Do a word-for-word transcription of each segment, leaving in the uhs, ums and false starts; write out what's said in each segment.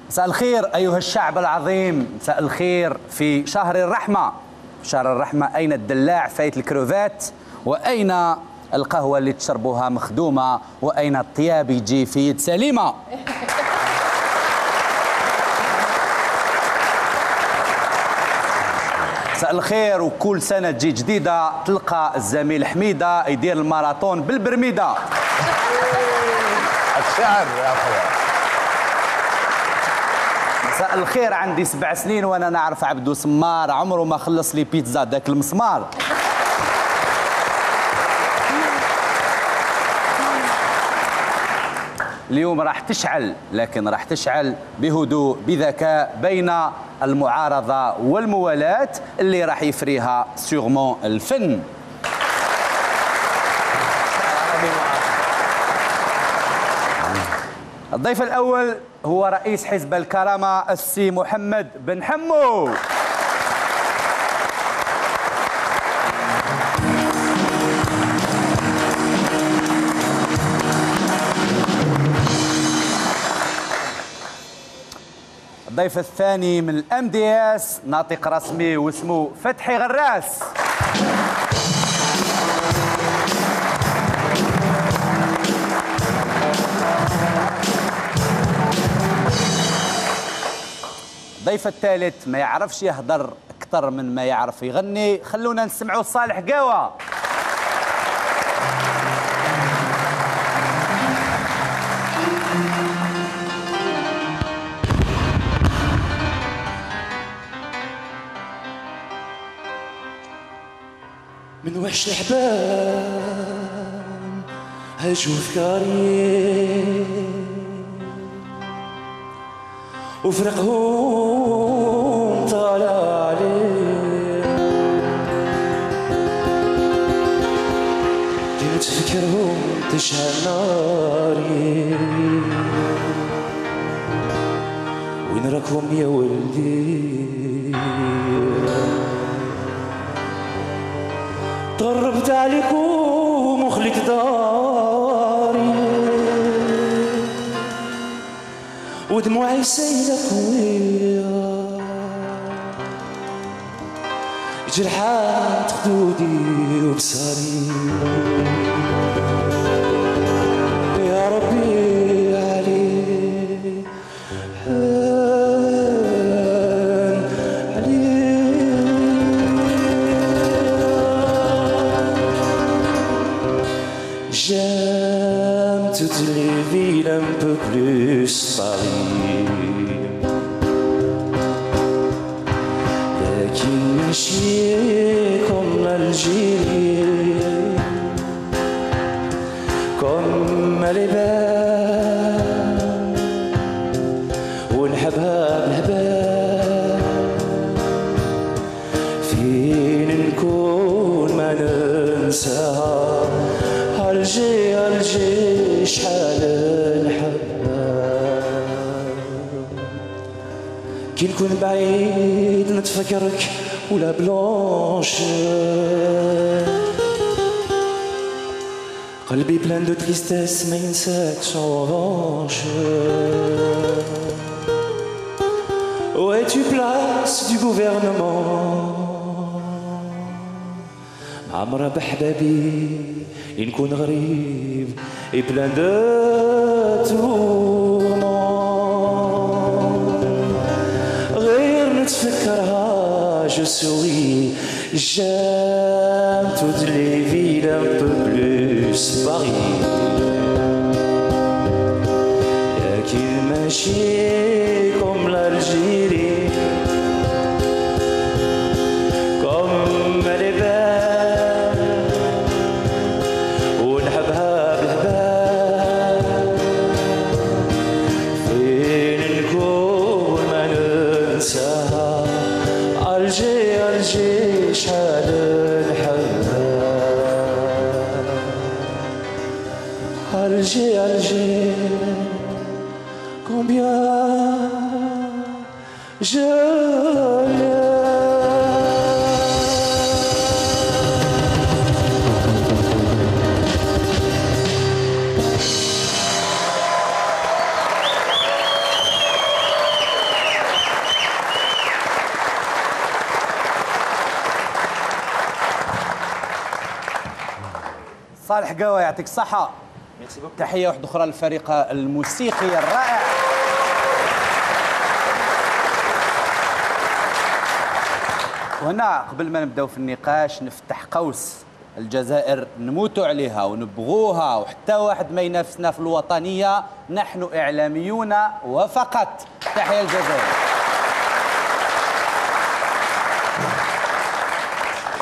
مساء الخير أيها الشعب العظيم، مساء الخير في شهر الرحمة. شهر الرحمة، أين الدلاع فايت الكروفات؟ وأين القهوة اللي تشربوها مخدومة؟ وأين الطياب يجي في يد سليمة؟ مساء الخير، وكل سنة تجي جديدة تلقى الزميل حميدة يدير الماراثون بالبرميدة. الشعر يا أخويا. مساء الخير، عندي سبع سنين وأنا نعرف عبدو سمار، عمره ما خلص لي بيتزا داك المسمار. اليوم راح تشعل، لكن راح تشعل بهدوء، بذكاء، بين المعارضة والموالاة اللي راح يفريها سيغمون الفن. الضيف الأول هو رئيس حزب الكرامة السي محمد بن حمو. الضيف الثاني من الام دي اس، ناطق رسمي واسمه فتحي غراس. الضيف الثالث ما يعرفش يهضر أكثر من ما يعرف يغني، خلونا نسمعوا صالح قاوة. من وحش الحباب هاجو فكاري وفرقهم طالع عليه، كي نتفكرهم تشعل ناري. وين راكم يا ولدي؟ تغربت عليكم وخليت داري، ودموعي سيلة قوية، جرحات خدودي وبصاري. يا ربي عليك، J'aime toutes les villes un peu plus Paris. لكن ماشي comme l'Algérie. Comme elle est belle ونحبها بالهبال. فين نكون ما ننساها؟ Alger, Alger، شحال نحبها. كي نكون بعيد نتفكرك ولا بلونش. قلبي plein de tristesse ما ينساكش en revanche. Où es-tu place du gouvernement؟ معمرة بحبابي نكون غريب et plein de tourments. غير نتفكرها je souris. J'aime toutes les villes un peu plus Paris. لكن ماشي comme l'Algérie. Comme elle est belle Alger, Alger, combien je l'aime. صالح قهوة، يعطيك الصحة. تحية واحدة أخرى للفريق الموسيقي الرائع. وهنا قبل ما نبداو في النقاش نفتح قوس: الجزائر نموتوا عليها ونبغوها، وحتى واحد ما ينافسنا في الوطنية، نحن إعلاميون وفقط. تحية الجزائر.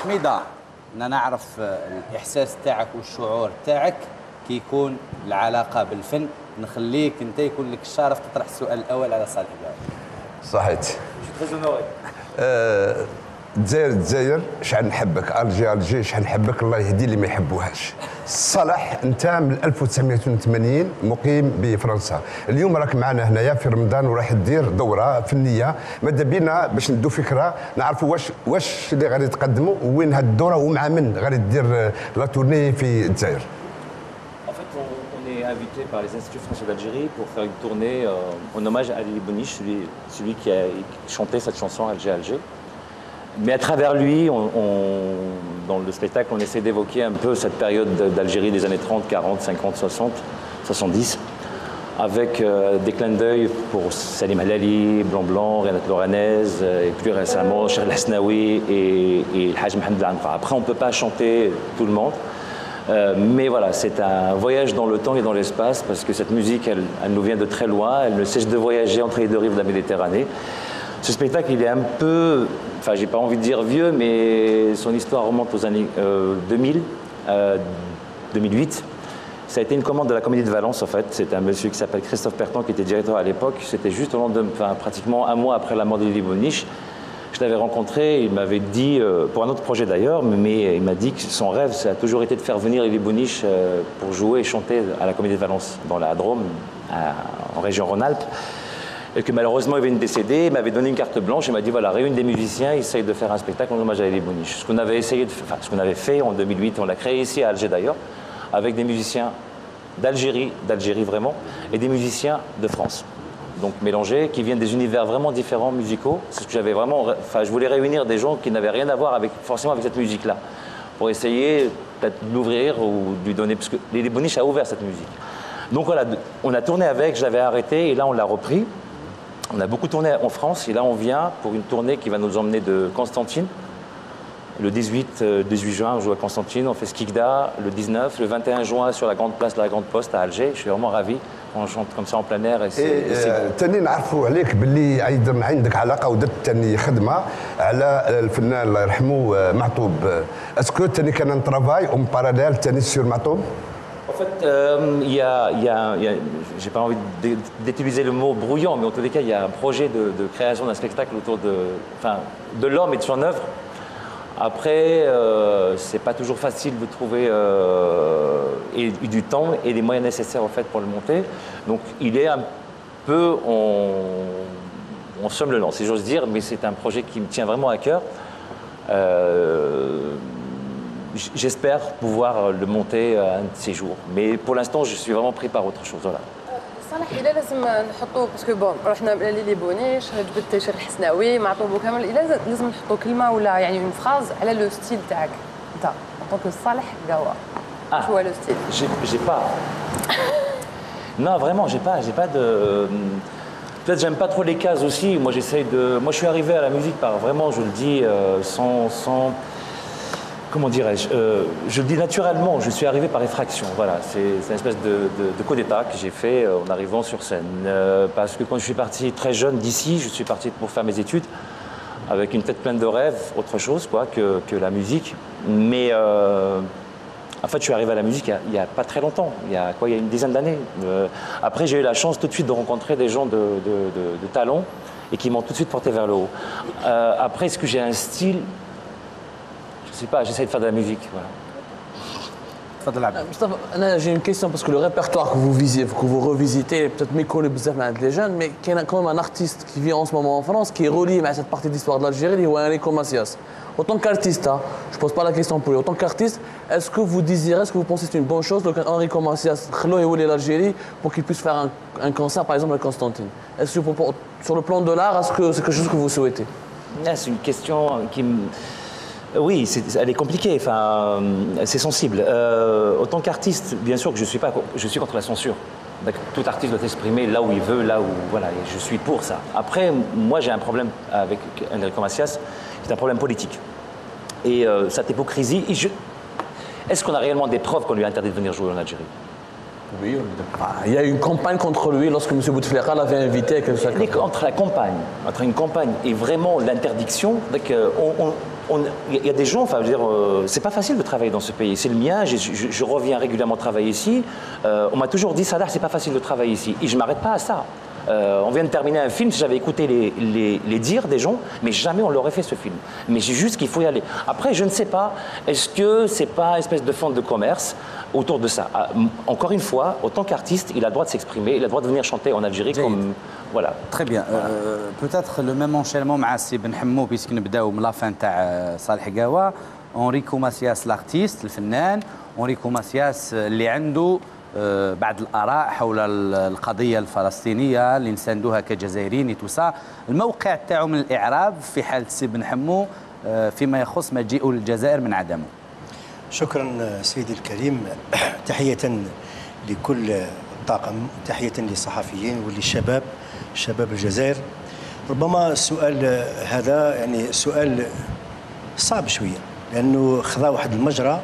حميدة، أنا نعرف الإحساس تاعك والشعور تاعك كي يكون العلاقة بالفن. نخليك أنت يكون لك الشرف تطرح السؤال الأول على صالح بلال. صحيت. آه، الجزائر، الجزائر، شحال نحبك. الجي، الجي، شحال نحبك. الله يهدي اللي ما يحبوهاش. صالح، انت من ألف وتسعمية وثمانية وثمانين مقيم بفرنسا، اليوم راك معنا هنايا في رمضان وراح دير دوره فنيه. ماذا بينا باش ندو فكره، نعرفوا واش واش اللي غادي تقدموا، وين هاد الدوره، ومع من غادي دير، آه، la tournée في الجزائر؟ En fait, on, on est invité par les instituts français d'Algérie pour faire une tournée euh, en hommage à Lili Bounich, celui, celui qui a chanté cette chanson Alger, Alger. Mais à travers lui, on, on- dans le spectacle, on essaie d'évoquer un peu cette période d'Algérie des années trente, quarante, cinquante, soixante, soixante-dix, avec euh, des clins d'œil pour Salim Halali, Blanc Blanc, Renate Loranez, euh, et plus récemment, Cheikh El Hasnaoui et, et El Hadj Mohamed Al Anqa. Après, on ne peut pas chanter tout le monde. Euh, mais voilà, c'est un voyage dans le temps et dans l'espace parce que cette musique, elle, elle nous vient de très loin, elle ne cesse de voyager entre les deux rives de la Méditerranée. Ce spectacle, il est un peu, enfin, j'ai pas envie de dire vieux, mais son histoire remonte aux années euh, deux mille, euh, deux mille huit. Ça a été une commande de la Comédie de Valence, en fait. C'était un monsieur qui s'appelle Christophe Perton, qui était directeur à l'époque. C'était juste au lendemain, enfin, pratiquement un mois après la mort de Lili Bounich. Je l'avais rencontré, il m'avait dit, euh, pour un autre projet d'ailleurs, mais il m'a dit que son rêve, ça a toujours été de faire venir Lili Bounich euh, pour jouer et chanter à la Comédie de Valence, dans la Drôme, à- en région Rhône-Alpes. Et que malheureusement, il venait de décéder, il m'avait donné une carte blanche, il m'a dit, voilà, réunis des musiciens, essaye de faire un spectacle en hommage à Lili Bounich. Ce qu'on avait essayé de, enfin, ce qu'on avait fait en deux mille huit, on l'a créé ici à Alger d'ailleurs, avec des musiciens d'Algérie, d'Algérie vraiment, et des musiciens de France. Donc mélangés, qui viennent des univers vraiment différents musicaux. C'est ce que j'avais vraiment, enfin, je voulais réunir des gens qui n'avaient rien à voir avec, forcément avec cette musique-là, pour essayer peut-être de l'ouvrir ou de lui donner, parce que Lili Bounich a ouvert cette musique. Donc voilà, on a tourné avec, je l'avais arrêté, et là on l'a repris. On a beaucoup tourné en France, et là on vient pour une tournée qui va nous emmener de Constantine, le dix-huit, euh, dix-huit juin, on joue à Constantine, on fait Skikda, le dix-neuf, le vingt et un juin sur la grande place de la Grande Poste à Alger. Je suis vraiment ravi. On chante comme ça en plein air et c'est et c'est beau. تاني نعرفوا عليك باللي ايضا عندك علاقه، ودرت تاني خدمه على الفنان الله يرحمه، آه، معطوب. Est-ce que تاني كان travail en parallèle تاني sur معطوب؟ En fait, euh, il y a, il y a- il y a- j'ai pas envie de- d'utiliser le mot brouillon, mais en tous les cas, il y a un projet de, de création d'un spectacle autour de, enfin, de l'homme et de son œuvre. Après, euh, c'est pas toujours facile de trouver euh, et, et du temps et les moyens nécessaires en fait pour le monter. Donc, il est un peu en, en somnolence, si j'ose dire, mais c'est un projet qui me tient vraiment à cœur. Euh, j- J'espère pouvoir le monter un de ces jours. Mais pour l'instant, je suis vraiment pris par autre chose. Voilà. صالح، الا لازم نحطوا، parce que bon، رحنا لليلي بونيش، جبدت شيخ الحسناوي، معطوب كامل، الا لازم نحطوا كلمه ولا يعني une phrase على le style تاعك انت، en tant que صالح قهوه. Ah. شو هو le style؟ J'ai j'ai pas. Non, vraiment, j'ai pas, j'ai pas de. Peut-être j'aime pas trop les cases aussi. Moi, j'essaye de. Moi, je suis arrivé à la musique par vraiment, je le dis, euh, sans, sans. Comment dirais-je, euh, je le dis naturellement, je suis arrivé par effraction. Voilà, c'est c'est une espèce de, de- de coup d'État que j'ai fait euh, en arrivant sur scène. Euh, parce que quand je suis parti très jeune d'ici, je suis parti pour faire mes études avec une tête pleine de rêves, autre chose quoi, que, que la musique. Mais euh, en fait, je suis arrivé à la musique il y a, il y a pas très longtemps, il y a quoi, il y a une dizaine d'années. Euh, après, j'ai eu la chance tout de suite de rencontrer des gens de, de- de- de talent et qui m'ont tout de suite porté vers le haut. Euh, après, est-ce que j'ai un style ? Je sais pas, j'essaie de faire de la musique. Voilà. تفضل عبد. Mustafa, j'ai une question parce que le répertoire que vous visez, que vous revisitez, est peut-être méconnu بزاف مع les jeunes, mais il y a quand même un artiste qui vit en ce moment en France, qui est relié à cette partie d'histoire de l'Algérie, c'est Enrico Macias. Autant qu'artiste, hein, je ne pose pas la question pour lui, autant qu'artiste, est-ce que vous désirez, est-ce que vous pensez que c'est une bonne chose que Enrico Macias خلوه يولي l'Algérie pour qu'il puisse faire un, un concert par exemple à Constantine? Est-ce que pour- pour- sur le plan de l'art, est-ce que c'est quelque chose que vous souhaitez? Ah, c'est une question qui me... Oui, c'est- elle est compliquée, enfin, euh, c'est sensible. Euh, autant qu'artiste, bien sûr que je suis, pas, je suis contre la censure. Donc, tout artiste doit s'exprimer là où il veut, là où... Voilà, et je suis pour ça. Après, moi, j'ai un problème avec Enrico Macias, qui est un problème politique. Et euh, cette hypocrisie, et je... Est-ce qu'on a réellement des preuves qu'on lui a interdit de venir jouer en Algérie? Ah, il y a eu une campagne contre lui lorsque M. Bouteflika l'avait invité à quelque chose. Entre la campagne, entre une campagne et vraiment l'interdiction, donc, euh, on, on- on- il y a des gens, enfin, je veux dire, euh, c'est pas facile de travailler dans ce pays. C'est le mien, je, je- je reviens régulièrement travailler ici. Euh, on m'a toujours dit, Salah, c'est pas facile de travailler ici. Et je m'arrête pas à ça. Euh, on vient de terminer un film, si j'avais écouté les, les- les dires des gens, mais jamais on l'aurait fait ce film. Mais c'est juste qu'il faut y aller. Après, je ne sais pas, est-ce que c'est pas une espèce de fonds de commerce autour de ça? Ah, m- encore une fois, autant qu'artiste, il a le droit de s'exprimer, il a le droit de venir chanter en Algérie جيد. Comme... Voilà. Très bien. Euh, peut-être le même enchaînement مع سي بن حمو, puisque نبداو من la fin تاع صالح قاوة. Enrico Macias, l'artiste, الفنان. Enrico Macias اللي عنده آه، بعض الآراء حول ال- القضية الفلسطينية اللي نساندوها كجزائريين et tout ça. الموقع تاعو من الإعراب في حالة سي بن حمو، آه، فيما يخص مجيئه للجزائر من عدمه. شكرا سيدي الكريم. تحية لكل الطاقم، تحية للصحفيين وللشباب، شباب الجزائر. ربما السؤال هذا يعني سؤال صعب شوية، لأنه خذا واحد المجرى،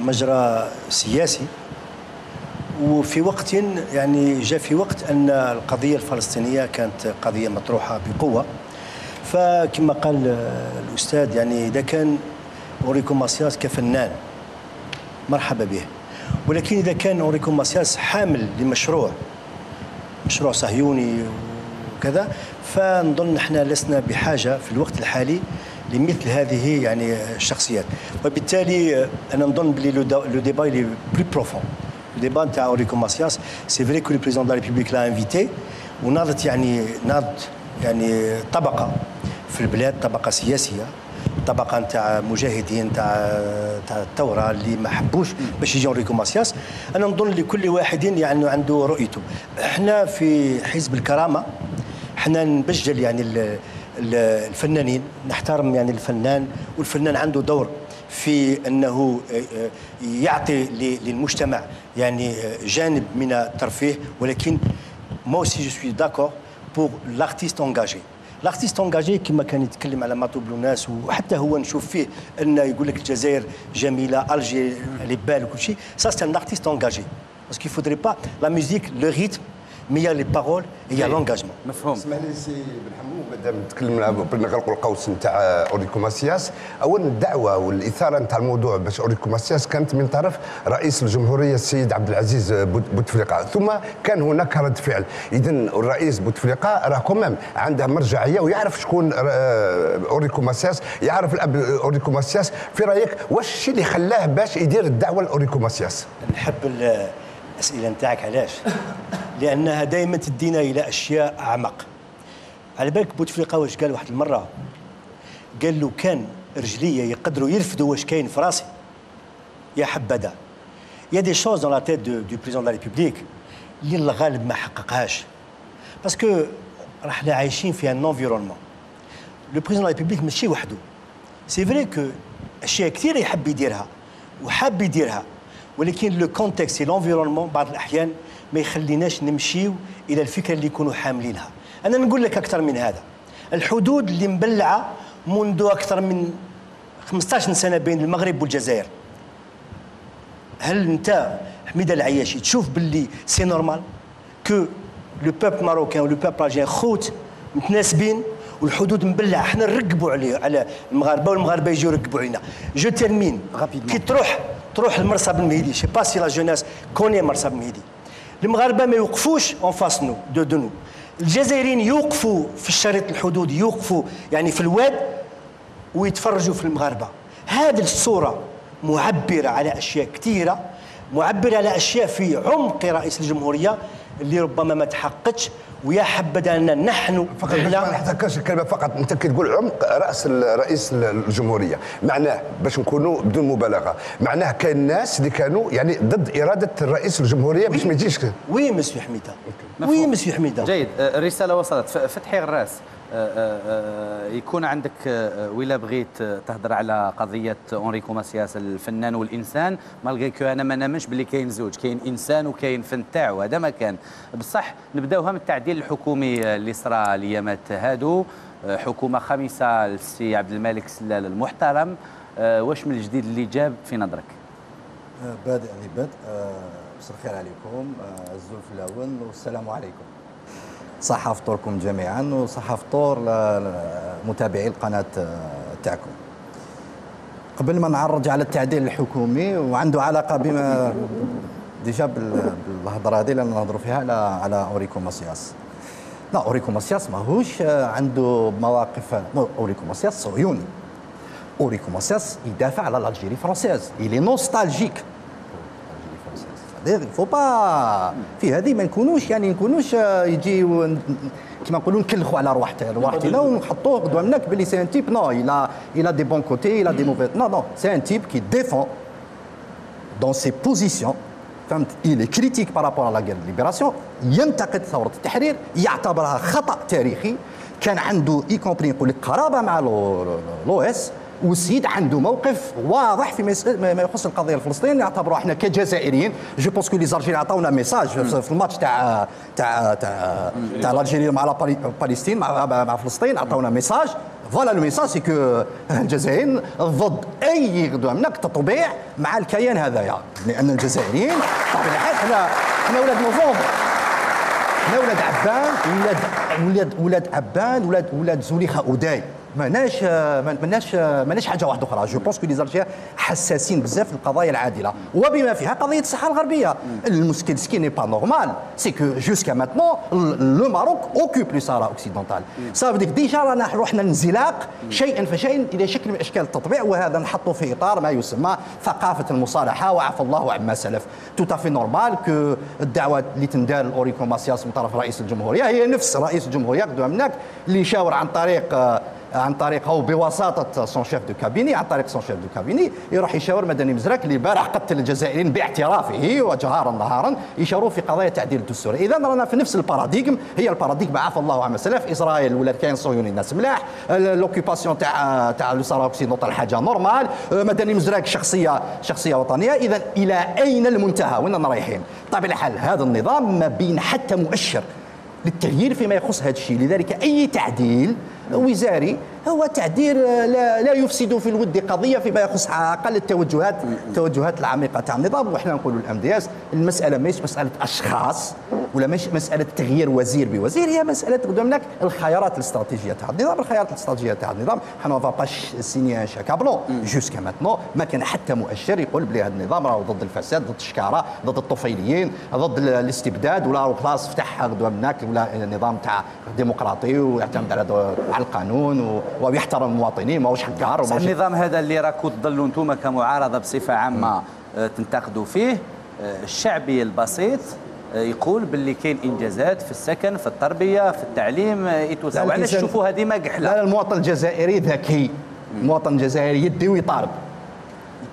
مجرى سياسي، وفي وقت يعني جاء في وقت أن القضية الفلسطينية كانت قضية مطروحة بقوة. فكما قال الأستاذ، يعني إذا كان أوريكو ماسياس كفنان مرحبا به، ولكن إذا كان أوريكو ماسياس حامل لمشروع، مشروع صهيوني وكذا، فنظن احنا لسنا بحاجة في الوقت الحالي لمثل هذه يعني الشخصيات. وبالتالي أنا نظن بلي le débat il est plus profond. Le débat نتاع أوريكو ماسياس, c'est vrai que le président de la République l'a invité, وناضت يعني ناضت يعني طبقة في البلاد, طبقة سياسية, طبقة نتاع مجاهدين, نتاع نتاع الثورة اللي ما حبوش باش يجي أوريكو ماسياس. أنا نظن لكل واحد يعني عنده رؤيته. احنا في حزب الكرامة احنا نبجل يعني ال- ال- الفنانين, نحترم يعني الفنان, والفنان عنده دور في أنه آه، آه، يعطي ل- للمجتمع يعني آه، جانب من الترفيه, ولكن moi aussi je suis d'accord pour l'artiste engagé. L'artiste engagé كما كان يتكلم على ماتو بلوناس, وحتى هو نشوف فيه أن يقول لك الجزائر جميلة, Alger, les belles, وكل شيء. Ça c'est un artiste engagé. Parce qu'il faudrait pas, la musique, le rythme, mais il y a les paroles et il y a l'engagement. مفهوم. اسمح لي سي بن حمو, مادام نتكلم مع, نغلقوا القوس نتاع اوريكو ماسياس. اولا الدعوه والاثاره نتاع الموضوع باش اوريكو ماسياس كانت من طرف رئيس الجمهوريه السيد عبد العزيز بوت- بوتفليقه, ثم كان هناك رد فعل. اذا الرئيس بوتفليقه راه quand même عنده مرجعيه ويعرف شكون آه، اوريكو ماسياس, يعرف الاب اوريكو ماسياس. في رايك واش الشيء اللي خلاه باش يدير الدعوه لاوريكو ماسياس؟ نحب ال- الأسئلة نتاعك. علاش؟ لأنها دائما تدينا إلى أشياء أعمق. على بالك بوتفليقة واش قال واحد المرة؟ قال: لو كان رجليا يقدروا يرفدوا واش كاين في راسي يا حبذا. Il y a des choses dans la tête de- du président de la République اللي الله غالب ما حققهاش. Parce que راحنا عايشين في un environnement. Le président de la République ماشي وحده. C'est vrai que أشياء كثيرة يحب يديرها وحاب يديرها, ولكن le contexte et l'environnement بعض الأحيان ما يخليناش نمشيو إلى الفكرة اللي يكونوا حاملينها. أنا نقول لك أكثر من هذا, الحدود اللي مبلعة منذ أكثر من خمسطاش سنة بين المغرب والجزائر. هل أنت حميدة العياشي تشوف باللي c'est normal que le peuple marocain و le peuple algérien خوت متناسبين والحدود مبلعة؟ احنا نرقبوا عليه, على المغاربة, والمغاربة يجيو يرقبوا علينا. Je termine. كي تروح, تروح لمرسى بن مهيدي, je sais pas si la jeunesse connaît مرسى بن مهيدي. المغاربة ما يوقفوش en face nous, de, de nous. الجزائريين يوقفوا في الشريط الحدودي, يوقفوا يعني في الواد ويتفرجوا في المغاربة. هذه الصورة معبرة على أشياء كثيرة معبر على أشياء في عمق رئيس الجمهورية اللي ربما ما تحققتش. ويا حبذا أننا نحن فقط باش ما نحتكرش الكلمه، فقط انت كي تقول عمق راس ال- رئيس الجمهوريه، معناه باش نكونوا بدون مبالغه، معناه كاين ناس اللي كانوا يعني ضد اراده الرئيس الجمهوريه باش ما يجيش. Oui monsieur Hamida. Oui monsieur Hamida. جيد. آه، الرساله وصلت. ف- فتحي غراس، آه، آه، آه، يكون عندك، آه، ولا بغيت، آه، تهضر على قضيه اونريكو ماسياس الفنان والانسان، malgré que انا ما نامنش باللي كاين زوج، كاين انسان وكاين فن تاعو، هذا ما كان. بصح نبداوها من التعديل الحكومي، آه، اللي صرا الايامات هادو، آه، حكومه خامسه للسي عبد الملك سلال المحترم. آه، واش من الجديد اللي جاب في نظرك؟ آه، بادئ لبدء، آه، مساء الخير عليكم، آه، الزول في الاول والسلام عليكم. صحة فطوركم جميعا وصحة فطور ل- لمتابعي القناة، آه، تاعكم. قبل ما نعرج على التعديل الحكومي، وعنده علاقة بما déjà بال- بالهضرة هذه اللي نهضروا فيها على على اوريكو ماسياس. لا، اوريكو ماسياس ماهوش، آه، عنده مواقف. اوريكو ماسياس صهيوني. اوريكو ماسياس يدافع على l'Algérie française. Il est nostalgique. C'est-à-dire, il faut pas في هذه ما نكونوش، يعني نكونوش، آه، يجي ون- كما نقولوا نكلخوا على رواحتنا، رواحتنا ونحطوه قدامنا باللي c'est un type, non, il a, il a des bons côtés, il a des mauvais. Non, non, c'est un type qui défend dans ses positions. فهمت؟ Il est critique par rapport à la guerre de libération. ينتقد ثورة التحرير، يعتبرها خطأ تاريخي. كان عنده y compris يقول لك قرابة مع l'OS، والسيد عنده موقف واضح فيما يس- ما يخص القضية الفلسطينية. نعتبروا احنا كجزائريين، je pense que les Algériens عطاونا message في في الماتش تاع تاع تاع تاع l'Algérie مع la Pal- Palestine، مع مع فلسطين، عطاونا message. Voilà, le message c'est que الجزائريين ضد اي غدوه منك تطبيع مع الكيان هذايا، لان الجزائريين بطبيعة الحال حنا حنا ولاد نوفمبر، حنا ولاد عبان، ولاد ولاد ولاد عبان، ولاد ولاد زوليخه اوداي. ماناش ماناش ماناش حاجه واحده اخرى. Je pense que les Algériens حساسين بزاف للقضايا العادله، وبما فيها قضيه الصحراء الغربيه. المشكل ce qui n'est pas normal, c'est que jusqu'à maintenant le Maroc occupe le Sahara occidental. Ça veut dire déjà رانا روحنا الانزلاق شيئا فشيئا الى شكل من اشكال التطبيع، وهذا نحطه في اطار ما يسمى ثقافه المصالحه وعفى الله عما سلف. Tout à fait normal que الدعوه اللي تندار لاوريكو ماسياس من طرف رئيس الجمهوريه هي نفس رئيس الجمهوريه قدام هناك اللي يشاور عن طريق، آه، عن طريق او بواسطه son chef de cabinet، عن طريق son chef de cabinet يروح يشاور مدني مزراك اللي البارح قتل الجزائريين باعترافه وجهارا نهارا، يشاوروا في قضايا تعديل الدستور. اذا رانا في نفس ال paradigme، هي ال paradigme عفى الله عما سلف. اسرائيل ولا الكيان الصهيوني ناس ملاح، l'occupation تاع تاع le Sahara occidental حاجه normal، آه، مدني مزراك شخصيه شخصيه وطنيه. اذا الى اين المنتهى؟ وين رايحين؟ بطبيعة الحال هذا النظام ما بين حتى مؤشر للتغيير فيما يخص هذا الشيء. لذلك اي تعديل وزاري هو تعديل، آه، لا, لا يفسد في الود قضيه فيما يخص على الاقل التوجهات التوجهات العميقه تاع النظام. وحنا نقولوا ال MDS، المساله ماهيش مساله اشخاص ولا ماهيش مساله تغيير وزير بوزير، هي مساله تقدم لك الخيارات الاستراتيجيه تاع النظام. الخيارات الاستراتيجيه تاع النظام، حنا on va pas signer un chèque à blanc. Jusqu'à maintenant ما كان حتى مؤشر يقول بلي هذا النظام راهو ضد الفساد، ضد الشكاره، ضد الطفيليين، ضد ال- الاستبداد، ولا راهو خلاص فتح غدوه منك ولا نظام تاع ديمقراطي ويعتمد على دو- على القانون و- ويحترم المواطنين، ماهوش حكار بصح وماهوش النظام هذا اللي راكو تظلوا انتم كمعارضه بصفه عامه، آه، تنتقدوا فيه، آه، الشعبي البسيط، آه، يقول باللي كاين انجازات في السكن، في التربيه، في التعليم، آه، et tout ça. لا، وعلاش الإنسان- تشوفوا هذه ما لا، قحله؟ لا، المواطن الجزائري ذكي، المواطن الجزائري يدي ويطالب.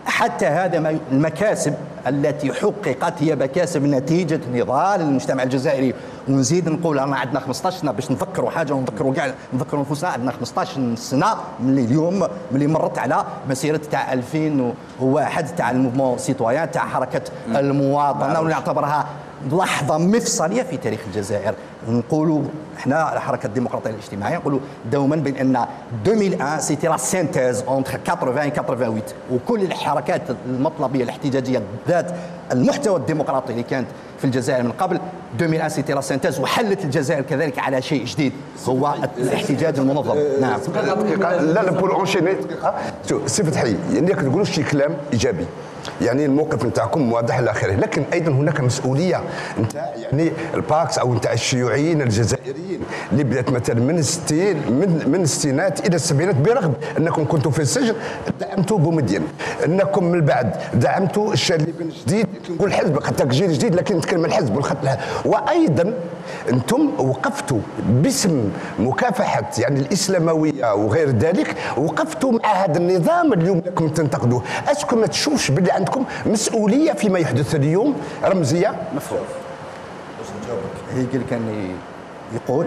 حتى هذا ما ي- المكاسب التي حققت هي مكاسب نتيجه نضال المجتمع الجزائري. ونزيد نقول، رانا عندنا خمسطاش سنه باش نذكروا حاجه، ونذكروا كاع، نذكروا انفسنا. عندنا خمسطاش سنه من اليوم، من اللي مرت على مسيره تاع ألفين وواحد تاع ال mouvement citoyen، تاع حركه المواطنه، ونعتبرها لحظه مفصليه في تاريخ الجزائر. نقولوا احنا الحركه الديمقراطيه الاجتماعيه نقولوا دوما بان ألفين وواحد c'était la synthèse entre quatre-vingts et quatre-vingt-huit، وكل الحركات المطلبيه الاحتجاجيه ذات المحتوى الديمقراطي اللي كانت في الجزائر من قبل. ألفين وواحد c'était la synthèse، وحلت الجزائر كذلك على شيء جديد، هو الاحتجاج المنظم. نعم. دقيقة، لا، لا، pour enchaîner دقيقة. شوف سي فتحي، يعني راك تقولوا شي كلام ايجابي، يعني الموقف نتاعكم واضح الى اخره، لكن ايضا هناك مسؤوليه نتاع يعني الباكس او نتاع الشيوعيين الجزائريين اللي بدات مثلا من الستين، من من الستينات الى السبعينات، برغم انكم كنتوا في السجن دعمتوا بومدين، انكم من بعد دعمتوا الشاذلي بن جديد، نقول حزب حتى جيل جديد، لكن نتكلم عن الحزب والخط الح-، وايضا انتم وقفتوا باسم مكافحه يعني الاسلامويه وغير ذلك، وقفتوا مع هذا النظام اليوم راكم تنتقدوه. اسكو ما تشوفش باللي عندكم مسؤوليه فيما يحدث اليوم؟ رمزيه. مفهوم. هيجل كان يقول،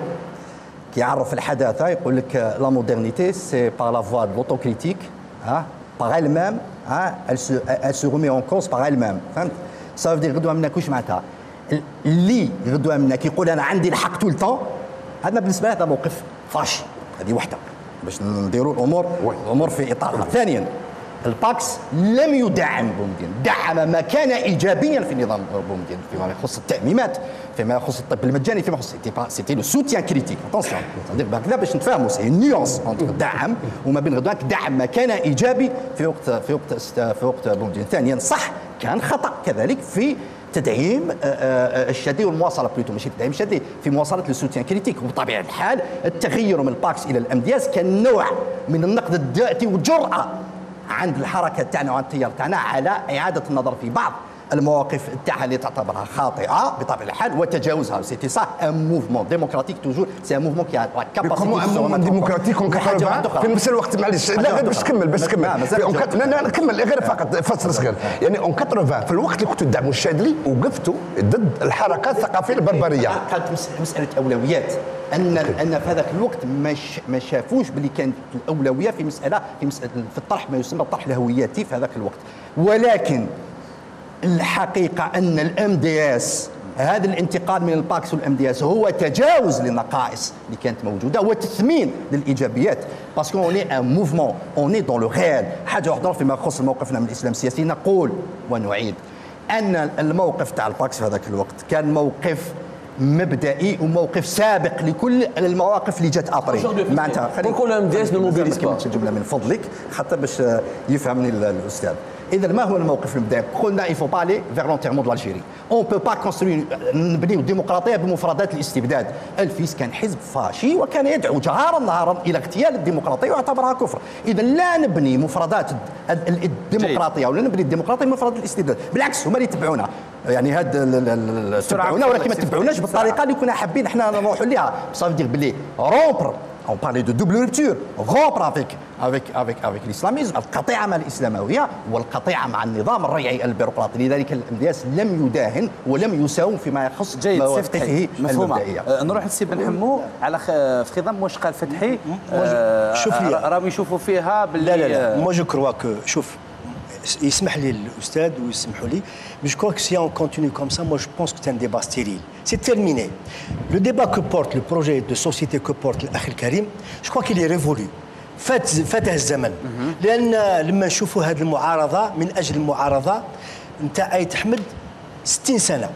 كيعرف الحداثه، يقول لك: la modernité c'est par la voie de l'autocritique, ها، par elle-même, ها، elle se, elle se remet en cause par elle-même. فهمت؟ Ça veut dire غدوه منا كوش معناتها اللي غدوه منا كيقول: انا عندي الحق tout le temps، هذا بالنسبه لي هذا موقف فاشي. هذه وحده باش نديروا الامور، الامور في اطارها. ثانيا، الباكس لم يدعم بومدين، دعم ما كان ايجابيا في نظام بومدين فيما يخص التاميمات، فيما يخص الطب المجاني، فيما يخص، c'était le soutien critique. Attention, c'est-à-dire هكذا باش نتفاهموا، c'est une nuance entre دعم وما بين غدوه دعم ما كان ايجابي في وقت في وقت في وقت بومدين. ثانيا، صح، كان خطا كذلك في تدعيم، آه، آه، آه، الشاذلي والمواصله، plutôt ماشي تدعيم الشاذلي، في مواصله le soutien critique. وبطبيعه الحال التغير من الباكس الى الام دي اس كان نوع من النقد الذاتي وجرأه عند الحركه تاعنا وعند التيار تاعنا على اعاده النظر في بعض المواقف تاعها اللي تعتبرها خاطئه بطبيعه الحال وتجاوزها. C'était ça un mouvement démocratique toujours, c'est un mouvement qui a la capacité. Comment un mouvement démocratique en quatre-vingts في نفس الوقت؟ معليش، لا، غير باش تكمل، باش تكمل. لا، لا، كمل، غير فقط فصل صغير. يعني en quatre-vingts، في الوقت اللي كنتوا تدعموا الشاذلي، وقفتوا ضد الحركه الثقافيه البربريه. كانت مساله اولويات، ان ان في هذاك الوقت ما ما شافوش باللي كانت الاولويه في مساله في مساله في الطرح، ما يسمى الطرح الهوياتي في هذاك الوقت. ولكن الحقيقه ان الام دي اس، هذا الانتقال من الباكس والام دي اس هو تجاوز للنقائص اللي كانت موجوده وتثمين للايجابيات. Parce qu'on est un mouvement, on est dans le réel. حاجه اخرى فيما يخص موقفنا من الاسلام السياسي، نقول ونعيد ان الموقف تاع الباكس في هذاك الوقت كان موقف مبدئي وموقف سابق لكل المواقف اللي جات ابري. معناتها خلينا نقول ام دي اس نو موبيليز با. الجمله من فضلك حتى باش يفهمني الاستاذ. اذا ما هو الموقف المبدئي؟ قلنا il faut pas aller vers l'enterrement de l'Algérie. On peut pas construire نبنيو ديمقراطيه بمفردات الاستبداد. الفيس كان حزب فاشي وكان يدعو جهارا نهارا الى اغتيال الديمقراطيه ويعتبرها كفر. اذا لا نبني مفردات الديمقراطيه ولا نبني الديمقراطيه بمفردات الاستبداد، بالعكس هما اللي يتبعونا. يعني هاد تبعونا ولكن ما تبعوناش بالطريقه اللي كنا حابين احنا نروحوا لها. Ça veut dire بلي rompre, on parlait de double rupture, rompre avec avec avec avec l'islamisme, القطيعه مع الاسلامويه والقطيعه مع النظام الريعي البيروقراطي. لذلك الام دي اس لم يداهن ولم يساوم فيما يخص جيد. مفهومه. أه، نروح للسي بن حمو على خ... في خضم واش قال فتحي. أه، شوف لي. راهم يشوفوا فيها باللي لا لا لا. Moi je crois que شوف، يسمح لي الاستاذ ويسمحوا لي، mais je crois que si on continue comme ça, moi je pense que c'est un débat stérile. C'est terminé. Le débat que porte le projet de société que porte الاخ الكريم, je crois qu'il est révolu. فات فات الزمن. لان لما نشوفوا هذه المعارضه من اجل المعارضه نتاع ايت احمد، ستين سنه.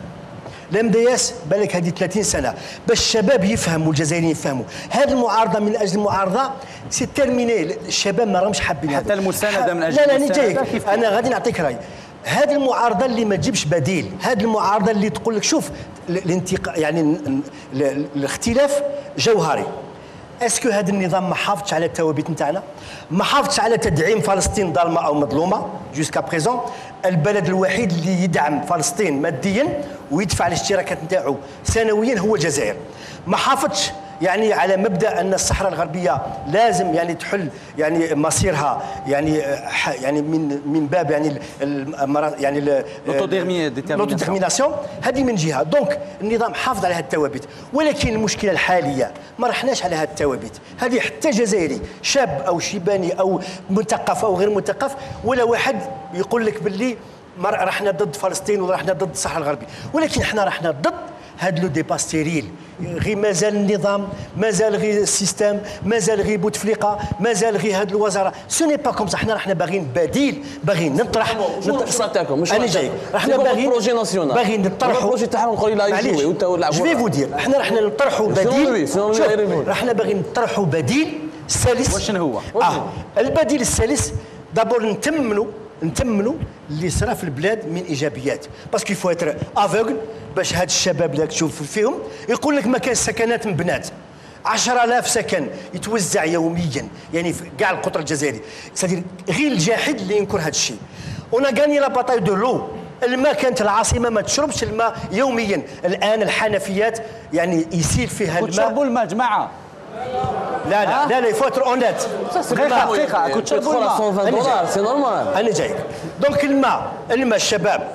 الام دي اس بالك هذه ثلاثين سنه باش الشباب يفهم والجزائريين يفهموا. هذه المعارضه من اجل المعارضه c'est terminé. الشباب ما راهمش حابين. حتى المسانده من اجل لا لا انا جايك. انا غادي نعطيك راي. هذه المعارضه اللي ما تجيبش بديل، هذه المعارضه اللي تقول لك شوف الانتقاء يعني الاختلاف جوهري. Est-ce que هذا النظام ما حافظش على الثوابت نتاعنا؟ ما حافظش على تدعيم فلسطين ظالمه او مظلومه jusqu'à présent؟ البلد الوحيد اللي يدعم فلسطين ماديا ويدفع الاشتراكات نتاعو سنويا هو الجزائر. ما حافظش يعني على مبدا ان الصحراء الغربيه لازم يعني تحل يعني مصيرها يعني يعني من من باب يعني يعني l'autodétermination. هذه من جهه. Donc النظام حافظ على هذه الثوابت، ولكن المشكله الحاليه ما رحناش على هذه الثوابت. هذه حتى جزائري شاب او شيباني او مثقف او غير مثقف ولا واحد يقول لك باللي ما رحنا ضد فلسطين ولا رحنا ضد الصحراء الغربيه، ولكن حنا رحنا ضد هذا le débat stérile. غير مازال النظام، مازال غير السيستم، مازال غير بوتفليقه، مازال غير هذه الوزاره. Ce n'est pas comme ça. حنا رحنا باغيين بديل، باغيين نطرح. شنو المشروع تاعكم؟ انا جاي. رحنا باغيين projet national. باغيين نطرحوا projet تاعهم نقول لا يجوي وانت ولا. Je vais vous dire. حنا رحنا نطرحوا بديل. شوف، رحنا باغيين نطرحوا بديل سلس. وشنو هو؟ اه البديل السلس d'abord نتمموا نتمنوا اللي صرا في البلاد من ايجابيات. Parce qu'il faut être aveugle باش هاد الشباب اللي تشوف فيهم يقول لك ما كانش سكنات مبنات. عشرة آلاف سكن يتوزع يوميا، يعني في كاع القطر الجزائري. C'est-à-dire غير الجاحد اللي ينكر هذا الشيء. On a gagné la bataille de l'eau. الماء، كانت العاصمه ما تشربش الماء يوميا. الان الحنفيات يعني يسيل فيها الماء. تشربوا الماء جماعه؟ لا لا لا لا، il faut être honnête. دقيقه دقيقه، كنت تشربوا الماء؟ دولار، c'est normal. انا جايك. Donc الماء، الماء الشباب،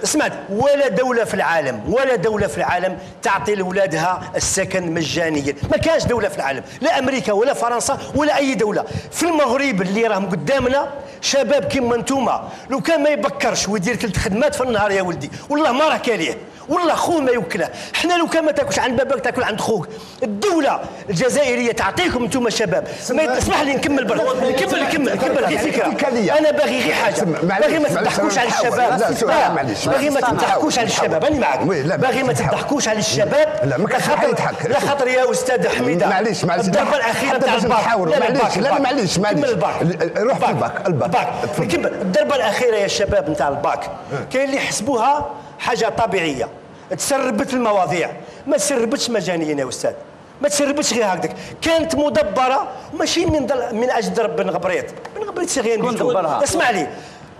سمعت؟ ولا دوله في العالم، ولا دوله في العالم تعطي لاولادها السكن مجانيا. ما كانش دوله في العالم، لا امريكا ولا فرنسا ولا اي دوله. في المغرب اللي راهم قدامنا شباب كيما نتوما، لو كان ما يبكرش ويدير ثلاث خدمات في النهار يا ولدي، والله ما راه كاليه. والله خوه ما يوكله. حنا لو كان ما تاكلش عند باباك، تاكل عند خوك. الدولة الجزائرية تعطيكم انتم شباب. ما اسمح لي نكمل برك. نكمل، نكمل، نكمل غير فكرة. انا باغي غير حاجة. باغي ما تضحكوش على الشباب. باغي ما تضحكوش على الشباب، انا معك. باغي ما تضحكوش على الشباب. لا، ما كاش حد يضحك. لا خاطر يا استاذ حميدة، معليش، معليش، الضربة الأخيرة تاع الباك. لا، لا، معليش، لا، معليش، معليش. كمل الباك. روح في الباك، الباك. نكمل. الضربة الأخيرة يا شباب نتاع الباك، كاين اللي يحسبوها حاجة طبيعية، تسربت المواضيع. ما تسربتش مجانيا يا استاذ، ما تسربتش غير هكذاك. كانت مدبره، ماشي من ضل... من اجل ضرب بن غبريط. بن غبريط سي غير دبرها. اسمع لي،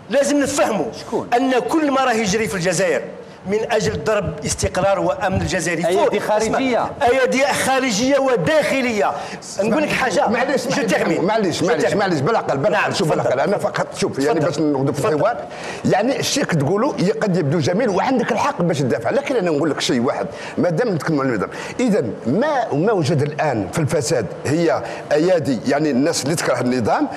لازم نفهموا شكون؟ ان كل ما راه يجري في الجزائر من اجل ضرب استقرار وامن الجزائري. ايادي خارجيه. ايادي خارجيه وداخليه. نقول لك حاجه. معليش، معليش، معليش، معليش، بالعقل، بالعقل. نعم، شوف، بالعقل. انا فقط، شوف، يعني، باش نوقف في الحوار. يعني الشيء تقولوا قد يبدو جميل وعندك الحق باش تدافع، لكن انا نقول لك شيء واحد. ما دام نتكلموا عن النظام، اذا ما ما وجد الان في الفساد هي ايادي، يعني الناس اللي تكره النظام،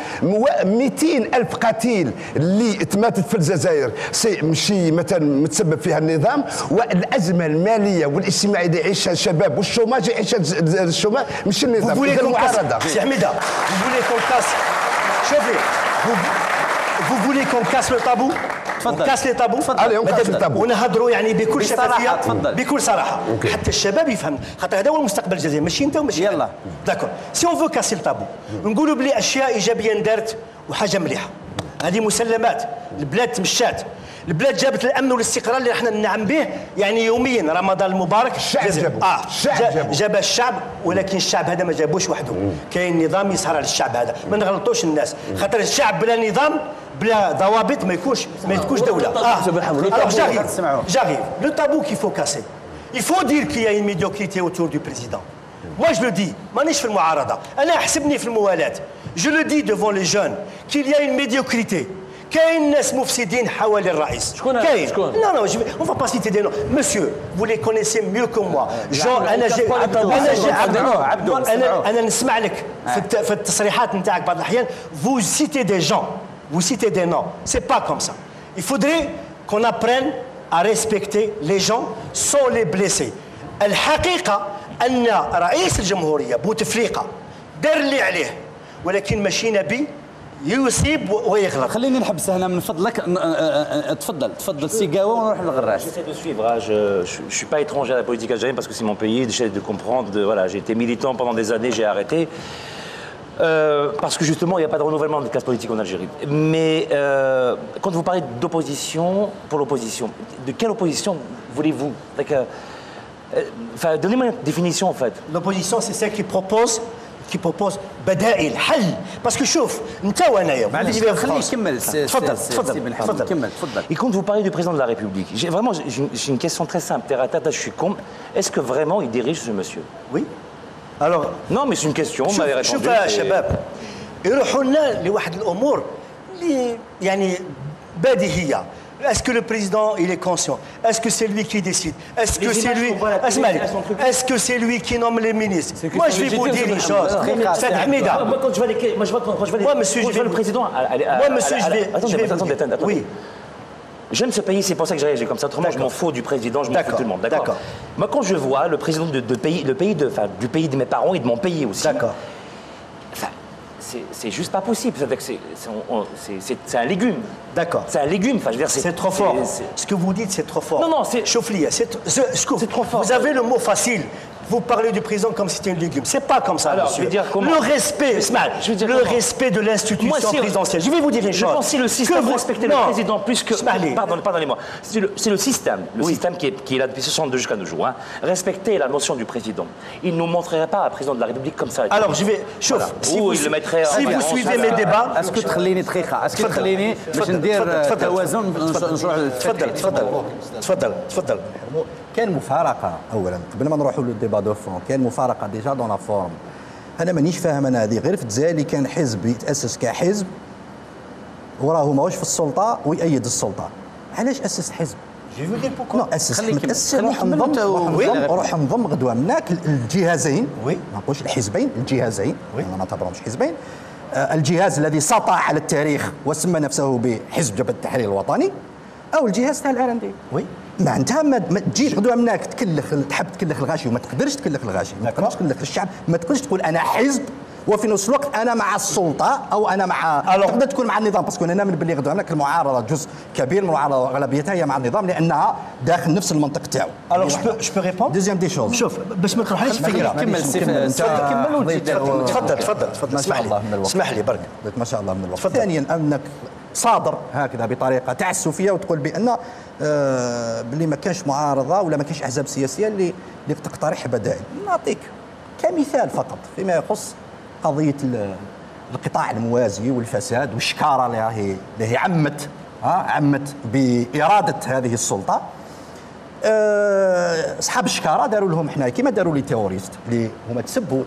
مئتين الف قتيل اللي تماتت في الجزائر سي مشي مثلا متسبب فيها النظام، والازمه الماليه والاجتماعيه اللي يعيشها الشباب والشوماج يعيشها الشوماج مشي النظام. المعارضه. سي حميده، vous voulez qu'on casse؟ شوفي، vous voulez qu'on casse le tabou؟ تفضل. كاس لي طابو. تفضل. ونهضروا يعني بكل شفافيه، بكل صراحه. حتى الشباب يفهم، خاطر هذا هو المستقبل الجزائري، ماشي انت وماشي يلا. D'accord. Si on veut casser le tabou، نقولوا بلي اشياء ايجابيه اندارت وحاجه مليحه. هذه مسلمات. البلاد تمشات، البلاد جابت الامن والاستقرار اللي راحنا ننعم به يعني يوميا. رمضان المبارك. الشعب جابه. اه. الشعب جابه. جاب الشعب، ولكن الشعب هذا ما جابوش وحده. كاين نظام يسهر على الشعب هذا. ما نغلطوش الناس، خاطر الشعب بلا نظام، بلا ضوابط ما يكونش، ما تكونش دوله. اه. Alors j'arrive. J'arrive. Le tabou qu'il faut casser. Il faut dire qu'il y a une médiocrité autour du président. Moi je le dis. مانيش في المعارضه، انا احسبني في الموالاه. Je le dis devant les jeunes qu'il y a une médiocrité. كاين ناس مفسدين حوالي الرئيس. شكون؟ كاين. شكون؟ Non, non, je vais, on va pas citer des noms. Monsieur, vous les connaissez mieux que moi. Jean, انا جي انا جي عبدو، انا انا نسمع لك في في التصريحات نتاعك بعض الاحيان. Vous citez des gens, vous citez des noms. C'est pas comme ça. Il faudrait qu'on apprenne à respecter les gens sans les blesser. الحقيقه ان رئيس الجمهوريه بوتفليقه دار اللي عليه، ولكن ماشي نبي يصيب ويغلط. خليني نحبس هنا من فضلك. تفضل، تفضل سي قاوة ونروح للغراس. J'essaie de suivre. Je, je, je suis pas étranger à la politique algérienne parce que c'est mon pays. J'essaie de comprendre. Voilà, j'ai été militant pendant des années, j'ai arrêté. Euh, parce que justement, il n'y a pas de renouvellement de classe politique en Algérie. Mais euh, quand vous parlez d'opposition, pour l'opposition, de quelle opposition voulez-vous? Like, euh, euh, enfin, donnez-moi une définition en fait. L'opposition, c'est celle qui propose, qui propose بدائل، حل. Parce que شوف، انت وانايا، معليش، خليه يكمل. تفضل، تفضل، تفضل. كمل، تفضل. Et quand vous parlez du président de la République, j'ai vraiment j'ai une question très simple, terre à terre, je suis con. Est-ce que vraiment il dirige ce monsieur? Oui. Alors, non, mais c'est une question, vous m'avez répondu. شوف يا شباب، يروحوا لنا لواحد الامور اللي يعني بديهيه. Est-ce que le président il est conscient? Est-ce que c'est lui qui décide? Est-ce que c'est lui? Est-ce que c'est lui qui nomme les ministres? Moi je vais vous dire une chose. Moi monsieur, je vais, moi monsieur, je vais, je vais vous dire. Oui. J'aime ce pays, c'est pour ça que je réagis comme ça. Autrement, je m'en fous du président, je m'en fous de tout le monde. D'accord. Moi, quand je vois le président de, de pays, le pays de, enfin, du pays de mes parents et de mon pays aussi. D'accord. Enfin, c'est juste pas possible. C'est un légume. D'accord. C'est un légume. Enfin, je veux dire, c'est trop fort. Ce que vous dites, c'est trop fort. Non, non, c'est. شوف لي، c'est trop fort. Vous avez le mot facile. Vous parlez du président comme si c'était un légume. C'est pas comme ça, Alors, monsieur. Je vais dire comment. Le respect, je vais dire le comment. Respect de l'institution présidentielle. Je vais vous dire une chose. Je pense que si le système respectait le président plus que. Pardon, pardonnez-moi. C'est le, le, système, le système qui est, qui est, là depuis soixante-deux jusqu'à nos jours, hein, respecter la notion du président. Il ne nous montrerait pas un président de la République comme ça. Alors, je vais. Chauffe, si, vous, le mettrait si vous suivez mes débats. Est-ce que تخليني دقيقة؟ Est-ce que تخليني باش ندير توازن؟ تفضل، تفضل، تفضل. تفضل، تفضل. كاين مفارقه. اولا، قبل ما نروحوا لل débat de fond، كاين مفارقه déjà dans la forme. انا مانيش فاهم انا هذه، غير في الجزائر اللي كان حزب يتاسس كحزب، وراه ماهوش في السلطه ويأيد السلطه. علاش اسست حزب؟ Je vais vous dire pourquoi. Non, اسس حزب. اسس روح نضم، روح نضم غدوه منك الجهازين. Oui. ما نقولش الحزبين، الجهازين. Oui. ما نعتبرهمش حزبين. آه، الجهاز الذي سطع على التاريخ وسمى نفسه بحزب جبهه التحرير الوطني. او الجهاز تاع ال R N D. Oui. معناتها ما تجيش غدوه منك تكلخ، تحب تكلخ الغاشي وما تقدرش تكلخ الغاشي، ما تقدرش تكلخ الشعب، ما تقدرش تقول انا حزب وفي نفس الوقت انا مع السلطه او انا مع. Alors تقدر تكون مع النظام، parce que انا نامن باللي غدوه منك المعارضه جزء كبير من المعارضه اغلبيتها هي مع النظام لانها داخل نفس المنطق تاعو. Alors je peux, je peux répondre. Deuxième des choses. شوف، باش ما تروحليش الفكره. كمل سي. كمل. تفضل، تفضل، تفضل. اسمح لي، اسمح لي برك. ما شاء الله من الوقت. ثانيا، انك صادر هكذا بطريقه تعسفيه وتقول بان آه، باللي ما كانش معارضه ولا ما كانش احزاب سياسيه اللي اللي تقترح بدائل. نعطيك كمثال فقط فيما يخص قضيه القطاع الموازي والفساد والشكاره اللي راهي اللي عمت، ها، عمت باراده هذه السلطه. آه، اصحاب الشكاره داروا لهم حناية كما داروا les terroristes اللي هما تسبوا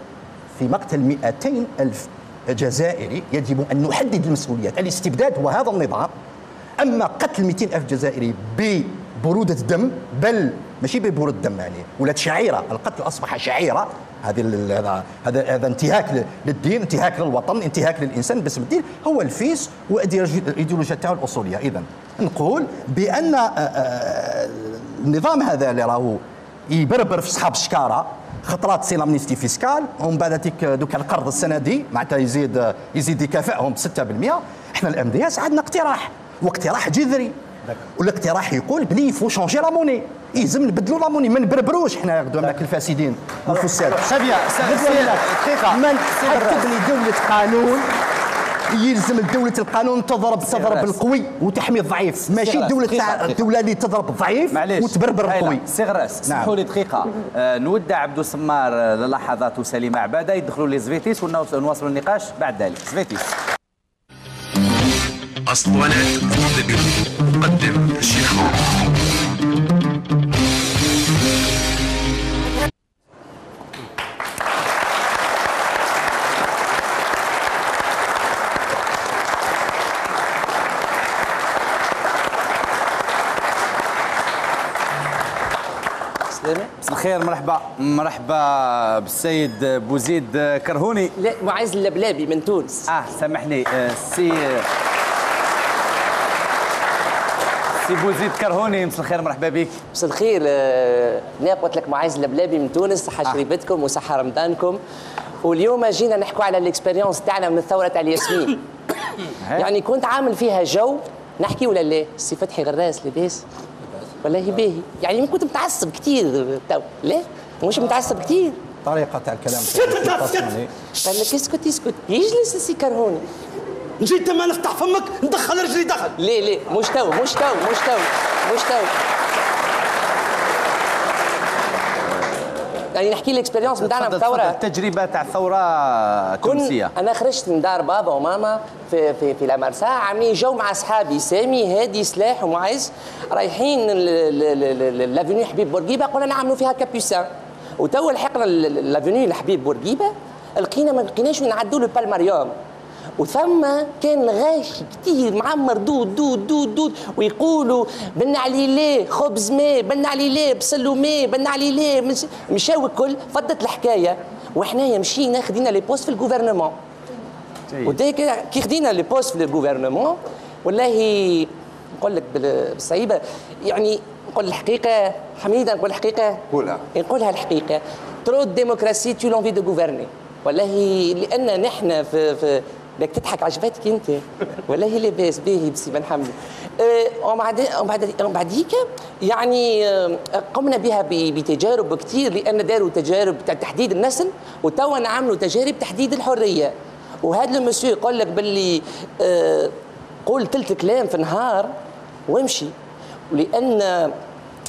في مقتل مئتين ألف جزائري. يجب ان نحدد المسؤوليات. الاستبداد هو هذا النظام. اما قتل مئتين ألف جزائري ببروده دم، بل ماشي ببروده دم يعني، ولات شعيره، القتل اصبح شعيره. هذه هذا هذا انتهاك للدين، انتهاك للوطن، انتهاك للانسان باسم الدين. هو الفيس والايديولوجيا تاعو الاصوليه. اذا نقول بان آه، آه، النظام هذا اللي راهو يبربر في صحاب الشكاره، خطرات c'est l'amnistie fiscale، ومن بعد تيك دوك القرض السندي معناتها يزيد يزيد يكافئهم ب ستة بالمية. احنا ال M D S عندنا اقتراح، واقتراح جذري. والاقتراح يقول بلي il faut changer la monnaie، يلزم نبدلوا la monnaie، ما نبربروش احنا غدوه منك الفاسدين والفساد. Très bien. دقيقه. من تبني دوله قانون يلزم دولة القانون تضرب تضرب القوي وتحمي الضعيف، ماشي دولة تاع الدولة اللي تضرب الضعيف وتبربر القوي. سي غراس، اسمحوا لي دقيقة. آه، نودع عبدو سمار آه، للحظات وسليمة عبادة يدخلوا les Svetis ونواصلوا النقاش بعد ذلك. Svetis. أسطوانات تقدم الشيخ. مساء الخير، مرحبا، مرحبا بالسيد بوزيد كرهوني. لا، معز اللبلابي من تونس. اه، سامحني، آه، سي سي بوزيد كرهوني، مساء الخير، مرحبا بك. مساء الخير. آه، انا قلت لك معز اللبلابي من تونس، صحة شريبتكم وصحة رمضانكم. واليوم جينا نحكوا على l'expérience تاعنا من الثورة تاع الياسمين. يعني كنت عامل فيها جو، نحكي ولا لا؟ سي فتحي غراس لاباس؟ والله باهي. يعني كنت متعصب كثير تو. لا، مش متعصب كثير. طريقة تاع الكلام. قال لك اسكت، اسكت، يجلس السي كرهوني. جيت ما نفتح فمك ندخل رجلي داخل. ليه، ليه؟ مش تو، مش تو، مش تو، مش تو. يعني نحكي l'expérience نتاعنا في الثوره. التجربه تاع الثوره التونسيه. انا خرجت من دار بابا وماما في في في لامارسا، عاملين جو مع اصحابي سامي، هادي، سلاح، ومعز، رايحين l'avenue حبيب بورقيبه، قلنا نعملوا فيها capucin. وتوا لحقنا l'avenue حبيب بورقيبه، لقينا ما لقيناش نعدوا le palmarium. وثم كان غاشي كثير معمر دود دود دود دود، ويقولوا بن علي ليه خبز ماء، بن علي ليه بصل وماء، بن علي ليه. مشاو الكل، فضت الحكايه. وحنايا مشينا خدينا les postes في ال gouvernement. وديك كي خدينا les postes في ال gouvernement، والله نقول لك بالصعيبه، يعني نقول الحقيقه، حميده، نقول الحقيقه. قولها. نقولها الحقيقه. Trop de démocratie tue l'envie de gouverner. والله لان نحن في في لك تضحك، عجبتك انت؟ والله لاباس، باهي بسي بن حمدي. آه، ومن بعد، ومن بعد، ومن بعديك، يعني، آه، قمنا بها ب-، بتجارب كتير، لان داروا تجارب تاع تحديد النسل، وتوا نعملوا تجارب تحديد الحريه. وهذا المسيو يقول لك باللي، آه، قول ثلاث كلام في النهار وامشي، لان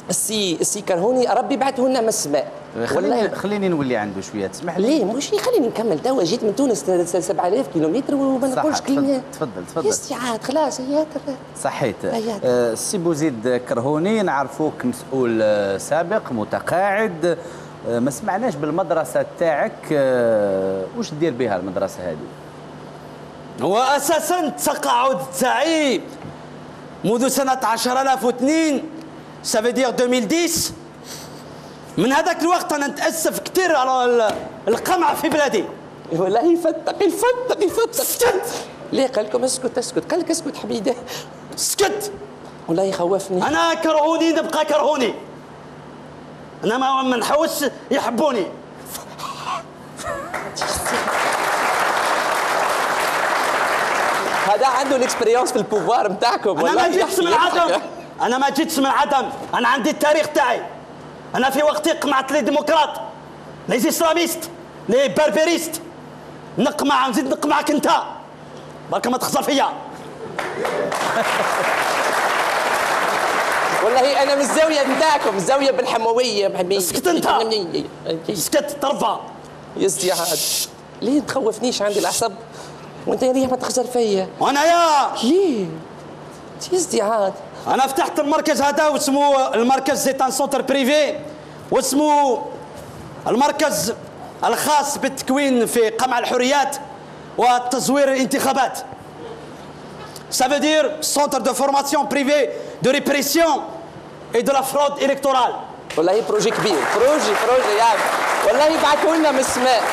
السي السي كرهوني ربي بعثه لنا من السماء. خليني والله. خليني نولي عنده شويه، تسمح لي؟ ليه؟ مش خليني نكمل توا، جيت من تونس س- س- سبعة آلاف كيلومتر وما صح، نقولش تفضل، كلمه. تفضل، تفضل. يا سي عاد، خلاص، هي ترى. صحيت. هي ترى. آه، السي بوزيد كرهوني، نعرفوك مسؤول، آه، سابق، متقاعد. آه، ما سمعناش بالمدرسه تاعك. آه، واش دير بها المدرسه هذه؟ هو أساسا التقاعد تاعي منذ سنة عشر آلاف واثنين، ça veut dire deux mille dix. من هذاك الوقت أنا نتأسف كثير على ال- القمع في بلادي. والله يفتق، يفتق، يفتق. سكت. ليه قال لكم اسكت، اسكت؟ قال لك اسكت حميدة. سكت. والله يخوفني. أنا كرهوني نبقى كرهوني. أنا ما، ما نحوس يحبوني. هذا عنده l'expérience في البوفوار نتاعكم. أنا ما جيتش من عدم. أنا ما جيتش من عدم. أنا عندي التاريخ تاعي. أنا في وقتي قمعت les démocrates، les islamistes، les berbéristes. نقمع، نزيد نقمعك أنت. برك ما تخزر فيا. والله انا من الزاويه نتاعكم، الزاويه بالحمويه محمية. اسكت انت. اسكت، ترفع. يا سي عاد، ليه تخوفنيش؟ عندي الاعصاب وانت يا ريح ما تخزر فيا. وانا يا ليه؟ يا سي عاد. انا فتحت المركز هذا واسمه المركز، c'est un centre privé، واسمه المركز الخاص بالتكوين في قمع الحريات وتزوير الانتخابات. Ça veut dire centre de formation privé de répression et de la fraude électorale. والله projet كبير، projet، projet يعني. والله بعثوا لنا من السماء،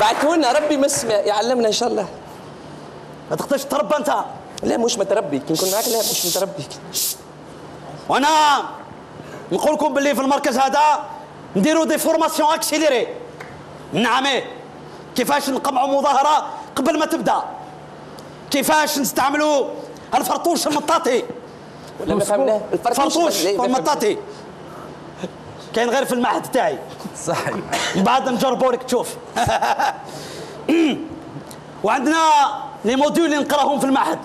بعثوا لنا ربي من السماء يعلمنا ان شاء الله. ما تقدرش تربى انت؟ لا، مش متربي، كي نكون معاك لا، مش متربي. وانا نقول لكم باللي في المركز هذا نديروا des formations accélérées. نعم، إيه. كيفاش نقمعوا مظاهره قبل ما تبدا؟ كيفاش نستعملوا الفرطوش المطاطي؟ ولا ما فهمناه؟ الفرطوش، الفرطوش المطاطي كاين غير في المعهد تاعي. صحيح. من بعد نجربوا لك تشوف. وعندنا les modules اللي نقراهم في المعهد.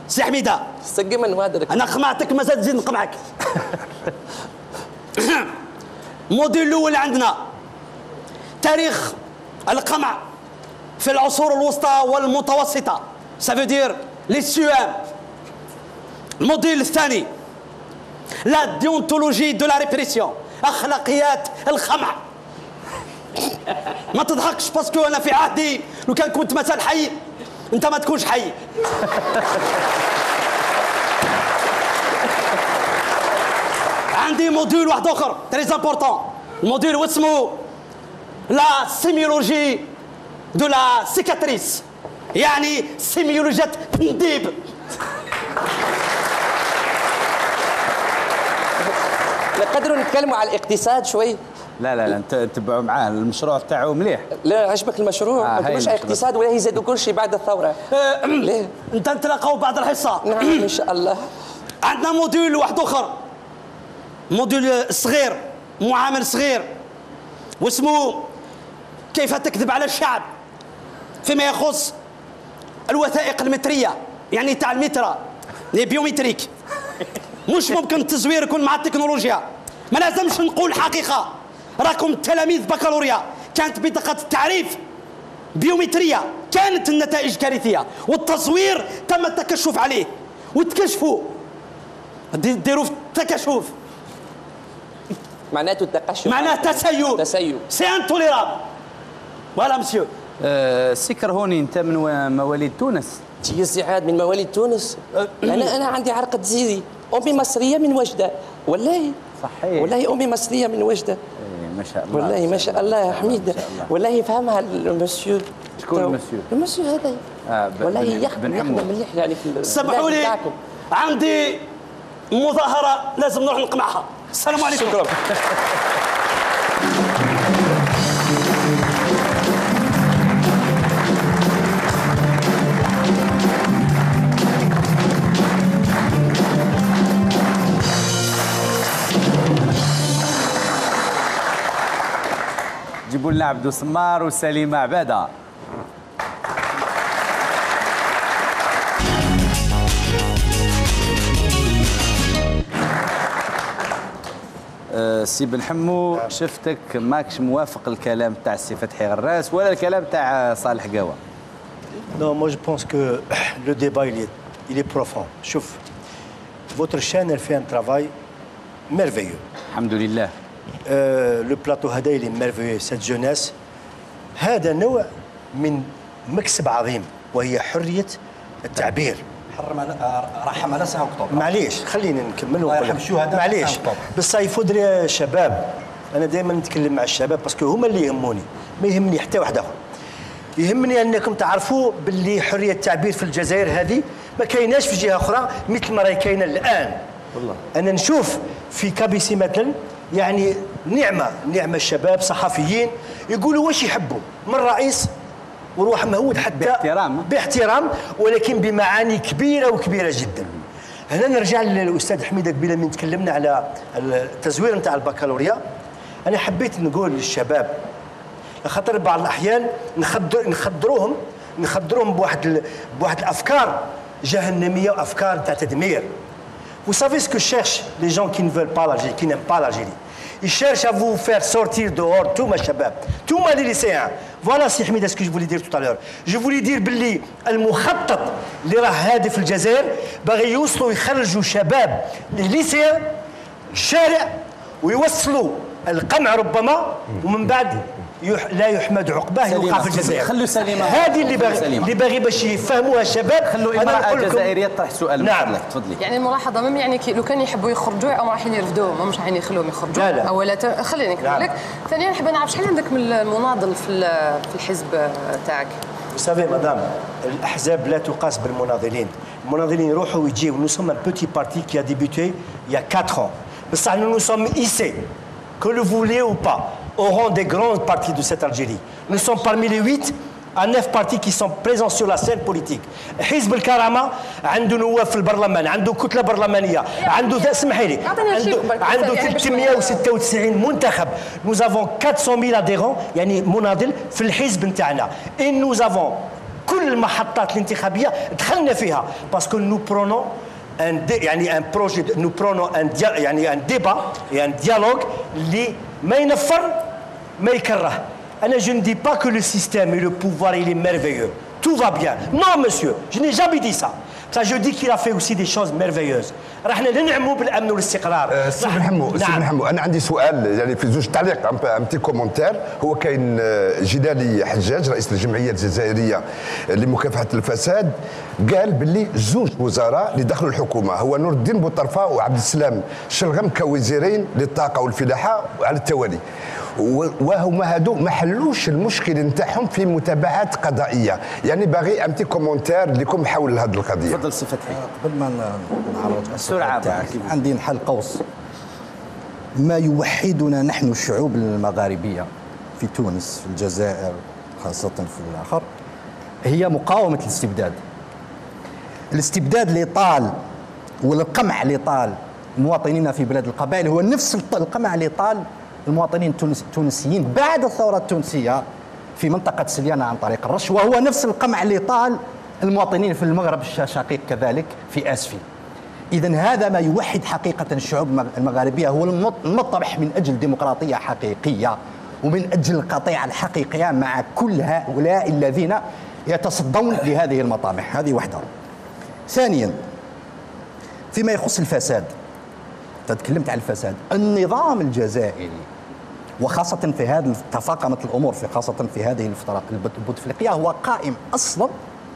سي حميده، سقي من وادرك. انا قمعتك، مازال تزيد نقمعك. الموديل الاول عندنا تاريخ القمع في العصور الوسطى والمتوسطه، ça veut dire les C E M. الموديل الثاني، la déontologie de la répression، اخلاقيات القمع. ما تضحكش، parce que انا في عهدي لو كان كنت مازال حي، انت ما تكونش حي. عندي module واحد اخر très important، الموديل واسمه la sémiologie de la cicatrice، يعني سيميولوجية التنديب. نقدروا نتكلموا على الاقتصاد شوي؟ لا، لا، لا، انت تبعوا معاه المشروع تاعو مليح. لا، عجبك المشروع؟ آه، قلت هاي مش المشروع. اقتصاد ولا يزيدوا كل شيء بعد الثورة. ليه؟ انت نتلاقاو بعد الحصه. نعم، ان شاء الله. عندنا موديل واحد اخر، موديل صغير، معامل صغير، واسمه كيف تكذب على الشعب فيما يخص الوثائق المتريه، يعني تاع المترة، les biométriques. مش ممكن التزوير يكون مع التكنولوجيا. ما لازمش نقول الحقيقه. راكم تلاميذ بكالوريا، كانت بطاقة التعريف بيومترية، كانت النتائج كارثية، والتزوير تم التكشف عليه وتكشفوا. دي-، ديروا في التكشف. معناته التقشف. معناه تسيب. تسيب. C'est intolérable. Voilà monsieur. آه، سي كرهوني، انت من و-، مواليد تونس؟ تي سي عاد من مواليد تونس. انا انا عندي عرق جزيري، امي مصريه من وجده. والله. صحيح. والله امي مصريه من وجده. إيه، ما شاء الله، والله ما شاء الله، ما شاء الله، حميده. ما شاء الله. والله يفهمها المسيو. شكون تو-، المسيو؟ المسيو هذا. آه، ب-، والله بن-، يخدم، بن يخدم حمو. مليح يعني في ال-، سمحوا لي، تاعكم. عندي مظاهره لازم نروح نقمعها. السلام عليكم. شكرا. قلنا عبدو سمار وسليمة عبادة. آه، سي بن حمو، شفتك ماكش موافق الكلام تاع السي فتحي غراس ولا الكلام تاع صالح قاوة. Non, moi je pense que le débat il est, il est profond. شوف, votre chaîne elle fait un travail merveilleux. الحمد لله. Euh, le plateau هذا il est merveilleux, cette jeunesse. هذا نوع من مكسب عظيم وهي حرية التعبير. حرم على رحم على ساعة أكتوبر. معليش, خليني نكمل الله ونقول يرحم لك. شهداء معليش, أكتوبر. بصح il faudrait يا شباب, انا دائما نتكلم مع الشباب parce que هما اللي يهموني, ما يهمني حتى واحد اخر. يهمني انكم تعرفوا باللي حريه التعبير في الجزائر هذه ما كايناش في جهه اخرى مثل ما راهي كاينه الان. والله انا نشوف في كابيسي مثلا, يعني, نعمه نعمه الشباب صحفيين يقولوا واش يحبوا من رئيس, وروح مهود حتى باحترام. باحترام, ولكن بمعاني كبيره وكبيره جدا. هنا نرجع للاستاذ حميده قبيله من تكلمنا على التزوير نتاع البكالوريا. انا حبيت نقول للشباب, خاطر بعض الاحيان نخدر نخدروهم نخدروهم بواحد ال... بواحد الافكار جهنميه وافكار تاع تدمير. Vous savez ce que cherchent les gens qui ne veulent pas l'Algérie, qui n'aiment pas l'Algérie? Ils cherchent à vous faire sortir dehors, tous, ma شباب, tous, ma, les lycéens. Voilà, c'est ce que je voulais dire tout à l'heure. Je voulais dire باللي المخطط اللي راه هادف الجزائر باغي يوصلوا يخرجوا شباب, les lycéens, الشارع, ويوصلوا القمع ربما, ومن بعد يح... لا يحمد عقباه, يوقع في الجزائر. خلوا سليمة. هذه اللي باغي اللي باغي باش يفهموها الشباب. خلوا امرأة جزائرية تطرح سؤال. نعم, تفضلي. يعني الملاحظه, même يعني كي لو كان يحبوا يخرجوا, او راح يخلوهم, مش راح يخلوهم يخرجوا. لا, لا. اولا, خليني نكمل لك. ثانيا, نحب نعرف شحال عندك من المناضل في في الحزب تاعك؟ Vous savez, madame, الاحزاب لا تقاس بالمناضلين. المناضلين يروحوا ويجيو. Nous sommes un petit parti qui a débuté il y a quatre ans. بصح nous nous sommes hissés, que le voulez ou pas, au rang des grands partis de cette Algérie. Nous sommes parmi les huit à neuf partis qui sont présents sur la scène politique. حزب الكرامة عنده نواب في البرلمان, عنده كتلة برلمانية, عنده, اسمحي لي, عنده, عنده ثلاثمية وستة وتسعين منتخب. Nous avons quatre cent mille adhérents, يعني, مناضل في الحزب نتاعنا. Et nous avons كل المحطات الانتخابية دخلنا فيها, parce que nous prenons un, يعني, un projet, nous prenons un, يعني, un débat et un dialogue اللي ما ينفر, ما يكره. أنا, je ne dis pas que le système et le pouvoir il est merveilleux. Tout va bien. Non, monsieur, je n'ai jamais dit ça. Ça, je dis qu'il a fait aussi des choses merveilleuses. راحنا ننعموا بالامن والاستقرار. سي بن حمو, سي بن حمو, انا عندي سؤال, يعني, في زوج تعليق, un petit commentaire. هو كاين جدالي حجاج, رئيس الجمعيه الجزائريه لمكافحه الفساد, قال باللي زوج وزراء اللي دخلوا الحكومه هو نور الدين بوطرفه وعبد السلام شلغم كوزيرين للطاقه والفلاحه على التوالي, وهما هادو ما حلوش المشكل نتاعهم في متابعات قضائيه. يعني, باغي un petit commentaire لكم حول هذه القضيه. تفضل سي فتحي. قبل ما نعرض بسرعه. عندي نحل قوس. ما يوحدنا نحن الشعوب المغاربيه في تونس, في الجزائر, خاصه في الاخر, هي مقاومه الاستبداد. الاستبداد اللي طال والقمع اللي طال مواطنينا في بلاد القبائل هو نفس القمع اللي طال المواطنين التونسيين بعد الثوره التونسيه في منطقه سليانه عن طريق الرش, وهو نفس القمع اللي طال المواطنين في المغرب الشقيق كذلك في اسفي. اذا هذا ما يوحد حقيقه الشعوب المغاربيه, هو المطرح من اجل ديمقراطيه حقيقيه ومن اجل القطيعه الحقيقيه مع كل هؤلاء الذين يتصدون لهذه المطامح. هذه واحده. ثانيا, فيما يخص الفساد, تتكلمت عن الفساد, النظام الجزائري وخاصة في هذه, تفاقمت الأمور في, خاصة في هذه الفترة البوتفليقية, هو قائم أصلا,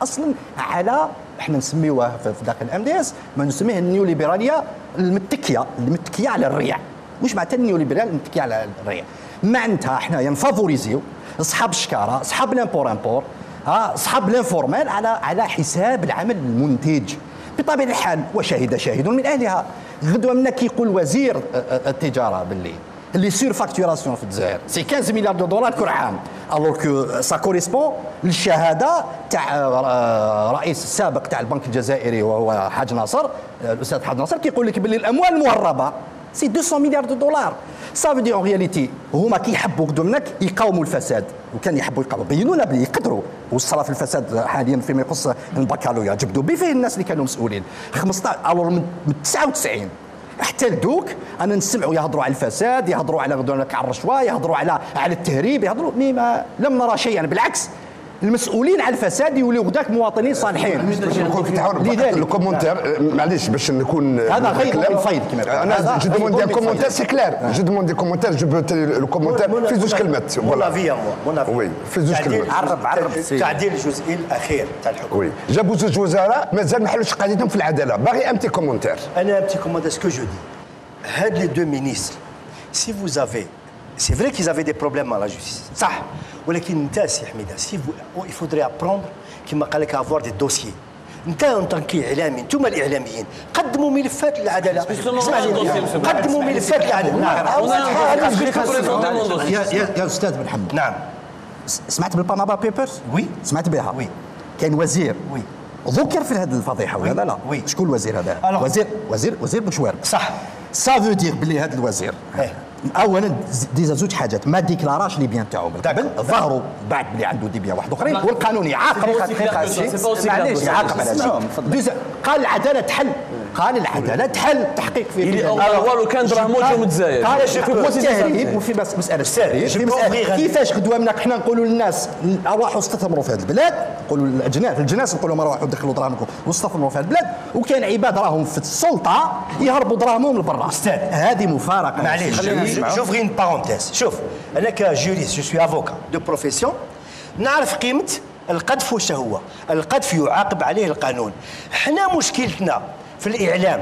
أصلا على, احنا نسميوه في داخل ال M D S, ما نسميه النيوليبرالية المتكية, المتكية على الريع. واش معناتها النيوليبرال المتكية على الريع؟ معناتها احنا ينفافوريزيو اصحاب الشكاره, اصحاب لامبور امبور, ها, اصحاب l'informel على على حساب العمل المنتج. بطبيعه الحال, وشهد شاهد من اهلها. غدوه منا كي يقول وزير التجاره باللي les surfacturations في الجزائر c'est quinze milliards de dollars كل عام, alors que ça correspond للشهاده تاع الرئيس السابق تاع البنك الجزائري وهو حاج ناصر, الاستاذ حاج ناصر, كيقول لك باللي الاموال المهربه c'est deux cents milliards de dollars. Ça veut dire en réalité هما كي يحبوا قدو منك يقاوموا الفساد، وكان يحبوا يقاوموا، بينوا لنا بلي يقدروا. وصرا في الفساد حاليا فيما يخص البكالوريا، جبدوا بيه فيه الناس اللي كانوا مسؤولين. خمسطاش، alors من من تسعة وتسعين حتى لدوك انا نسمعوا يهضروا على الفساد، يهضروا على غدوه على الرشوه، يهضروا على على التهريب، يهضروا، mais ما لم نرى شيئا، بالعكس، المسؤولين على الفساد يوليو غداك مواطنين صالحين. لذلك le commentaire، معليش باش نكون هذا غير الكلام. انا je demande un commentaire, c'est clair. Je demande des commentaires, je veux le commentaire في زوج كلمات. Mon avis à moi, mon avis. Oui, في زوج كلمات. عرب عرب التعديل الجزئي الاخير تاع الحكم. Oui. جابوا زوج وزراء مازال ما حلوش قضيتهم في العداله، باغي un petit commentaire. انا un petit commentaire, ce que je dis, هاد les deux ministres, si vous avez, c'est vrai qu'ils avaient des problèmes à la justice, صح, ولكن انت سي حميده, si vous, il faudrait apprendre, كما قال لك, avoir des dossiers. انت en tant qu'اعلامي, انتم الاعلاميين, قدموا ملفات للعداله. اسمح لي, قدموا ملفات للعداله. يا يا يا استاذ بن حمد, نعم. سمعت بال Panama Papers؟ Oui. سمعت بها؟ Oui. كاين وزير Oui. ذكر في هذه الفضيحه ولا لا؟ Oui. شكون الوزير هذا؟ Alors. وزير وزير وزير بوشوارب. صح. Ça veut dire بلي هذا الوزير, إيه. اولا, ديزا زوج حاجات, ما ديكلاراش les biens تاعو من قبل, D'accord. ظهروا بعد بلي عنده des biens واحد اخرين, والقانون يعاقب. دقيقة، دقيقة، c'est pas aussi clair que ça. معليش, يعاقب على اسمعهم، شيء. ديزا قال العداله تحل, قال العداله تحل تحقيق في Il est en droit, لو كان دراهمو جاو من الجزائر. قال في التهريب وفي مس- مساله التهريب, في مساله كيفاش غدوه منا حنا نقولوا للناس ارواحوا استثمروا في هذه البلاد, نقولوا للاجناس, الجناس نقولوا لهم ارواحوا دخلوا دراهمكم واستثمروا في هذه البلاد, وكاين عباد راهم في السلطه يهربوا دراهمهم لبرا. استاذ, هذه مفارقه. معليش, j'ouvre une parenthèse. شوف, انا ك juriste, je suis avocat de profession, نعرف قيمه القذف واش هو. القذف يعاقب عليه القانون. حنا مشكلتنا في الاعلام,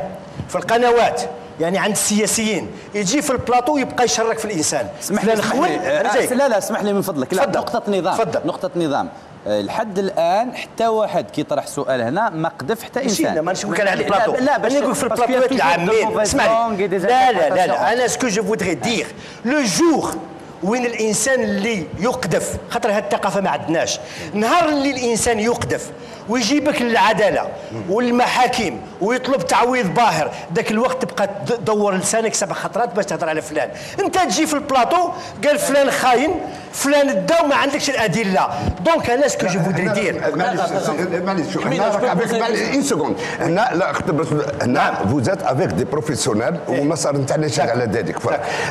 في القنوات, يعني عند السياسيين, يجي في البلاطو يبقى يشرك في الانسان. اسمح لي, اسمح لي, آه، لا, لا, اسمح لي من فضلك. لا, تفضل. نقطة نظام. تفضل. نقطة نظام. آه، لحد الآن حتى واحد كي طرح سؤال هنا ما قذف حتى ماشي إنسان. هنا, ما نشوف كان على لا, البلاطو. لا, باش انا نقول في parce qu'il y a البلاطوات toujours de العامين. mauvaises اسمع لي. langues et des لا لا لا interprétations. لا انا ce que je voudrais dire, le jour وين الانسان اللي يقذف, خاطر هاد الثقافه ما عندناش, نهار اللي الانسان يقذف ويجيبك للعداله والمحاكم ويطلب تعويض باهر, ذاك الوقت تبقى تدور لسانك سبع خطرات باش تهضر على فلان. انت تجي في البلاطو, قال فلان خاين, فلان دا, وما عندكش الادله. Donc انا ce que je voudrais dire, معليش, معليش, شوف, هنا راك avec, معليش, une seconde. هنا, لا, اختبر, هنا vous êtes avec des professionnels, ومسار نتاعنا شغال على ذلك.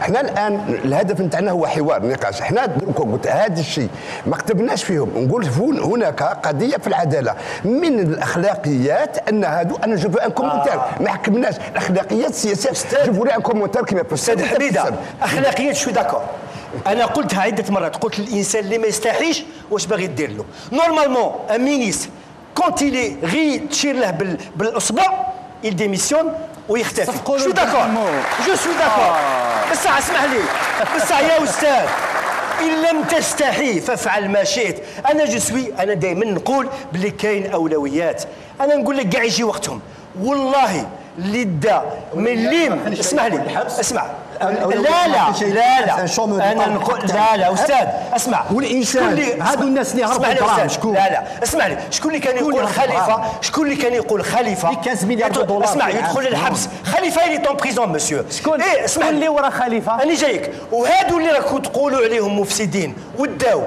حنا الان الهدف نتاعنا هو حوار, نقاش. حنا دوكا قلت هذا الشيء ما كتبناش فيهم, نقول هن-, هناك قضيه في العداله من الاخلاقيات ان هادو, انا je veux un commentaire, ما حكمناش الاخلاقيات السياسيه. Je voulais un commentaire كما في استاذ حميده, اخلاقيات, je suis d'accord. انا قلتها عده مرات, قلت للانسان اللي ما يستحيش واش باغي دير له. Normalement un ministre, quand il est غي تشير له بال-, بالاصبع, il démissionne ويختفي. Je suis d'accord, je suis d'accord. بصح اسمح لي, بصح يا استاذ, ان لم تستحي فافعل ما شئت. انا je suis, انا دائما نقول باللي كاين اولويات. انا نقول لك كاع يجي وقتهم, والله اللي دا مليم, اسمح لي, اسمع, لا لا لا لا, انا نقول لا لا استاذ, اسمع. والانسان, شكون اللي, هادو الناس اللي هربوا اسمح لي الدراهم, استاذ, شكون؟ لا لا, اسمح لي, شكون اللي كان شكون يقول اللي هرب خليفه؟ الدراهم؟ شكون اللي كان يقول خليفه؟ Les quinze milliards de dollars اسمع, في العام. يدخل للحبس خليفه, il est en prison monsieur. شكون, ايه, اسمح شكون لي. اللي ورا خليفه؟ انا جايك. وهادو اللي راكم تقولوا عليهم مفسدين وداو,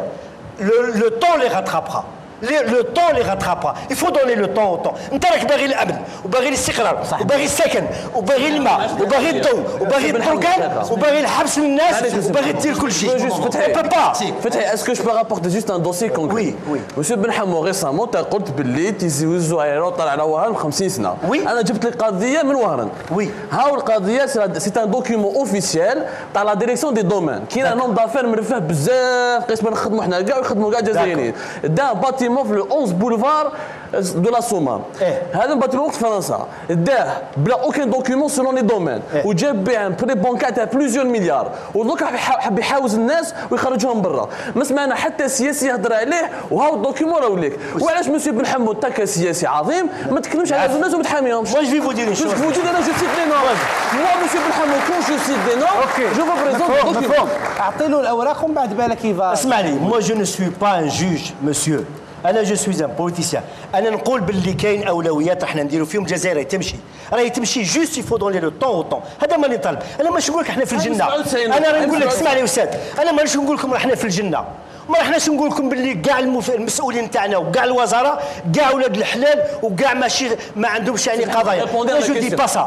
le, le temps les rattrapera. Le, le temps les rattrapera. Il faut donner le temps au temps. انت راك باغي الامن, وباغي الاستقرار, وباغي السكن, وباغي الماء, وباغي الضوء, وباغي البركان, وباغي الحبس للناس, وباغي دير كل شيء. Juste, فتحي. On peut pas. فتحي, est-ce que je peux rapporter juste un dossier concret? Oui, oui. Monsieur Ben Hamour, récemment, انت قلت باللي تيزي وزو ايروطار على وهران خمسين سنه. Oui. انا جبت لك قضيه من وهران. Oui. هاو القضيه, c'est un document officiel تاع la direction des domaines. كاين un homme d'affaires مرفه بزاف, قسم نخدموا حنا كاع ويخدموا كاع جزائريين. دا bâtiment في le onze boulevard de la Soumam. إيه. هذا bâtiment وقت فرنسا. داه بلا aucun document selon les domaines. إيه. وجاب بيه un prêt bancaire تاع plusieurs milliards. ودوك حاب يحا-, حاب يحاوز الناس ويخرجهم برا. ما سمعنا حتى سياسي يهضر عليه, وهاو ال document راهو ليك. وعلاش monsieur Ben Hamour, انت كسياسي عظيم, ما تكلمش على هاد الناس وما تحاميهمش؟ Moi, je vais vous dire une chose. Vous dites, je cite des noms. Moi, monsieur Ben Hamour, quand je cite des noms, je vous présente des documents. اعطي له الاوراق ومن بعد بالك يفا. اسمع لي, moi je ne suis pas un juge, monsieur. انا جو سوي ان بوليتيسيان. انا نقول باللي كاين اولويات راح نديروا فيهم. الجزائر راهي تمشي، راهي تمشي. جوست يفو دوني لو طون او طون. هذا ماني طالب. انا ماش نقول لك احنا في الجنه. انا راه نقول لك، اسمع لي استاذ، انا مانيش نقول لكم راحنا في الجنه، ما راحناش نقول لكم باللي كاع المف... المسؤولين تاعنا وكاع الوزراء، كاع ولاد الحلال وكاع ماشي، ما عندهمش يعني قضايا.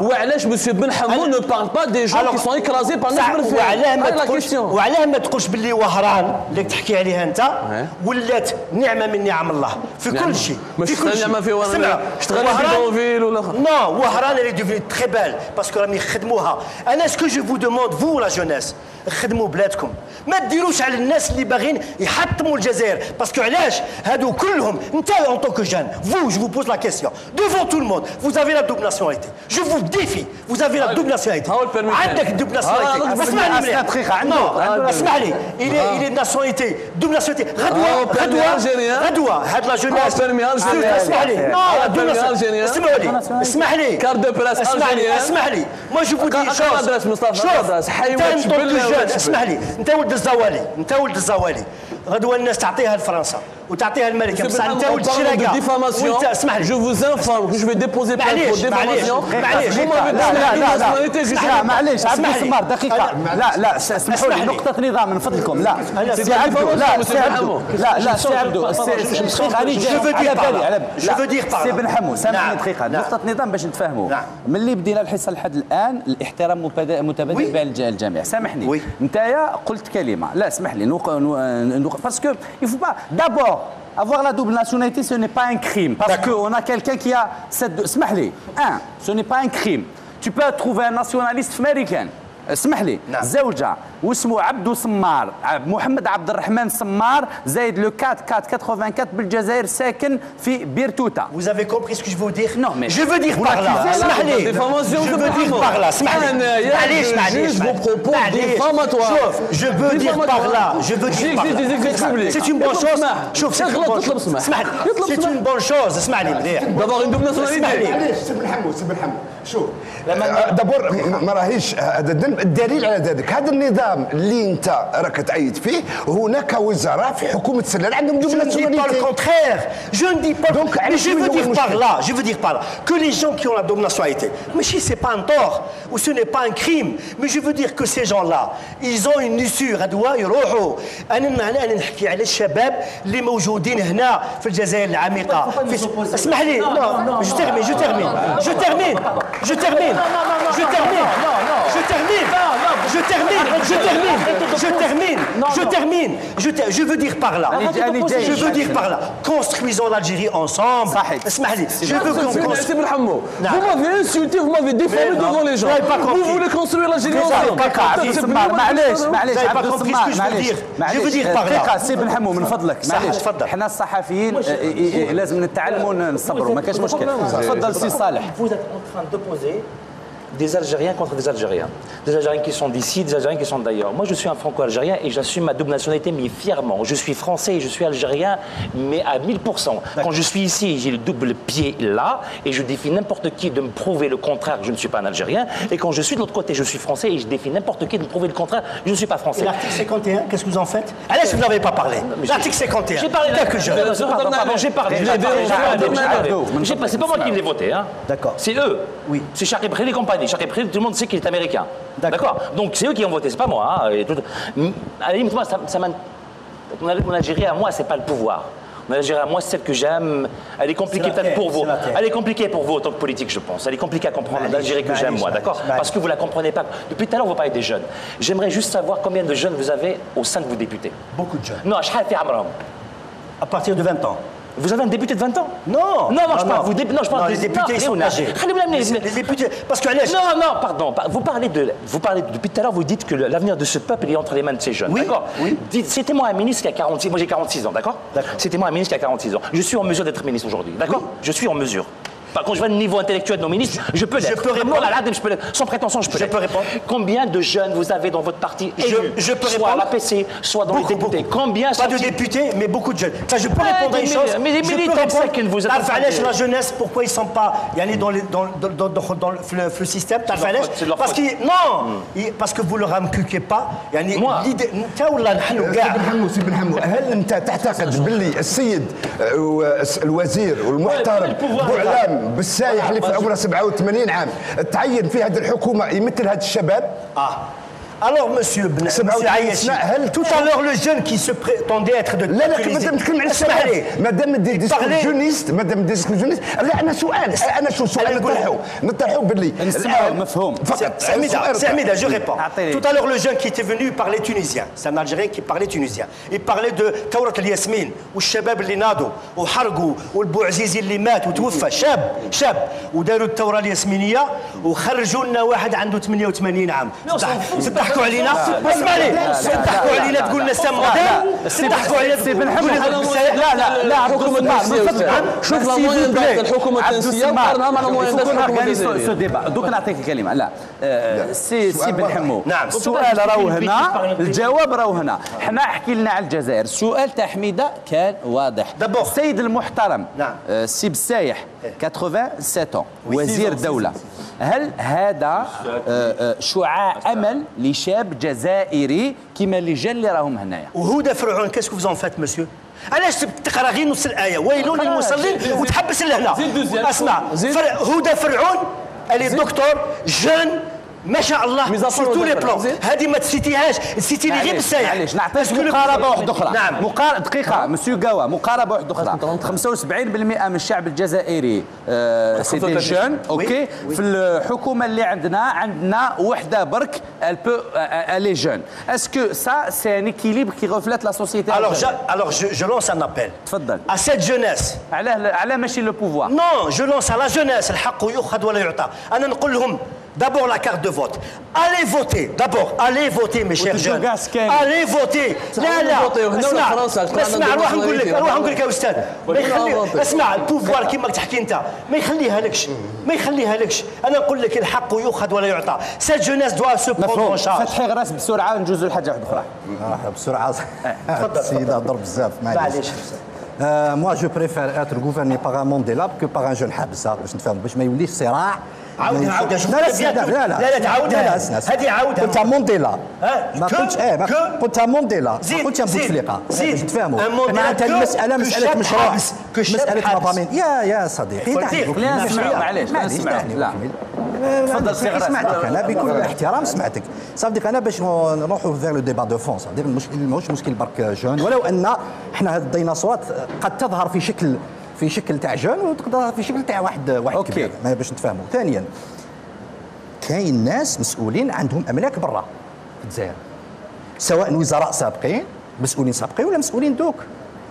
وعلاش مسيو بن حمو ne parle pas des gens qui sont écrasés par الناس؟ وعلاه ما تقولش، وعلاه ما تقولش باللي وهران اللي تحكي عليها انت ولات نعمه من نعم الله في كل شيء، في كل شيء. اسمع، وهران، non, وهران اللي دوفني تري بال باسكو راهم يخدموها. انا سكو جو فو دوموند فو لا جونيس، خدموا بلادكم، ما ديروش على الناس اللي باغيين يحطموا الجزائر. باسكو علاش؟ هادو كلهم، انت en tant que jeune, vous, je vous pose la question devant tout le monde, vous avez la double nationalité. Je vous défie, vous avez la double nationalité. عندك double nationalité. اسمعني مليح. اسمح لي، il est, il est nationalité, double nationalité. غدوه، غدوه، غدوه هاد لا جونيس. اسمح لي، اسمح لي، اسمح لي، اسمح لي. Moi, je vous dis une chose. شوف، انت en tant que jeune, اسمح لي، انت ولد الزوالي، انت ولد الزوالي. غدوه الناس تعطيها لفرنسا وتعطيها لامريكا، بصح انت ولد الشراكه. وانت، اسمح لي. Je vous informe que je vais déposer plainte pour diffamation. معليش، معليش، معليش. لا، معليش، عبد السمار، دقيقه. لا، لا، اسمحوا لي، نقطه نظام من فضلكم. لا، سي عبدو، لا، سي عبدو، لا، لا، سي عبدو، دقيقه، انا جاي على بالي، على بالي. سي بن حمو، سامحني دقيقه، نقطه نظام باش نتفاهموا. ملي بدينا الحصه لحد الان الاحترام متبادل بين الجميع. سامحني، نتايا قلت كلمه، لا اسمح لي، parce que il faut pas d'abord avoir la double nationalité, ce n'est pas un crime parce que on a quelqu'un qui a cette, اسمح لي, un, ce n'est pas un crime. Tu peux trouver un nationaliste في ماريكان, اسمح لي, زوجة واسمه عبدو سمار, محمد عبد الرحمن سمار, زايد le quatre quatre quatre-vingt-quatre بالجزائر, ساكن في بيرتوتا. Vous avez compris ce que je veux dire? Non, mais je veux dire par là, اسمح لي. Je veux dire par là, اسمح لي. معليش, معليش, juste vos propos diffamatoires. شوف, je veux dire par là, je veux dire par là. C'est une bonne chose. شوف, c'est une bonne chose. اسمح لي. C'est une bonne chose, اسمح لي مليح. D'avoir une double nationalité. اسمح لي. معليش, سي بن حمو, سي بن حمو. شوف, دابور, ما راهيش هذا الذنب. الدليل على ذلك, هذا النظام اللي انت راك تأيد فيه, هناك وزراء في حكومة السلال عندهم double nationalité. Je ne dis pas le contraire. Je ne dis pas, mais je veux dire par là, je veux dire par là que les gens qui ont la double nationalité, ماشي, c'est pas un tort ou ce n'est pas un crime, mais je veux dire que ces gens-là, ils ont une usure, هذو يروحوا. انا, انا نحكي على الشباب اللي موجودين هنا في الجزائر العميقه. اسمح لي, non, je termine, je termine, je termine, je termine, je termine, je termine, je termine, je termine, je termine, je termine, je veux dire par là, je veux dire par là, construisons l'Algérie ensemble. اسمح لي, je veux qu'on construise. Vous m'avez insulté, vous m'avez diffamé devant les gens. Vous voulez construire l'Algérie ensemble. معليش, معليش, عبد السمار, معليش. معليش, دقيقة, سي بن حمو, من فضلك, معليش. حنا الصحفيين, آه, آه, آه, لازم نتعلموا نصبروا, ما كاش مشكل. تفضل سي صالح. Vous êtes en train d'opposer des Algériens contre des Algériens. Des Algériens qui sont d'ici, des Algériens qui sont d'ailleurs. Moi, je suis un franco-algérien et j'assume ma double nationalité, mais fièrement. Je suis français et je suis algérien, mais à mille pour cent. Quand je suis ici, j'ai le double pied là, et je défie n'importe qui de me prouver le contraire que je ne suis pas un Algérien. Et quand je suis de l'autre côté, je suis français et je défie n'importe qui de me prouver le contraire que je ne suis pas français. Et l'article cinquante et un, qu'est-ce que vous en faites? Allez, vous n'avez pas parlé. L'article cinquante et un. J'ai parlé. Quelques jeunes. Pardon, pardon, j'ai parlé. J'ai pas, c'est pas moi qui l'ai voté, hein. D'accord. C'est eux. Oui. C'est Chakri Bhri et compagnie. Chakri Bhri, tout le monde sait qu'il est américain. D'accord. Donc c'est eux qui ont voté, c'est pas moi, hein. Et tout, à la limite, moi, ça, ça m'in- Mon Algérie à moi, c'est pas le pouvoir. Mon Algérie à moi, c'est celle que j'aime. Elle est compliquée peut-être pour vous. Elle est compliquée pour vous en tant que politique, je pense. Elle est compliquée à comprendre l'Algérie que j'aime, moi, d'accord? Parce que vous la comprenez pas. Depuis tout à l'heure, vous parlez des jeunes. J'aimerais juste savoir combien de jeunes vous avez au sein de vos députés. Beaucoup de jeunes. Non, شحال في عمرهم؟ À partir de vingt ans. Vous avez un député de vingt ans? Non. Non, non, je parle, vous, non, je parle des députés, ils sont âgés. Les députés, parce que... Non, non, pardon. Vous parlez de, vous parlez, depuis tout à l'heure, vous dites que l'avenir de ce peuple est entre les mains de ces jeunes. Oui, d'accord. Citez-moi un ministre qui a quarante-six, moi j'ai quarante-six ans, d'accord? Citez-moi un ministre qui a quarante-six ans. Je suis en mesure d'être ministre aujourd'hui, d'accord? Je suis en mesure. Quand je vois le niveau intellectuel de nos ministres, je peux l'être. والله العظيم, je peux l'être. Sans prétention, je peux l'être. Combien de jeunes vous avez dans votre parti élus, soit à l'A P C, soit dans les députés ? Combien sont-ils ? Pas de députés, mais beaucoup de jeunes. Enfin, je peux répondre à une chose. Mais les militants, c'est que vous êtes en train de... علاش la jeunesse, pourquoi ils sont pas, يعني, dans les, dans, dans, dans, dans le, le système, تعرف علاش ? Parce que, non, parce que vous leur inculquez pas, يعني, l'idée, تا والله نحن كاع. سي بن حمو, سي بن حمو, هل انت تعتقد باللي السيد، آه، الوزير والمحترم بوعلام بالسايح اللي في عمره سبعة وثمانين عام تعين في هذه الحكومة يمثل هذا الشباب؟ اه. Alors, monsieur بن، monsieur عياشي, هل tout à l'heure, le jeune qui se prétendait être de لا, لا, Tunisie, مادام نتكلم على الشباب, مادام دي ديسكور جونيست, مادام دي ديسكور جونيست, لا, انا سؤال, انا شو سؤال نطرحه, نطرحه باللي نسمع الآن مفهوم. فقط سي حميدة, سؤال سي حميدة, je réponds. Tout à l'heure, le jeune qui était venu parlait tunisien, c'est un Algérien qui parlait tunisien. Il parlait de ثورة الياسمين والشباب اللي ناضوا وحرقوا والبوعزيزي اللي مات وتوفى, شاب, شاب, وداروا الثورة الياسمينية وخرجوا لنا واحد عنده ثمانية وثمانين عام. تضحكوا علينا, اسمعني, تضحكوا علينا, تقول لنا c'est un modèle, تضحكوا علينا, سي بن حمد, لا, لا, لا, عبد السماع, من فضلك, شوف la moyenne d'âge الحكومة التونسية وقارنها مع la moyenne d'âge الحكومة الجزائرية. دوك نعطيك الكلمة, لا. آه، سي, سي بن حمو. نعم. السؤال راهو هنا, الجواب راهو هنا. حنا حكي لنا على الجزائر, السؤال تاع حميدة كان واضح. السيد المحترم, نعم. آه، سي بسايح, quatre-vingt-sept ans, وزير دولة. هل هذا, آه، آه، شعاع أمل لشاب جزائري كيما les jeunes اللي راهم هنايا؟ وهدى فرعون, qu'est-ce que vous en faites, monsieur ? علاش تقرا غير نص الآية؟ ويل للمصلين, وتحبس لهنا. اسمع, هدى فرعون, elle est docteur, jeune, ما شاء الله, sur tous les plans. هذه ما تسيتيهاش, تسيتي لي غير بالسايح. معليش, نعطيك مقاربة واحدة أخرى. نعم. مقار-, دقيقة, monsieur Gawa, مقاربة واحدة أخرى. خمسة وسبعين بالمئة من الشعب الجزائري, آه, c'est des jeunes, OK. في الحكومة اللي عندنا, عندنا وحدة برك, elle peut, آه, آه, elle est jeune. Est-ce que ça, c'est un équilibre qui reflète la société algérienne ? Alors, je, alors je, je lance un appel, تفضل, à cette jeunesse. علاه, علاه ماشي le pouvoir ? Non, je lance à la jeunesse, الحق يؤخذ ولا يعطى. أنا نقول لهم, d'abord la carte de vote. Allez voter, d'abord, allez voter, mes chers jeunes. Allez voter. لا, لا, اسمع, اسمع, روح نقول لك, روح نقول لك يا أستاذ. ما يخلي, اسمع, le pouvoir كيما تحكي أنت, ما يخليها لكش, ما يخليها لكش. أنا نقول لك الحق يؤخذ ولا يعطى. Cette jeunesse doit se prendre en charge. فتحي غراس بسرعة, نجوزوا لحاجة واحدة أخرى. آه، بسرعة. تفضل، السيد تفضل. هضر بزاف, معليش. معليش. آه, moi, je préfère être gouverné par un Mandela que par un jeune حابس, ها, باش نتفاهموا, باش ما يوليش صراع. عاودها, عاودها, شوف, لا, لا, لا, لا, لا, لا, تعاودها. لا, لا, اسمع, اسمع. هذه عاودها. قلت مانديلا. ها؟ ما قلتش, إيه, ما قلت مانديلا. زيد, ما قلتش زيد, بوتفليقة. زيد. باش نتفاهموا. معناتها المسألة مسألة مشروع. مسألة مضامين. يا, يا صديقي, دعني. خلينا نسمعوا, معليش, معليش, نسمعوا. دعني لا. نكمل. تفضل, سي غراس. سمعتك أنا بكل احترام, سمعتك. صافي, ديك أنا باش نروحوا vers le débat de fond, صافي, ديك المشكل ماهوش مشكل برك جون, ولو أن حنا هاد الديناصورات قد تظهر في شكل, في شكل تاع جون, وتقدر في شكل تاع واحد, واحد كبير, ما باش نتفاهموا. ثانيا, كاين ناس مسؤولين عندهم أملاك برا في الجزائر, سواء وزراء سابقين, مسؤولين سابقين ولا مسؤولين دوك,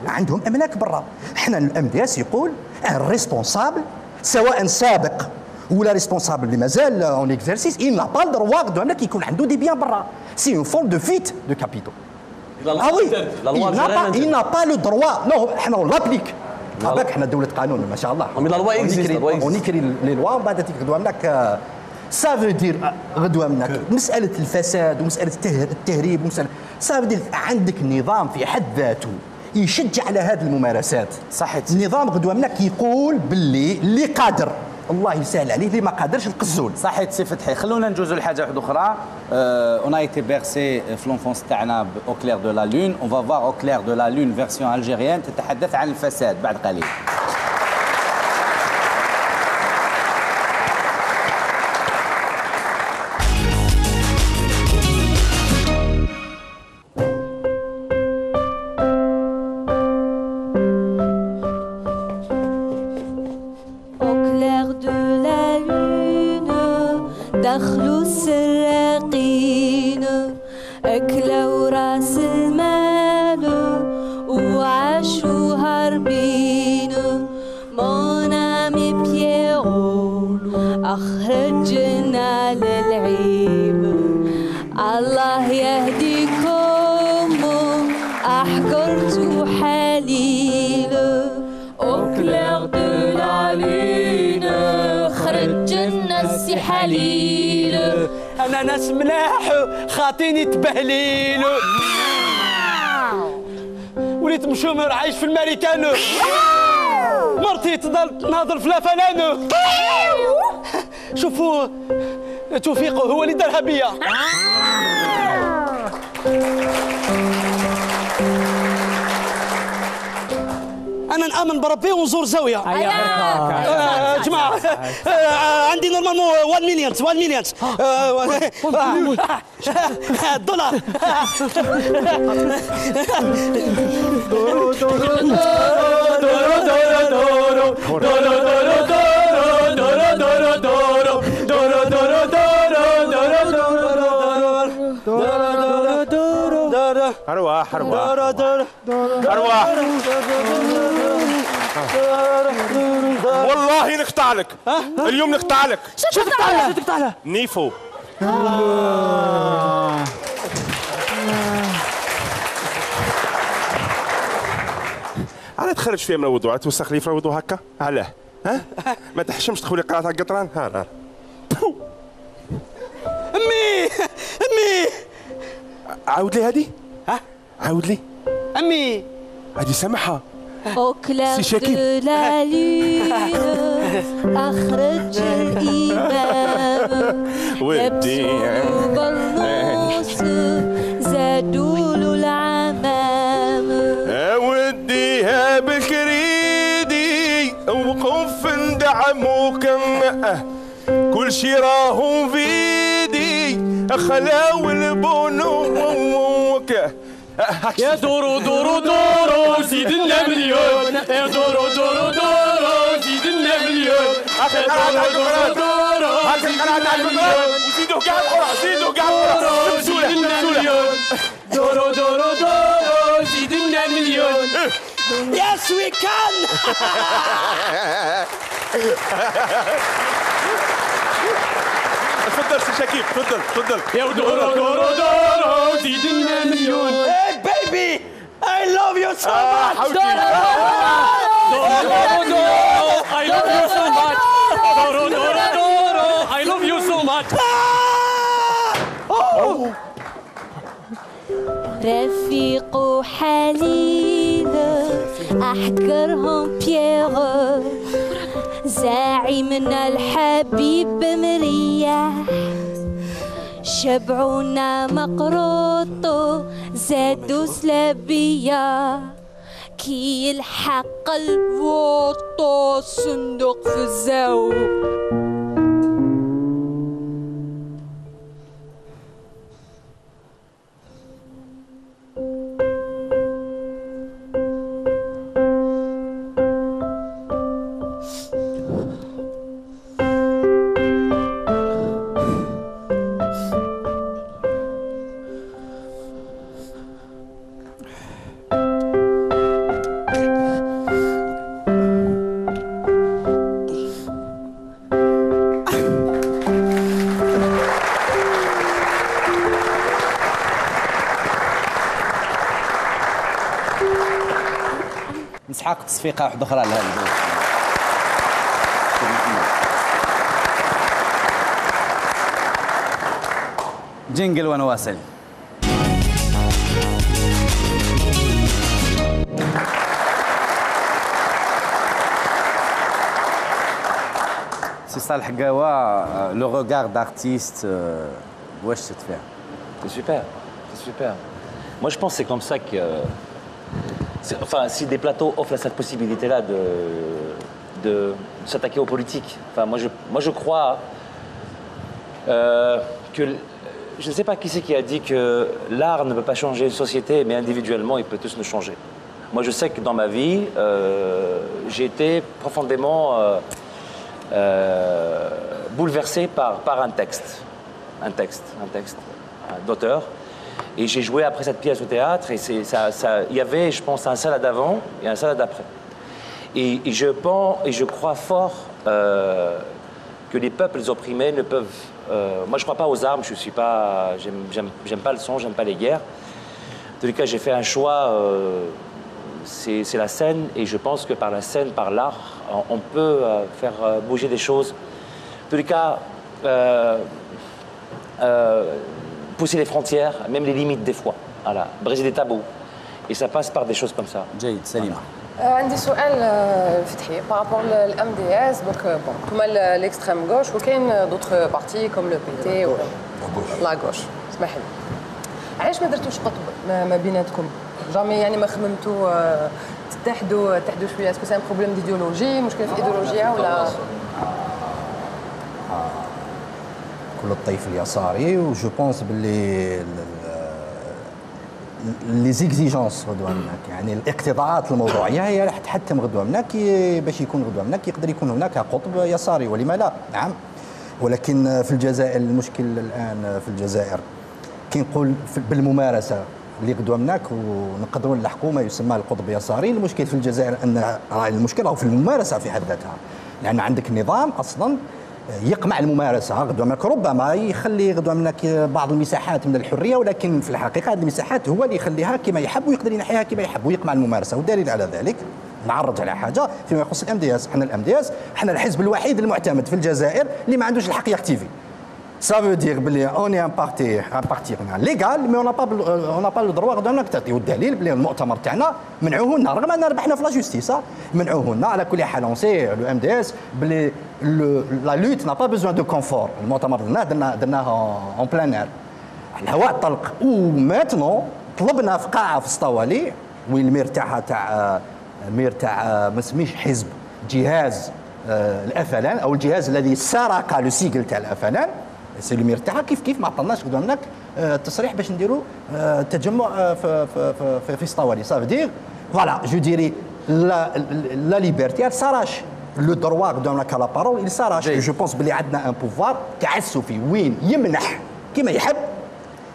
عندهم أملاك برا. حنا ال M D S يقول un responsable, سواء سابق ولا responsable اللي مازال en exercice, il n'a pas le droit غدوة ملي يكون عنده des biens برا. C'est une forme de fuite de capitaux. Ah oui, il n'a pas, il n'a pas le droit. Non, حنا on l'applique. Ah, باك حنا دولة قانون, ما شاء الله. Mais la loi existe, la loi existe. On écrit les lois, ومن بعد تيك غدوة ملاك, آه, ça veut dire, آه, غدوة ملاك, مسألة الفساد ومسألة التهر-, التهريب ومسألة, ça veut dire عندك نظام في حد ذاته يشجع على هذه الممارسات. صحيت. النظام غدوة ملاك يقول باللي اللي قادر الله يسهل عليه, اللي ما قادرش نقصوا له. صحيت سي فتحي, خلونا نجوزوا لحاجة واحدة أخرى. Euh, on a été bercé في l'enfance تاعنا ب-, au clair de la lune. On va voir au clair de la lune version algérienne تتحدث عن الفساد بعد قليل. Au clair de la lune, دخلوا السراقين, أكلوا راس المال وعاشوا هاربين. Mon ami Pierrot, أخرجنا للعيب. الله يهديكم، أحقرتوا حليل. Au clair de la lune. أنا ناس ملاح، خاطيني تبهليل. وليت مشومر عايش في الماريكان. مرتي تضل تناظر في لافلان. شوفوا، توفيق هو اللي دارها بيا. أنا نآمن بربي ونزور زاوية. آه، جماعة، آه، عندي normalement one million، one million. آه، دولار. أرواح، أرواح. أرواح. والله نقطع لك. اليوم نقطع لك. شو تقطع له؟ شو تقطع له؟ نيفو. علاه تخرج فيا من الوضوء؟ توسخ لي في الوضوء هكا؟ علاه؟ ها؟ ما تحشمش تقول لي قرعة تاع القطران؟ ها، ها. أمي! أمي! عاود لي هادي. ها؟ عاود لي. أمي! هادي سامحها. Au clair سي شاكيب. De la lune، أخرج الإمام. ودي. لبسوا البرنوس، زادوا له العمام. وديها بكريدي، وقف ندعموك. كل شي راهو فيدي، خلاو البنوك. يا دورو دورو دورو، زيد لنا مليون. يا دورو دورو دورو، زيد لنا مليون. هاك القرعة تاع القرآن. هاك القرعة تاع القرآن. وزيدوه كاع القرعة، زيدوه كاع القرعة. دورو، زيد لنا مليون. دورو دورو دورو، زيد لنا مليون. Yes, we can. تفضل سي شكيب، تفضل، تفضل. يا دورو دورو دورو، زيد لنا مليون. Hey, baby, I love you so much. حوتي. دورو دورو دورو، I love you so much. دورو دورو دورو، I love you so much. رفيق حليل، أحقرهم بيير. زعيمنا الحبيب مرياح، شبعونا مقروطو، زادوا سلبية. كي يلحق البوطو، الصندوق في الزاو. نسحق تصفيقة واحدة أخرى لهذا الجو. جينجل ونواصل. C'est ça le حقاوة, euh, le regard d'artiste, euh, واش شفت فيها؟ C'est super, c'est super. Moi, je pense que c'est comme ça que, c'est- enfin, si des plateaux offrent cette possibilité-là de, de s'attaquer aux politiques, enfin, moi, je, moi, je crois euh, que l- je ne sais pas qui c'est qui a dit que l'art ne peut pas changer une société, mais individuellement, il peut tous nous changer. Moi, je sais que dans ma vie, euh, j'ai été profondément euh, euh, bouleversé par, par un texte, un texte, un texte euh, d'auteur. Et j'ai joué après cette pièce au théâtre, et c'est, ça, ça, il y avait, je pense, un salade d'avant et un salade d'après. Et, et je pense, et je crois fort euh, que les peuples opprimés ne peuvent. Euh, moi, je ne crois pas aux armes. Je suis pas. J'aime, j'aime, j'aime pas le sang. J'aime pas les guerres. En tous les cas, j'ai fait un choix. Euh, c'est, c'est la scène, et je pense que par la scène, par l'art, on, on peut euh, faire euh, bouger des choses. En tous les cas, Euh, euh, pousser les frontières, même les limites des fois. Voilà, briser des tabous. Et ça passe par des choses comme ça. جيد. سليمة. آه، عندي سؤال، آه، فتحي، par rapport لل M D S. Donc، آه، bon, نتوما l'extrême gauche وكاين d'autres partis comme le P T و la gauche. اسمح لي، علاش ما درتوش قطب ما بيناتكم؟ Jamais يعني ما خممتوا، آه، تتحدوا تتحدوا شويه؟ Est-ce que c'est un problème d'idéologie؟ مشكل في الايديولوجيا ولا؟ كل الطيف اليساري. و je pense باللي les exigences غدوه منك، يعني الاقتضاءات الموضوعيه هي راح تحتم غدوه منك باش يكون غدوه منك يقدر يكون هناك قطب يساري، ولما لا؟ نعم. ولكن في الجزائر، المشكل الان في الجزائر كي نقول بالممارسه اللي غدوه منك ونقدروا نلحقوا ما يسمى القطب اليساري. المشكل في الجزائر ان راه المشكل راهو في الممارسه في حد ذاتها، لان عندك نظام اصلا يقمع الممارسه. غدوه منك ربما يخلي غدوه منك بعض المساحات من الحريه، ولكن في الحقيقه هذه المساحات هو اللي يخليها كما يحب ويقدر ينحيها كما يحب ويقمع الممارسه. والدليل على ذلك، نعرج على حاجه فيما يخص ال M D S. احنا ال M D S احنا الحزب الوحيد المعتمد في الجزائر اللي ما عندوش الحق ياكتيفي. Ça veut dire بلي on est un parti, un parti légal, mais on n'a pas, on n'a pas le droit غدوه منك تعطي. والدليل بلي المؤتمر تاعنا منعوه لنا رغم ان ربحنا في la justice. منعوه لنا. على كل حال، on sait, le M D S, بلي la lutte n'a pas besoin de confort. المؤتمر درناه درناه درناه en plein air، على الهواء الطلق. و maintenant طلبنا في قاعه في اسطوالي وين المير تاعها تاع مير تاع ما سميش حزب، جهاز، آه، ال FLN او الجهاز الذي سرق le sigle تاع ال FLN. C'est le maire تاعها، كيف كيف ما عطلناش غدوه منك، آه، تصريح باش نديروا، آه، تجمع، آه، في في في في, في اسطوالي. Ça veut dire, voilà, je dirais, la la liberté elle s'arrache, le droit غدوه منك à la parole il s'arrache. Je pense بلي عندنا un pouvoir تعسفي وين يمنح كما يحب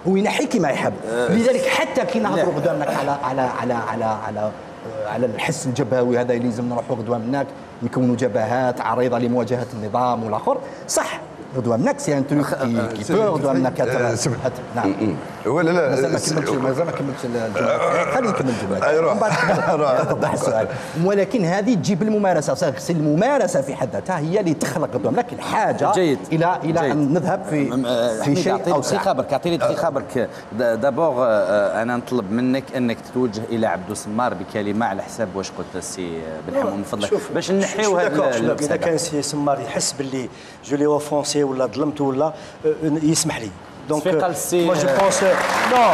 وينحي كما يحب. لذلك حتى كي نهضروا غدوه منك على على على على على على الحس الجبهوي هذا اللي لازم نروحوا غدوه منك نكونوا جبهات عريضه لمواجهه النظام والاخر. صح، غدوه منك c'est un truc qui peut غدوه منك. نعم. ولا لا، مازال ما كملتش، مازال ما كملتش الجمله. خلينا نكمل الجمله. روح. توضح السؤال. ولكن هذه تجي بالممارسه. C'est الممارسه في حد ذاتها هي اللي تخلق غدوه منك الحاجه جيد. الى الى جيد. ان نذهب في في شيء اوسع. دقيقه برك، اعطيني دقيقه برك. D'abord، انا نطلب منك انك تتوجه الى عبدو سمار بكلمه على حساب واش قلت السي بلحمو، من فضلك، باش نحيو هذا. اذا كان السي سمار يحس باللي je l'ai offensé ولا ظلمت ولا، يسمح لي. Donc, moi, je pense, non,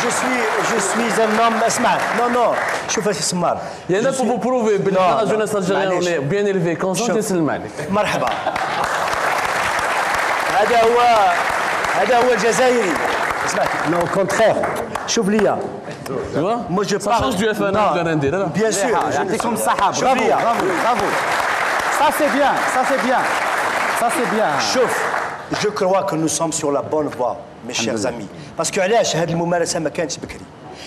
je suis, je suis un homme, اسمع. Non, non, شوف السي سمار. يعني pour vous prouver بلي la jeunesse algérienne est bien élevée, consciente. يسلم عليك. مرحبا. هذا هو، هذا هو الجزائري. اسمع. Non, au contraire. شوف ليا. Moi, je parle. Bien sûr. يعطيكم الصحة. Bravo, bravo, bravo. Ça c'est bien, ça c'est bien. Ça c'est bien. شوف، je crois que nous sommes sur la bonne voie, mes chers amis. Parce que علاش هذه الممارسة ما كانتش بكري؟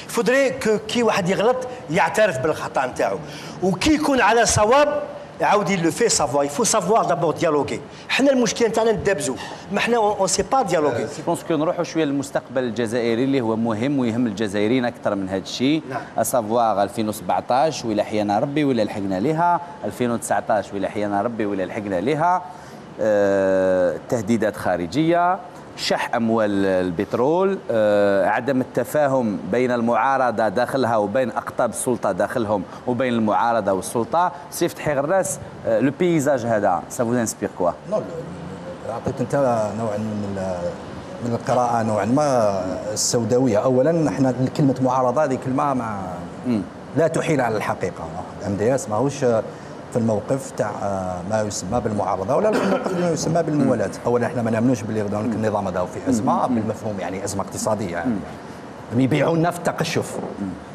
Faudrait que كي واحد يغلط يعترف بالخطأ نتاعو، وكي يكون على صواب يعاود il le fait savoir. Il faut savoir d'abord dialoguer. حنا المشكل نتاعنا ندابزو، ما حنا on sait pas dialoguer. Je pense que نروحوا شويه للمستقبل الجزائري اللي هو مهم ويهم الجزائريين اكثر من هذا الشيء. نعم. À savoir ألفين وسبعطاش، ولا حيانا ربي ولا لحقنا ليها، ألفين وتسعطاش، ولا حيانا ربي ولا لحقنا ليها. آه، تهديدات خارجيه، شح اموال البترول، آه، عدم التفاهم بين المعارضه داخلها وبين اقطاب السلطه داخلهم وبين المعارضه والسلطه. سي فتحي غراس، آه، le paysage هذا، ça vous inspire quoi؟ Non, عطيت انت نوع من من القراءه نوعا ما السوداويه. اولا، احنا كلمه معارضه هذه كلمه ما لا تحيل على الحقيقه. ال M D S ماهوش في الموقف تاع ما يسمى بالمعارضه ولا في الموقف ما يسمى بالموالاه. اولا، احنا ما نامنوش باللي غدوه النظام هذا في ازمه بالمفهوم، يعني ازمه اقتصاديه يعني. يبيعوا لنا في التقشف،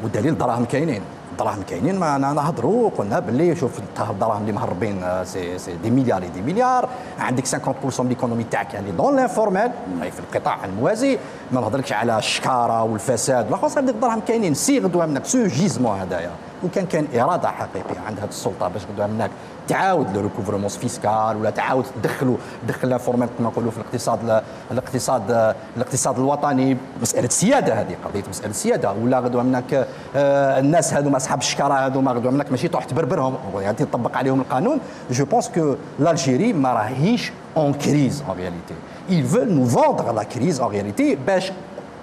والدليل دراهم كاينين. الدراهم كاينين، ما نهضروا، قلنا باللي شوف الدراهم اللي مهربين، c'est des milliards et des milliards. عندك cinquante pour cent de l'économie تاعك يعني dans l'informel، راهي في القطاع الموازي. ما نهضركش على الشكاره والفساد والاخر، عندك الدراهم كاينين. سي غدوه منك ce gisement هذايا، وكان كان اراده حقيقيه عند هذه السلطه باش غدوه منك تعاود le recouvrement fiscal ولا تعاود تدخلوا، تدخل l'informel كما نقولوا في الاقتصاد، الاقتصاد الاقتصاد الوطني. مساله سياده، هذه قضيه مساله سياده. ولا غدوه منك، آه، الناس هذوما اصحاب الشكاره هذوما غدوه منك ماشي تروح تبربرهم، يعني تطبق عليهم القانون. Je pense que l'Algérie ما راهيش en crise en réalité. Ils veulent nous vendre la crise en réalité باش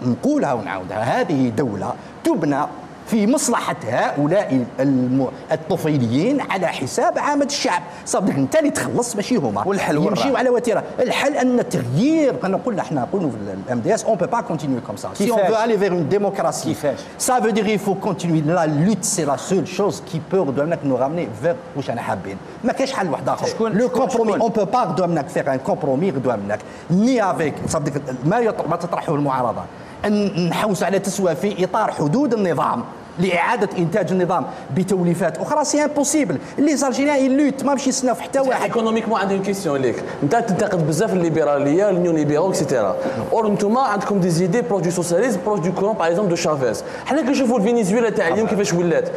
نقولها ونعاودها، هذه دولة تبنى في مصلحة هؤلاء الم- الطفيليين على حساب عامة الشعب. صافي، انت اللي تخلص، ماشي هما. والحل وين يمشيو راه؟ على وتيره. الحل ان التغيير، انا نقول، احنا نقولوا في ال M D S, on peut pas continuer comme ça. Si on كيفاش؟ Veut aller vers une démocratie, كيفاش؟ Ça veut dire il faut continuer. La lutte, c'est la seule chose qui peut غدوة منك nous ramener vers واش انا حابين. ما كاينش حل واحد اخر. شكون- Le شكون- compromis, شكون؟ On peut pas غدوة منك faire un compromis غدوة منك ni avec, صافي، ما يط- ما تطرحه المعارضة، ان نحوس على تسوى في اطار حدود النظام لاعاده انتاج النظام بتوليفات اخرى. C'est impossible. Les Algériens, ils luttent, ما مشي يستناو في حتى واحد. Économiquement, عندي une question ليك. انت تنتقد بزاف الليبراليه، l'union libéraux, et cetera. Or نتوما عندكم des idées proches du socialisme, proches du courant, par exemple, de Chavez. حنا كنشوفوا الفنزويلا تاع اليوم كيفاش ولات.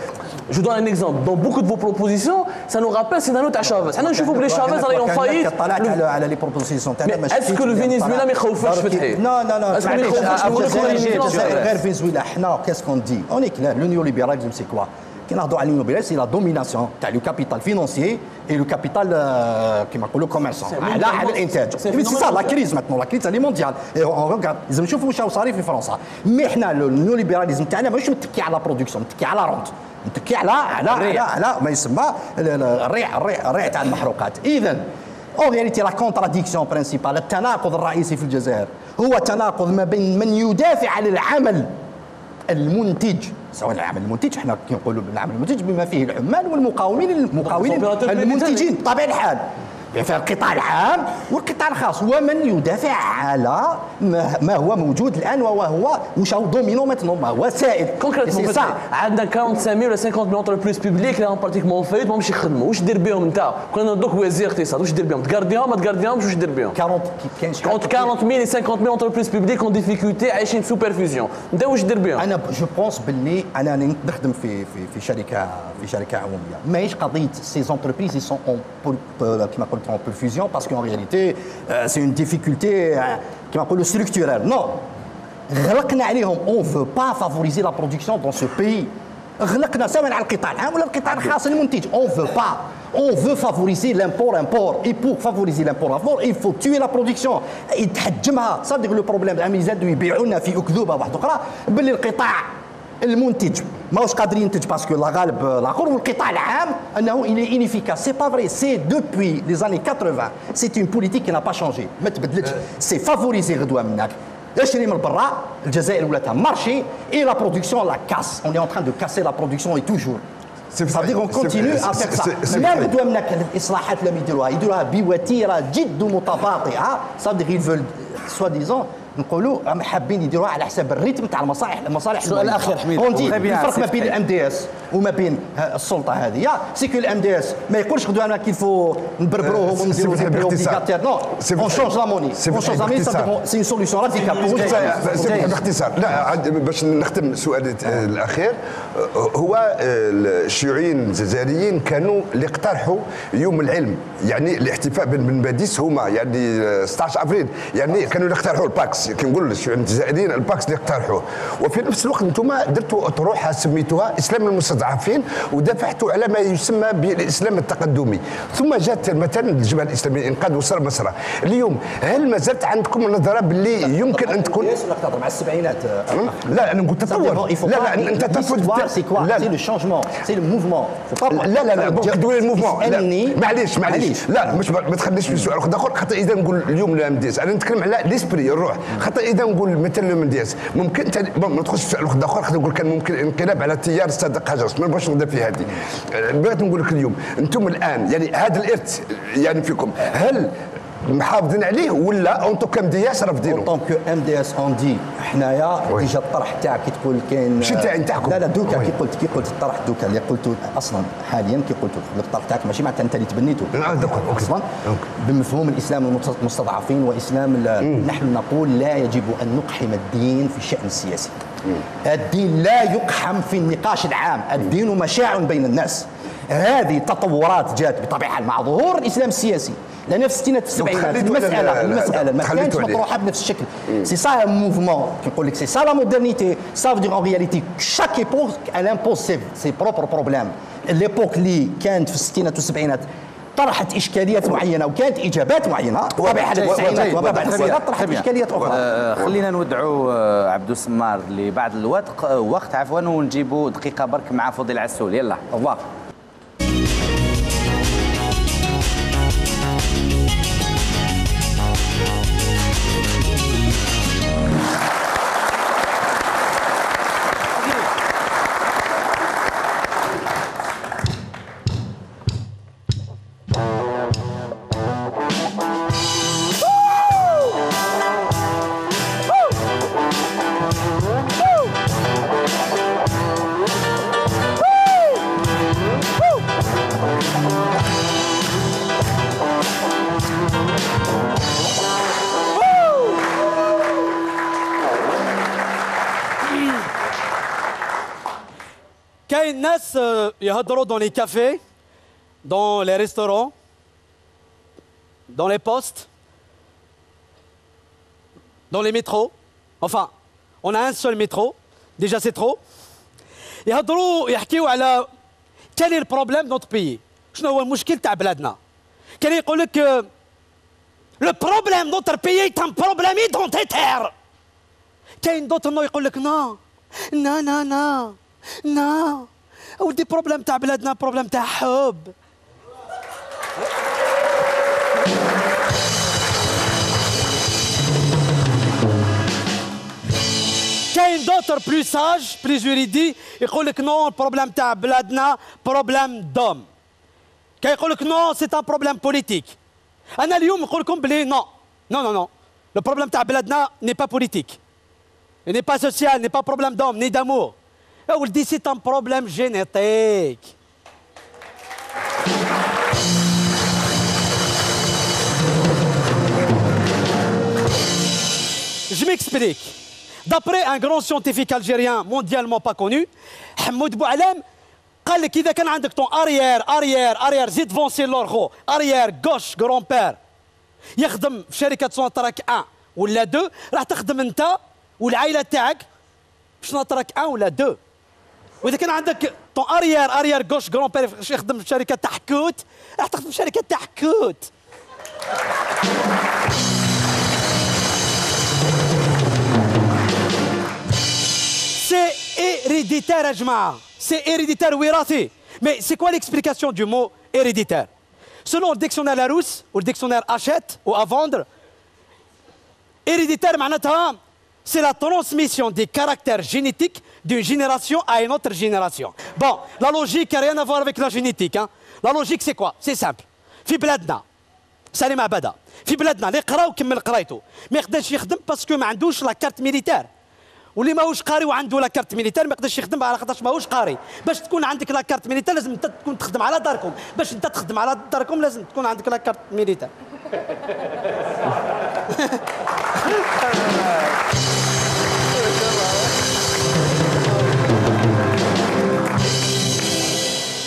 Je donne un exemple. Dans beaucoup de vos propositions, ça nous rappelle scénario تاع Chavez. حنا نشوفوا بلي Chavez راهي en faillite. طلعت على على les propositions تاعنا. Mais est-ce que le Venezuela ما يخوفكش فتحي؟ Non, non, non. Est-ce que ما يخوفكش؟ غير فنزويلا، حنا qu'est-ce qu'on dit? On est clair, le néolibéralisme, c'est quoi? كي نهضروا على le néolibéralisme, c'est la domination تاع le capital financier et le capital, euh, كيما نقولوا, commerçant. على على الانتاج. C'est ça la crise maintenant, la crise, elle est mondiale. Et on regarde, لازم نشوفوا واش صاري في فرنسا. Mais حنا le néolibéralisme تاعنا ماهوش متكي على la production, متكي على la rente. متكي على على على على ما يسمى ال- ال- الريع الريع الريع تاع المحروقات. اذا en réalité, la contradiction principale, التناقض الرئيسي في الجزائر هو تناقض ما بين من يدافع عن العمل المنتج، سواء العمل المنتج، حنا كي نقولوا بالعمل المنتج بما فيه العمال والمقاومين، المقاومين المنتجين بطبيعة الحال، في القطاع العام والقطاع الخاص، ومن يدافع على ما, ما هو موجود الان، وهو واش هو dominant maintenant, ما هو سائد. Concrètement, c'est ça. عندنا quarante-cinq mille ولا cinquante mille entreprises publiques اللي راهم pratiquement en faillite, ما همش يخدموا. واش دير بهم انت؟ كون دوك وزير اقتصاد، واش دير بهم؟ تقارديهم، ما تقارديهمش، واش دير بهم؟ quarante, كاين شحال؟ Entre quarante mille et cinquante mille entreprises publiques en difficulté, عايشين sous perfusion. انت واش دير بهم؟ انا je pense باللي انا راني نخدم في في في شركه في شركه عموميه. ماهيش قضيه ces entreprises, ils sont en كيما قلت, en perfusion, parce qu'en réalité, c'est une difficulté, كيما نقولوا, structurelle. Non, غلقنا عليهم. On veut pas favoriser la production dans ce pays. غلقنا سواء على القطاع العام ولا القطاع الخاص المنتج. On veut pas. On veut favoriser l'import-import. Et pour favoriser l'import-import, il faut tuer la production. يتحجمها. Ça veut dire le problème, راهم يزيدوا يبيعوا لنا في اكذوبه واحده اخرى باللي القطاع المنتج ماهوش قادر ينتج parce que la غالب الاخر, والقطاع العام انه il est inefficace. C'est pas vrai. C'est depuis les années quatre-vingts, c'est une politique qui n'a pas changé, ما تبدلتش. C'est favoriser غدوه منك, اشري من برا. الجزائر ولاتها marché et la production, la casse. On est en train de casser la production et toujours. Ça veut dire on continue à faire ça. Même غدوه منك الاصلاحات اللي يديروها, يديروها بوتيره جد متباطئه. Ça veut dire ils veulent, soi-disant, نقولوا راهم حابين يديروها على حساب الريتم تاع المصالح, المصالح. سؤال اخير, حميد. On dit الفرق ما بين ال M D S وما بين السلطه هذه, c'est que ال M D S ما يقولش غدوه انك il faut نبربروهم ونديروا des prix obligatoires. Non, on change la monnaie. On change la monnaie, ça, c'est une solution radicale. باختصار, لا, باش نختم سؤالي الاخير, هو الشيوعيين الجزائريين كانوا اللي اقترحوا يوم العلم, يعني الاحتفاء بن باديس, هما يعني ستاش افريل, يعني كانوا اللي اقترحوا الباكس, كي نقول الشيوعيين الجزائريين الباكس اللي اقترحوه. وفي نفس الوقت انتم درتوا اطروحه سميتوها اسلام المستضعفين, ودافعتوا على ما يسمى بالاسلام التقدمي. ثم جات مثلا الجبهه الاسلاميه للانقاذ وصار مصر. اليوم هل ما زالت عندكم نظره باللي يمكن ان تكون؟ مع السبعينات. لا, انا نقول تطور. لا, لا, انت تطور. C'est quoi? C'est le changement, c'est le mouvement. لا, لا, لا, donc تدوي le mouvement. معليش, معليش. لا, مش, ما تخليش في سؤال واحد اخر, خاطر اذا نقول اليوم le M D S, انا نتكلم على l'esprit, الروح. خاطر اذا نقول مثلا le M D S, ممكن تاني, bon, ما ندخلش في سؤال واحد اخر, خاطر نقول كان ممكن الانقلاب على تيار الصادق حجر, ما نبغاش نبدا في هذه. بغيت نقول لك اليوم انتم الان, يعني, هذا الارث, يعني, فيكم, هل محافظين عليه ولا en tant que M D S رافضينه؟ En tant que M D S, on dit, حنايا déjà الطرح تاعك كي تقول كاين, ماشي تاعي, تاعكم. لا, لا, دوكا كي قلت, كي قلت الطرح دوكا اللي قلته اصلا حاليا, كي قلت الطرح تاعك ماشي معناتها انت اللي تبنيته اصلا. بمفهوم الاسلام المستضعفين واسلام, نحن نقول لا يجب ان نقحم الدين في الشان السياسي. الدين لا يقحم في النقاش العام. الدين مشاع بين الناس. هذه التطورات جات بطبيعة مع ظهور الإسلام السياسي, لأن في الستينات, في السبعينات, المسألة, المسألة ما كانتش مطروحة بنفس الشكل. C'est ça un mouvement, كي نقول لك, c'est ça la modernité. Ça veut dire en réalité, chaque époque, elle impose ses, ses propres problèmes. L'époque اللي كانت في الستينات والسبعينات, طرحت إشكاليات معينة وكانت إجابات معينة، طبيعة الحال جيد، جيد، طرحت إشكاليات أخرى. آه، خلينا نودعوا، آه، عبدو سمار لبعض الوقت، آه، وقت، عفوًا، ونجيبوا دقيقة برك مع فضيل عسول. يلا، au revoir. كاين ناس، آه، يهضروا dans les cafés, dans les restaurants, dans les postes, dans les métros. Enfin, on a un seul métro. Déjà, c'est trop. يهضروا، يحكيوا على quel est le problème de notre pays. شنو هو المشكل تاع بلادنا؟ كان يقول لك، آه، le problème de notre pays est un problème identitaire. كاين d'autres, non, يقول لك: non, non, non, non, non. ودي problème تاع بلادنا problème تاع حب. كاين d'autres plus sages, plus érudits, يقول لك: non, problème تاع بلادنا problème d'homme. كاين يقول لك: non, c'est un problème politique. انا اليوم نقول لكم بلي non, non, non, non. Le problème تاع بلادنا n'est pas politique, n'est pas social, n'est pas problème d'homme ni d'amour. يا ولدي, c'est un problème génétique. Je m'explique. D'après un grand scientifique algérien mondialement pas connu, حمود بوعلام, قال لك: اذا كان عندك ton arrière arrière arrière, زيد فونسي لور خو, arrière gauche grand-père, يخدم في شركه سوناتراك واحد ولا اثنين, راح تخدم انت والعائله تاعك في سوناتراك واحد ولا اثنين. واذا كان عندك ton arrière arrière gauche grand-père يخدم في شركه تاع حكوت, راح تخدم في شركه تاع حكوت. C'est héréditaire يا جماعه, c'est héréditaire, وراثي. Mais c'est quoi l'explication du mot héréditaire? Selon le dictionnaire Larousse ou le dictionnaire Hachette ou Avendre, héréditaire معناتها c'est la transmission des caractères génétiques d'une génération à une autre génération. Bon, la logique n'a rien à voir avec la génétique, hein. La logique, c'est quoi? C'est simple. في بلادنا, سالم عبادة, في بلادنا اللي قرا وكمل قرايته ما يقدرش يخدم parce que ما عندوش la carte militaire. واللي ماهوش قاري وعنده la carte militaire ما يقدرش يخدم على خاطرش ماهوش قاري. باش تكون عندك la carte militaire لازم انت تكون تخدم على داركم. باش انت تخدم على داركم لازم تكون عندك la carte militaire.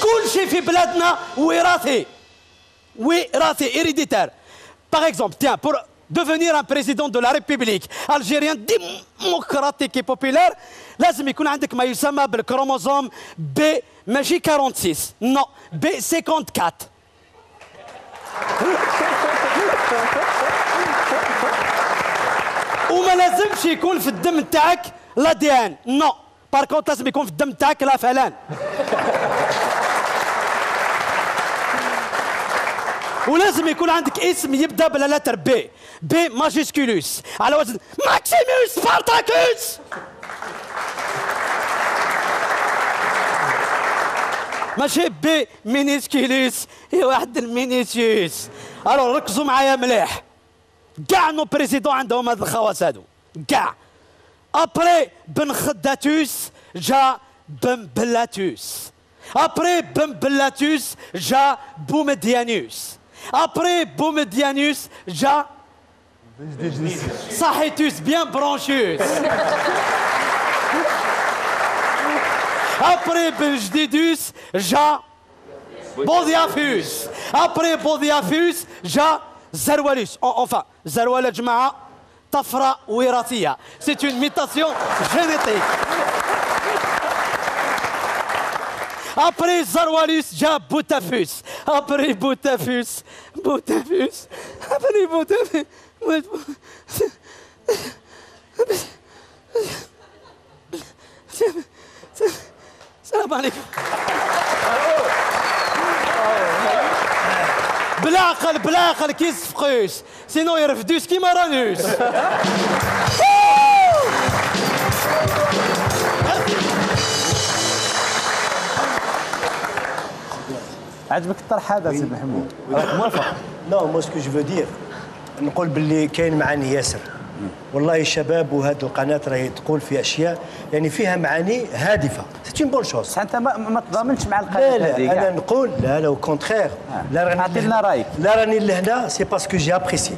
كل شيء في بلادنا وراثي. وراثي, héréditaire. Par exemple, tiens, pour devenir un président de la République algérienne démocratique et populaire, لازم يكون عندك ما يسمى بال chromosome B, ماشي quarante-six, non, B cinquante-quatre. وما لازمش يكون في الدم تاعك l'A D N, non. Par contre, لازم يكون في الدم تاعك la فلان. ولازم يكون عندك اسم يبدا ب la lettre B, B majusculus, على وزن Maximus Spartacus. ماشي B minusculus, يا واحد ال minusculus. Alors, ركزوا معايا مليح. كاع nos présidents عندهم هاد الخواص هادو. كاع. Après بن خداتوس جا بن بلاتوس. Après بن بلاتوس جا بومديانوس. Après بومديانوس جا صحيتوس, bien branchus. Après بن جديدوس جا بوضيافوس. Après بوضيافوس جا زروالوس. En-, enfin, زروال يا جماعة طفرة وراثية. C'est une mutation génétique. Après Zarwalus, جاء Bouteflika. Après Bouteflika, Bouteflika. Après Bouteflika. السلام عليكم. بالعقل، بالعقل كي الزفقوس، سينو يرفدوس كيما رانوس. عجبك الطرح هذا سي محمود؟ راك موافق؟ Non, moi ce que je veux dire, نقول باللي كاين معاني ياسر. والله الشباب وهذه القناة راهي تقول في أشياء يعني فيها معاني هادفة. C'est une bonne chose. انت ما, ما تضامنش مع القناه هذه؟ لا، لا، انا نقول، لا، لا، au contraire. لا راني اعطينا رايك. لا راني لهنا، c'est parce que j'ai apprécié.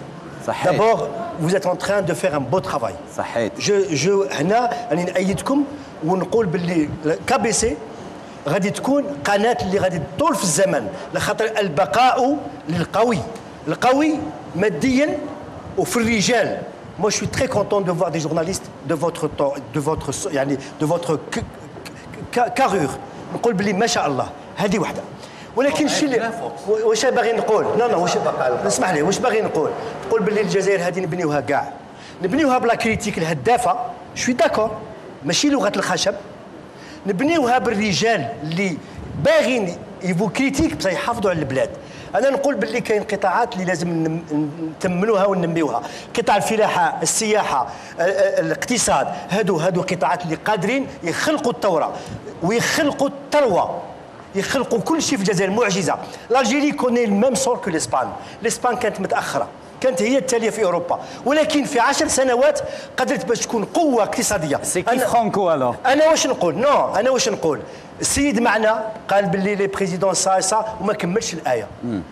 صحيح. D'abord, vous êtes en train de faire un beau travail. صحيح. Je, je, هنا راني نأيدكم ونقول باللي كي بي سي غادي تكون قناه اللي غادي تطول في الزمن، لخاطر البقاء للقوي. القوي ماديا وفي الرجال. Moi, je suis très content de voir des journalistes de votre temps, de votre, يعني, de votre carrure. نقول بلي ما شاء الله، هذه وحده. ولكن الشيء اللي واش باغي نقول؟ Non, non, واش، اسمح لي، واش باغي نقول؟ نقول بلي الجزائر هذه نبنيوها كاع، نبنيوها بلا كريتيك الهدافه. Je suis d'accord. ماشي لغه الخشب. نبنيوها بالرجال اللي باغيين يفو كريتيك بصح يحافظوا على البلاد. انا نقول باللي كاين قطاعات اللي لازم نتملوها وننميوها. قطاع الفلاحه، السياحه، الاقتصاد، هادو هادو قطاعات اللي قادرين يخلقوا الثوره ويخلقوا الثروه، يخلقوا كل شيء في الجزائر. معجزه. L'Algérie connaît le même sort que l'Espagne. L'Espagne كانت متاخره، كانت هي التاليه في اوروبا، ولكن في عشر سنوات قدرت باش تكون قوه اقتصاديه. C'est qui Franco alors؟ انا واش نقول؟ Non, انا واش نقول؟ السيد معنا قال باللي les présidents ça et ça وما كملش الايه.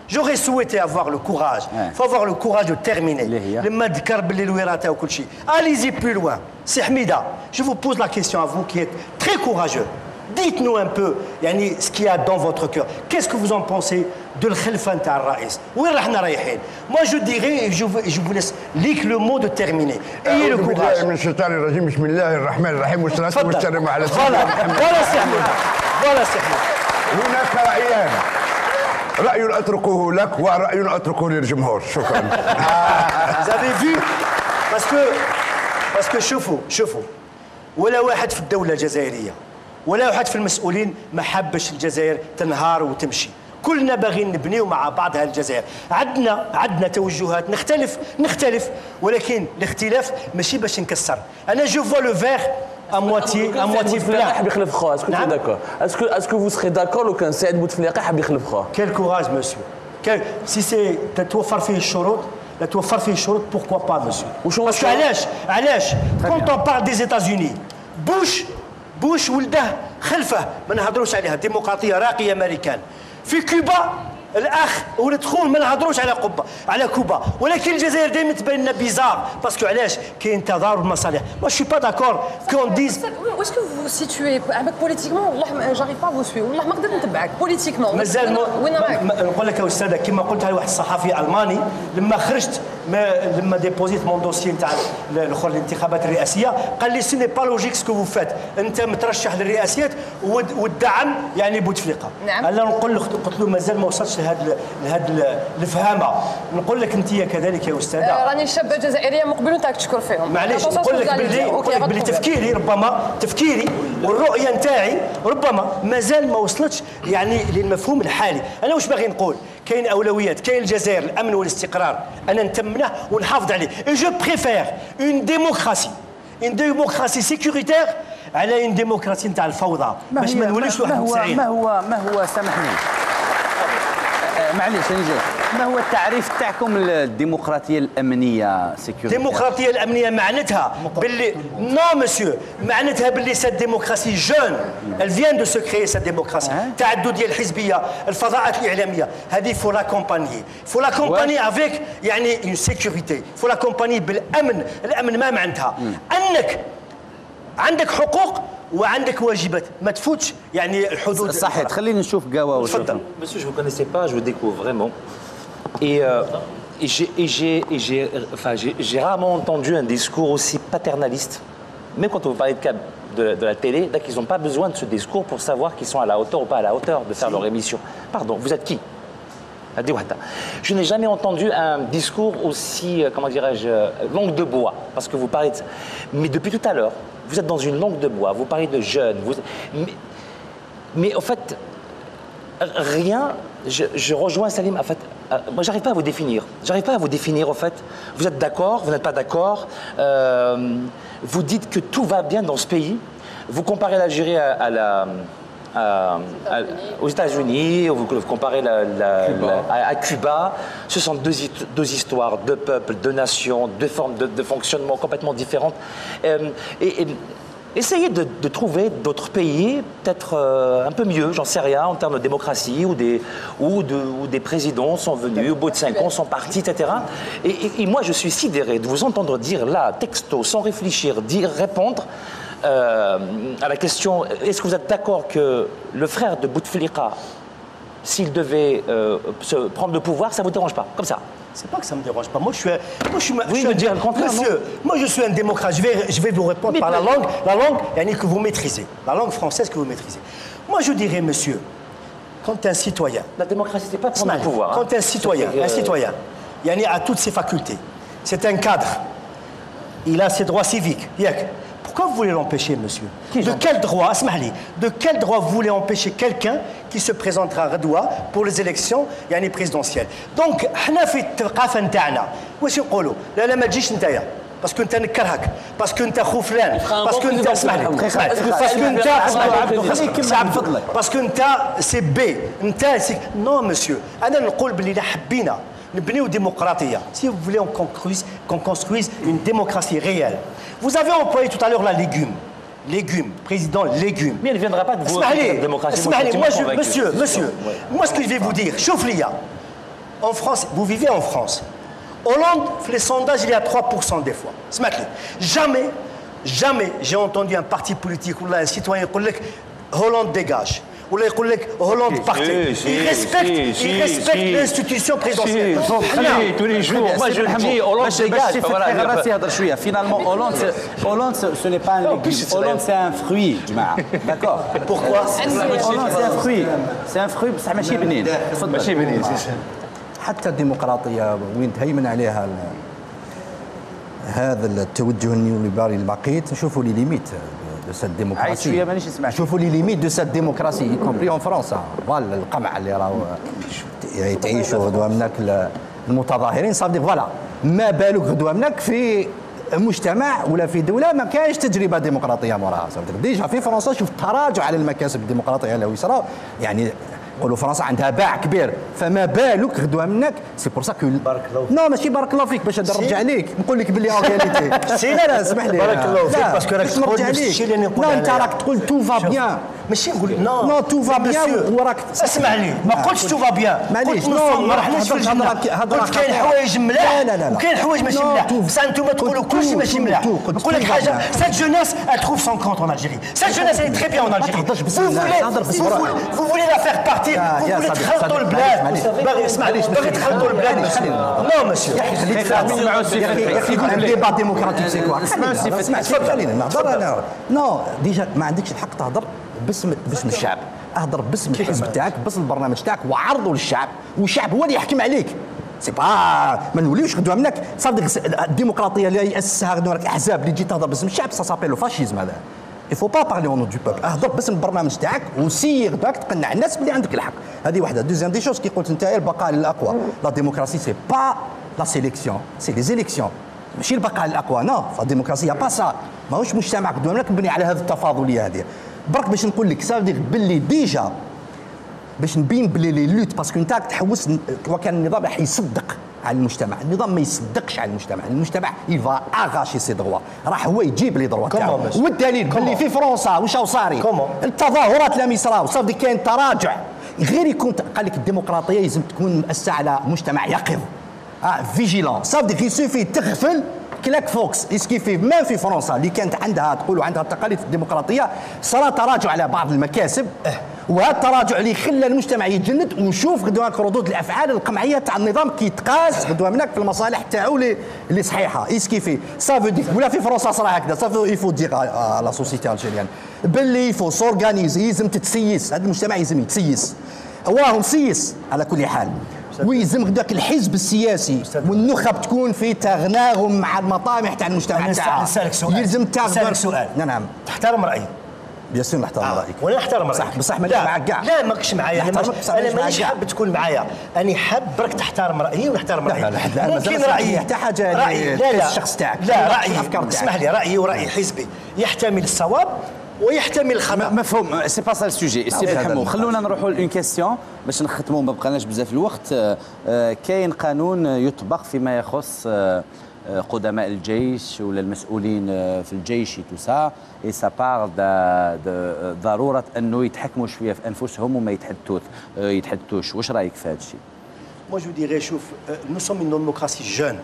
J'aurais souhaité avoir le courage. Faut avoir le courage de terminer. لما ذكر باللي الوراثه وكل شيء. Allez-y plus loin. سي حميده، je vous pose la question à vous qui êtes très courageux. Dites-nous un peu يعني ce qu'il y a dans votre cœur. Qu'est-ce que vous en pensez de الخلفه نتاع الرئيس؟ وين راحنا رايحين؟ Moi, je dirais, je vous, je vous laisse ليك le mot de terminer. Ayez le courage. من الشيطان الرجيم. بسم الله الرحمن الرحيم والصلاة والسلام على سيدنا محمد. Voilà, c'est moi. Voilà, c'est moi. هناك رأيان، رأي أتركه لك ورأي أتركه للجمهور. شكرا. Vous avez vu؟ Parce que, parce que شوفوا، شوفوا، ولا واحد في الدولة الجزائرية ولا واحد في المسؤولين ما حبش الجزائر تنهار وتمشي. كلنا باغيين نبنيو مع بعض هذه الجزائر. عندنا عندنا توجهات، نختلف نختلف، ولكن الاختلاف ماشي باش نكسر. انا je vois le verre à moitié à moitié plein. حاب يخلف خو. Est-ce que tu es d'accord? Est-ce que, est-ce que vous serez d'accord لو كان سعيد بوتفليقة حاب يخلف خو؟ Quel courage, monsieur. Quel, si c'est تتوفر فيه الشروط، لا توفر فيه الشروط، pourquoi pas, monsieur? Parce que علاش؟ علاش؟ Quand on parle des États-Unis, بوش بوش ولده خلفه، ما نهضروش عليها، ديمقراطيه راقيه ماريكان. في كوبا الاخ ولد خوه ما نهضروش على قبه، على كوبا، ولكن الجزائر دائما تبان لنا bizarre. Parce que علاش؟ كاين تضارب مصالح. Moi, je suis pas d'accord qu'on dise. Où est-ce que vous vous situez? Politiquement, والله ما- j'arrive pas à vous suivre. والله ما نقدر نتبعك politiquement. مازال وين راك؟ نقول لك يا استاذه، كما قلتها لواحد الصحفي الماني لما خرجت، ما لما ديبوزيت mon dossier نتاع الاخر الانتخابات الرئاسيه، قال لي ce n'est pas logique ce que vous faites. انت مترشح للرئاسيات والدعم يعني بوتفليقه. نعم. انا نقول له، قلت له مازال ما وصلتش لهذا لهذا الفهامه. نقول لك انت كذلك يا استاذه. راني شابه جزائريه مقبل وتاك تشكر فيهم. معليش، نقول لك باللي، نقول لك باللي تفكيري ربما، تفكيري والرؤيه نتاعي ربما مازال ما وصلتش يعني للمفهوم الحالي. انا واش باغي نقول؟ كاين اولويات، كاين الجزائر، الامن والاستقرار، انا نتمناه ونحافظ عليه. Et je préfère une démocratie، une démocratie sécuritaire على une démocratie نتاع الفوضى، باش ما نوليش لواحد وتسعين. ما هو ما هو سامحني. آه، معليش، نجي. ما هو التعريف تاعكم للديمقراطيه الامنيه؟ Sécurité. الديمقراطيه الامنيه معناتها باللي، non monsieur، معناتها باللي cette démocratie jeune، elle vient de se créer cette démocratie. التعدديه الحزبيه، الفضاءات الاعلاميه، هذه faut l'accompagner. Faut l'accompagner avec يعني une sécurité. Faut l'accompagner بالامن. الامن ما معناتها انك عندك حقوق وعندك واجبات، ما تفوتش يعني الحدود. صحيح. خلينا نشوف قاوا. تفضل. Monsieur, je vous connaissais pas, je vous découvre vraiment. Et, euh, et j'ai, et j'ai, et j'ai, enfin, j'ai, j'ai rarement entendu un discours aussi paternaliste. Même quand vous parlez de Kab, de, de la télé, donc ils n'ont pas besoin de ce discours pour savoir qu'ils sont à la hauteur ou pas à la hauteur de faire leur émission. Pardon, vous êtes qui? هادي وحدة. Je n'ai jamais entendu un discours aussi, euh, comment dirais-je, euh, langue de bois, parce que vous parlez de ça. Mais depuis tout à l'heure, vous êtes dans une langue de bois, vous parlez de jeunes, vous... mais, mais au fait, rien, je, je rejoins Salim, en fait, euh, moi j'arrive pas à vous définir. J'arrive pas à vous définir, au fait. Vous êtes d'accord, vous n'êtes pas d'accord. Euh, vous dites que tout va bien dans ce pays. Vous comparez l'Algérie à, à la, à- à- aux États-Unis, vous, vous comparez la- la- la- à, à Cuba. Ce sont deux, hist- deux histoires, deux peuples, deux nations, deux formes de, de fonctionnement complètement différentes. Euh, et, et essayez de, de trouver d'autres pays, peut-être euh, un peu mieux, j'en sais rien, en termes de démocratie, ou des, ou de- ou des présidents sont venus, au bout de cinq ans, sont partis, et cetera. Et, et- et moi, je suis sidéré de vous entendre dire là, texto, sans réfléchir, dire, répondre euh, à la question, est-ce que vous êtes d'accord que le frère de Bouteflika, s'il devait euh, se prendre le pouvoir, ça vous dérange pas, comme ça? C'est pas que ça me dérange pas. Moi, je suis un, moi, je suis, je Oui, suis de un- dire le contraire, monsieur, moi, je suis un démocrate. Je vais, je vais vous répondre Mais par la peut- langue, la langue, يعني, que vous maîtrisez, la langue française que vous maîtrisez. Moi, je dirais, monsieur, quand un citoyen, La démocratie, c'est pas prendre le pouvoir. Hein. quand un citoyen, C'est, euh, un citoyen, يعني, a toutes ses facultés, c'est un cadre, il a ses droits civiques. ياك. Pourquoi vous voulez l'empêcher, monsieur? Qui De j'en- quel droit, اسمح لي, de quel droit vous voulez empêcher quelqu'un qui se présentera غدوة pour les élections يعني, présidentielles? Donc, حنا في الثقافة نتاعنا واش نقولوا؟ لا لا، ما تجيش نتايا، parce que انت نكرهك، parce que انت خو فلان، parce que انت، اسمح لي، اسمح لي. Parce que انت، خليك يكمل، عبد الخليك يكمل، من فضلك. Parce que انت c'est B، انت c'est، non monsieur، انا نقول باللي لا حبينا نبنيو ديمقراطيه، si vous voulez on construise, qu'on construise une démocratie réelle. Vous avez employé tout à l'heure la légume. Légume, président légume. Mais il ne viendra pas de vous, اسمح لي، la démocratie. اسمح لي, Moi, moi, je suis je, convaincu. monsieur, monsieur, Ouais. moi, ce que je vais vous dire, شوف ليا. En France, vous vivez en France. Hollande, في les sondages, il est à trois pour cent des fois. اسمح لي. Jamais, jamais j'ai entendu un parti politique ou un citoyen يقول لك Hollande dégage. ولا يقول لك Hollande partez. Si, si, Il respecte, si, il respecte si. l'institution présidentielle. Si, si, tous les jours. Moi, je le dis, Hollande باش باش dégage. تفتح Voilà. غير راسي يهضر شويه. Finalement, Hollande, c'est- Hollande, ce n'est pas un légume. Hollande, c'est un fruit, جماعه. D'accord. Pourquoi? Hollande, c'est un fruit. C'est un fruit, بصح ماشي بنين. تفضل. ماشي بنين. حتى الديمقراطيه وين تهيمن عليها ال- هذا التوجه النيوليبرالي اللي بقيت، نشوفوا les limites de cette démocratie. عيط شوية، مانيش نسمعك. نشوفوا les limites de cette démocratie, y compris en France. Voilà القمع اللي راهو تعيشوا غدوه منك ال- المتظاهرين. صافي، voilà. ما بالك غدوه منك في مجتمع ولا في دوله ما كاينش تجربه ديمقراطيه موراها؟ صافي، déjà في فرنسا شوف تراجع على المكاسب الديمقراطيه اللي صرا، يعني، نقولوا فرنسا عندها باع كبير، فما بالك غدوه منك؟ C'est pour ça que بارك الله فيك. Non, ماشي بارك الله فيك باش نرجع عليك، نقول لك باللي en réalité. لا لا، اسمح لي. بارك الله فيك، لا، parce que راك باش نرجع تقول نفس عليك. الشيء اللي أنا نقول لا، انت عليه. راك تقول tout va bien. ماشي نقول non. Non, tout va bien وراك اسمح لي، ما قلتش tout va bien. معليش، قلت non, نص ما رحناش في هضرة، الجنة. هضرة، هضرة قلت كاين خاطئة. حوايج ملاح لا، لا، لا، لا. وكاين حوايج ماشي Non, ملاح. tout. بصح انتم تقولوا قلت كلشي tout، ماشي tout، ملاح. tout، قلت نقول لك tout va حاجة، bien. cette jeunesse, elle trouve son compte en Algérie. Cette jeunesse, elle est très bien en Algérie. تهضرش بسم Vous الله، voulez, تهضر بسم vous الله. voulez, vous voulez la faire partir. يا- Vous يا voulez صديقي، تخلطوا صديقي، البلاد. معليش، معليش. باغي، اسمع، معليش، باغي معليش. تخلطوا البلاد. معليش، خلينا نهضر. Non, monsieur. يا أخي، خليك اسمعوا سي يا أخي، فتحي. يا أخي، un débat déمocratique, c'est quoi؟ اسمعوا سي فتحي. اسمع، خلينا نهضر. أنا، non, déjà ما عندكش الحق تهضر باسم، باسم الشعب. اهضر باسم الحزب تاعك، باسم البرنامج تاعك، وعرضه للشعب، والشعب هو اللي يحكم عليك. C'est pas، ما نوليوش غدوه منك صافي. ديك الديمقراطيه اللي ياسسها غدوه منك احزاب اللي تجي تهضر باسم الشعب، ça s'appelle le fascisme هذا. Il faut pas parler au nom du peuple. اهضر باسم البرنامج تاعك وسيي غداك تقنع الناس بلي عندك الحق. هذه واحده. Deuxième des choses كي قلت انت، البقاء للاقوى. La démocratie, c'est pas la sélection, c'est les élections. ماشي البقاء للاقوى. Non, la démocratie, y a pas ça. ماهوش مجتمع غدوه منك مبني على هذه التفاضليه هذه. برك باش نقول لك، ça veut dire باللي déjà باش نبين بلي les luttes، parce que انت راك تحوس ن-، وكان النظام راح يصدق على المجتمع. النظام ما يصدقش على المجتمع. المجتمع, il va arracher ses droits. راح هو يجيب les droits تاعو. Comment, monsieur? والدليل باللي في فرنسا واش راهو صاري؟ Comment? التظاهرات اللي صراو، صافي كاين تراجع. غير يكون ت-، قال لك الديمقراطيه لازم تكون مؤسسه على مجتمع يقظ. اه، vigilant. صافي غير suffit تغفل كلاك فوكس، اسكيفي مان في فرنسا اللي كانت عندها، تقولوا عندها التقاليد الديمقراطيه، صرا تراجع على بعض المكاسب. وهذا التراجع اللي خلى المجتمع يتجند، وشوف غدوه ردود الافعال القمعيه تاع النظام كي تقاس غدوه منك في المصالح تاعو اللي، اللي صحيحه. اسكيفي سافو دي ولا في فرنسا صرا هكذا، سافو يفو دير لا سوسيتي الجيريان باللي يفو سورغانيزي، يلزم تتسيس، هذا المجتمع يلزم يتسيس. هو راهو مسيس على كل حال، ويلزم ذاك الحزب السياسي والنخب تكون في تغناهم مع المطامح تاع المجتمع تاعها. نسالك سؤال. يلزم تاخذ، نسالك سؤال. نعم. تحترم رايي؟ بيان سور نحترم آه. رايك. وانا نحترم رايك. صح، بصح مانيش معاك كاع. لا، ماكش معايا. انا مانيش، انا مانيش حاب تكون معايا. انا حاب برك تحترم رايي ونحترم رايك. لا، لا، لا، ممكن رايي، حتى حاجه، رايي، لا، لا، الشخص تاعك، لا، رايي، الافكار تاعك. اسمح لي، رايي وراي حزبي يحتمل الصواب ويحتمل الخطا. مفهوم. سي با سا لو سوجي. سي بن حمو، خلونا نروحوا لون كيستيون باش نختموا، ما بقاناش بزاف الوقت. آه، آه، كاين قانون يطبق فيما يخص، آه، آه، قدماء الجيش ولا المسؤولين، آه، في الجيش تو سا، اي سا بار ضروره انه يتحكموا شويه في انفسهم وما يتحدثوش، آه، يتحدثوش. واش رايك في هذا الشيء؟ Moi, je vous dirais, شوف، nous sommes une démocratie jeune.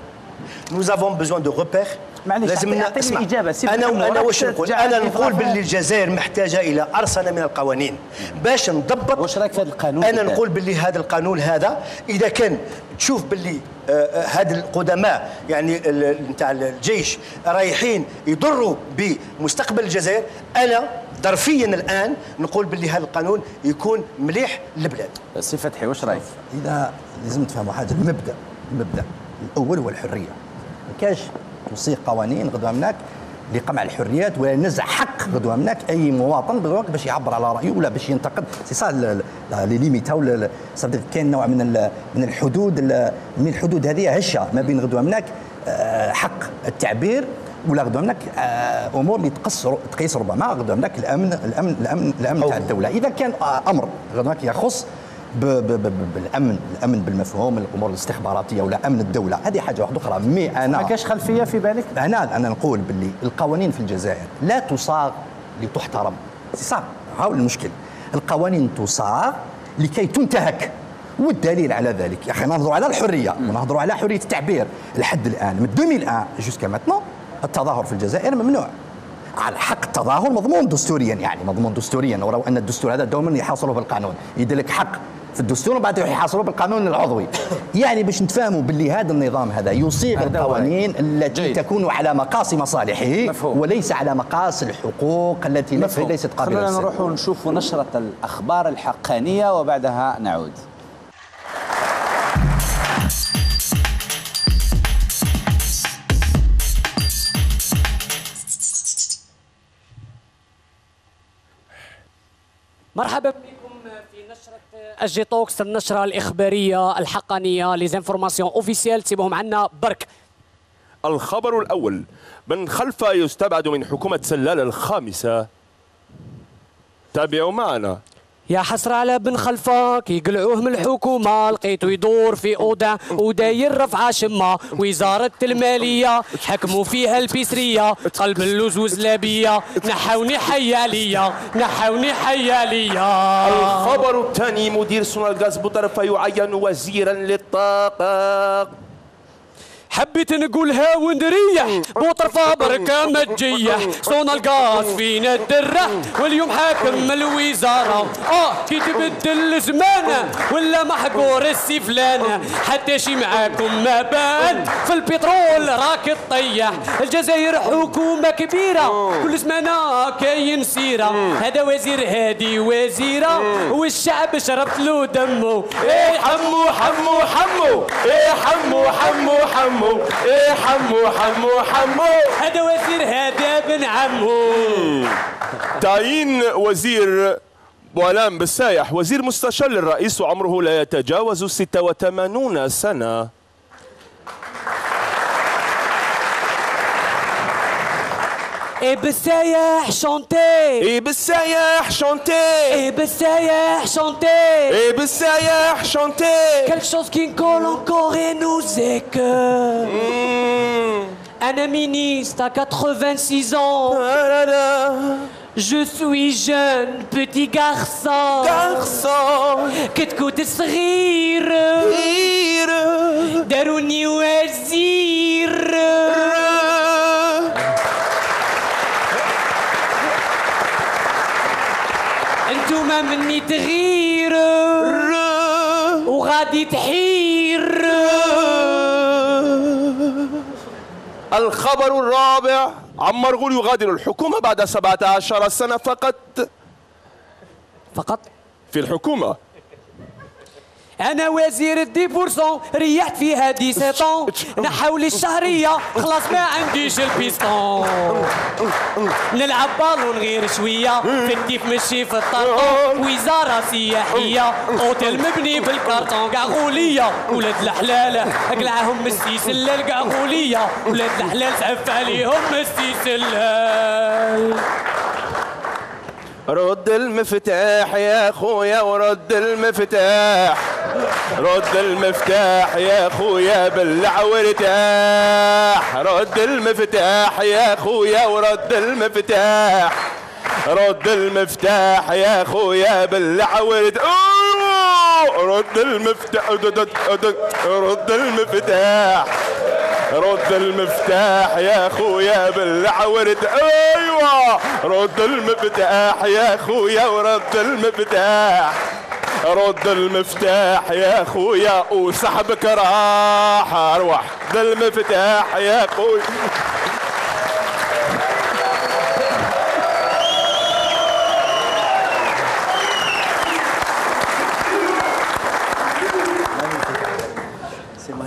Nous avons besoin de repères. معليش، لازم أعطيني اسمع. الاجابه سي انا محمد، انا واش نقول؟ انا نقول باللي الجزائر محتاجه الى ارسنال من القوانين باش نضبط. واش رايك في هذا القانون؟ انا نقول باللي هذا القانون هذا، اذا كان تشوف باللي آه، آه، هاد القدماء، يعني، ال-، نتاع الجيش، رايحين يضروا بمستقبل الجزائر. انا ظرفيا الان نقول باللي هذا القانون يكون مليح للبلاد. سي فتحي، واش رايك؟ اذا لازم تفهموا حاجه، المبدا، المبدا الاول هو الحريه. ما كاش توصي قوانين غدوه منك لقمع الحريات ولا نزع حق غدوه منك اي مواطن غدوه منك باش يعبر على رايه ولا باش ينتقد. سي سا لي ليميت، هاو صافي كاين نوع من من الحدود، من الحدود هذه هشه ما بين غدوه منك، آه، حق التعبير، ولا غدوه منك، آه، امور اللي تقص تقيس ربما غدوه منك الامن، الامن، الامن، الامن تاع الدوله. اذا كان، آه، امر غدوه منك يخص ب ب ب بالامن، الامن بالمفهوم الامور الاستخباراتيه ولا امن الدوله، هذه حاجه واحده اخرى. مي انا ما كاش خلفيه في بالك؟ هنا انا نقول باللي القوانين في الجزائر لا تصاغ لتحترم. سي سا، هاو المشكل. القوانين تصاغ لكي تنتهك، والدليل على ذلك يا اخي نهضروا على الحريه ونهضروا على حريه التعبير. لحد الان من ألفين وواحد جوسكا ماتنون التظاهر في الجزائر ممنوع. على حق التظاهر مضمون دستوريا، يعني مضمون دستوريا، ولو ان الدستور هذا دوما يحاصره بالقانون، يدير لك حق في الدستور وبعد يروح يحاصره بالقانون العضوي. يعني باش نتفاهموا باللي هذا النظام هذا يصيغ القوانين التي تكون على مقاس مصالحه وليس على مقاس الحقوق التي ليست قابله للسلب. خلونا نروحوا نشوفوا نشره الاخبار الحقانيه وبعدها نعود. مرحبا بكم في نشرة الجيتوكس، النشرة الإخبارية الحقانية، لي زانفورماسيون أوفيسيال، تسيبهم عنا برك. الخبر الأول: بن خلفة يستبعد من حكومة سلالة الخامسة. تابعوا معنا. يا حسرة على بن خلفة، كي قلعوه من الحكومة لقيتو يدور في أوضاع وداير رفعة شمة. وزارة المالية حكموا فيها البيسرية، قلب اللوز وزلابية، نحوني حي عليا، نحوني حي عليا. الخبر الثاني: مدير سونالغاز بوطرفة يعين وزيرا للطاقة. حبيت نقولها ونريح، بوطرفة بركة ما تجيح، صونا الغاز فينا الدرة، واليوم حاكم الوزارة. اه، كي تبدل الزمان ولا محقور السفلان، حتى شي معاكم ما بان، في البترول راك تطيح. الجزائر حكومة كبيرة، كل سمانة كاين سيرة. هذا وزير، هادي وزيرة، والشعب شربت له دمه. ايه حمو، حمو، حمو، ايه حمو، حمو، حمو، ايه حمو، حمو، حمو. هذا وزير، هذا ابن عمو. تعيين وزير بوعلام بالسايح وزير مستشار للرئيس وعمره لا يتجاوز ستة وثمانون سنة. اي بالسايح شونتي. اي بالسايح شونتي. اي بالسايح شونتي. اي بالسايح شونتي. Quelque chose qui colle encore et nous écoeure. انا مينيست à quatre-vingt-six ans. Je suis jeune petit garçon. Garçon. كتكوت صغير. صغير. داروني وزير. انتوما مني تغير وغادي تحير. الخبر الرابع: عمار غول يغادر الحكومة بعد سبعة عشر سنة فقط. فقط. في الحكومة. انا وزير الديبورسون، ريحت فيها دي سيطون، نحاولي الشهريه، خلاص ما عنديش البيستون. نلعب بالون غير شويه، في الديف ماشي في الطرطون. وزاره سياحيه، اوتيل مبني بالكارطون. كاع غوليه ولاد الحلال، قلعهم السي سلال. كاع غوليه ولاد الحلال، تعف عليهم السي سلال. رد المفتاح يا خويا، ورد المفتاح. رد المفتاح يا خويا، بلع وارتاح. رد المفتاح يا خويا، ورد المفتاح. رد المفتاح يا خويا، بلع وارتاح. أوه! رد المفتاح. رد المفتاح. رد المفتاح يا خويا، بلع ورد. ايوه، رد المفتاح يا خويا، ورد المفتاح. رد المفتاح يا خويا، وصاحبك راح. ارواح. رد المفتاح يا خويا.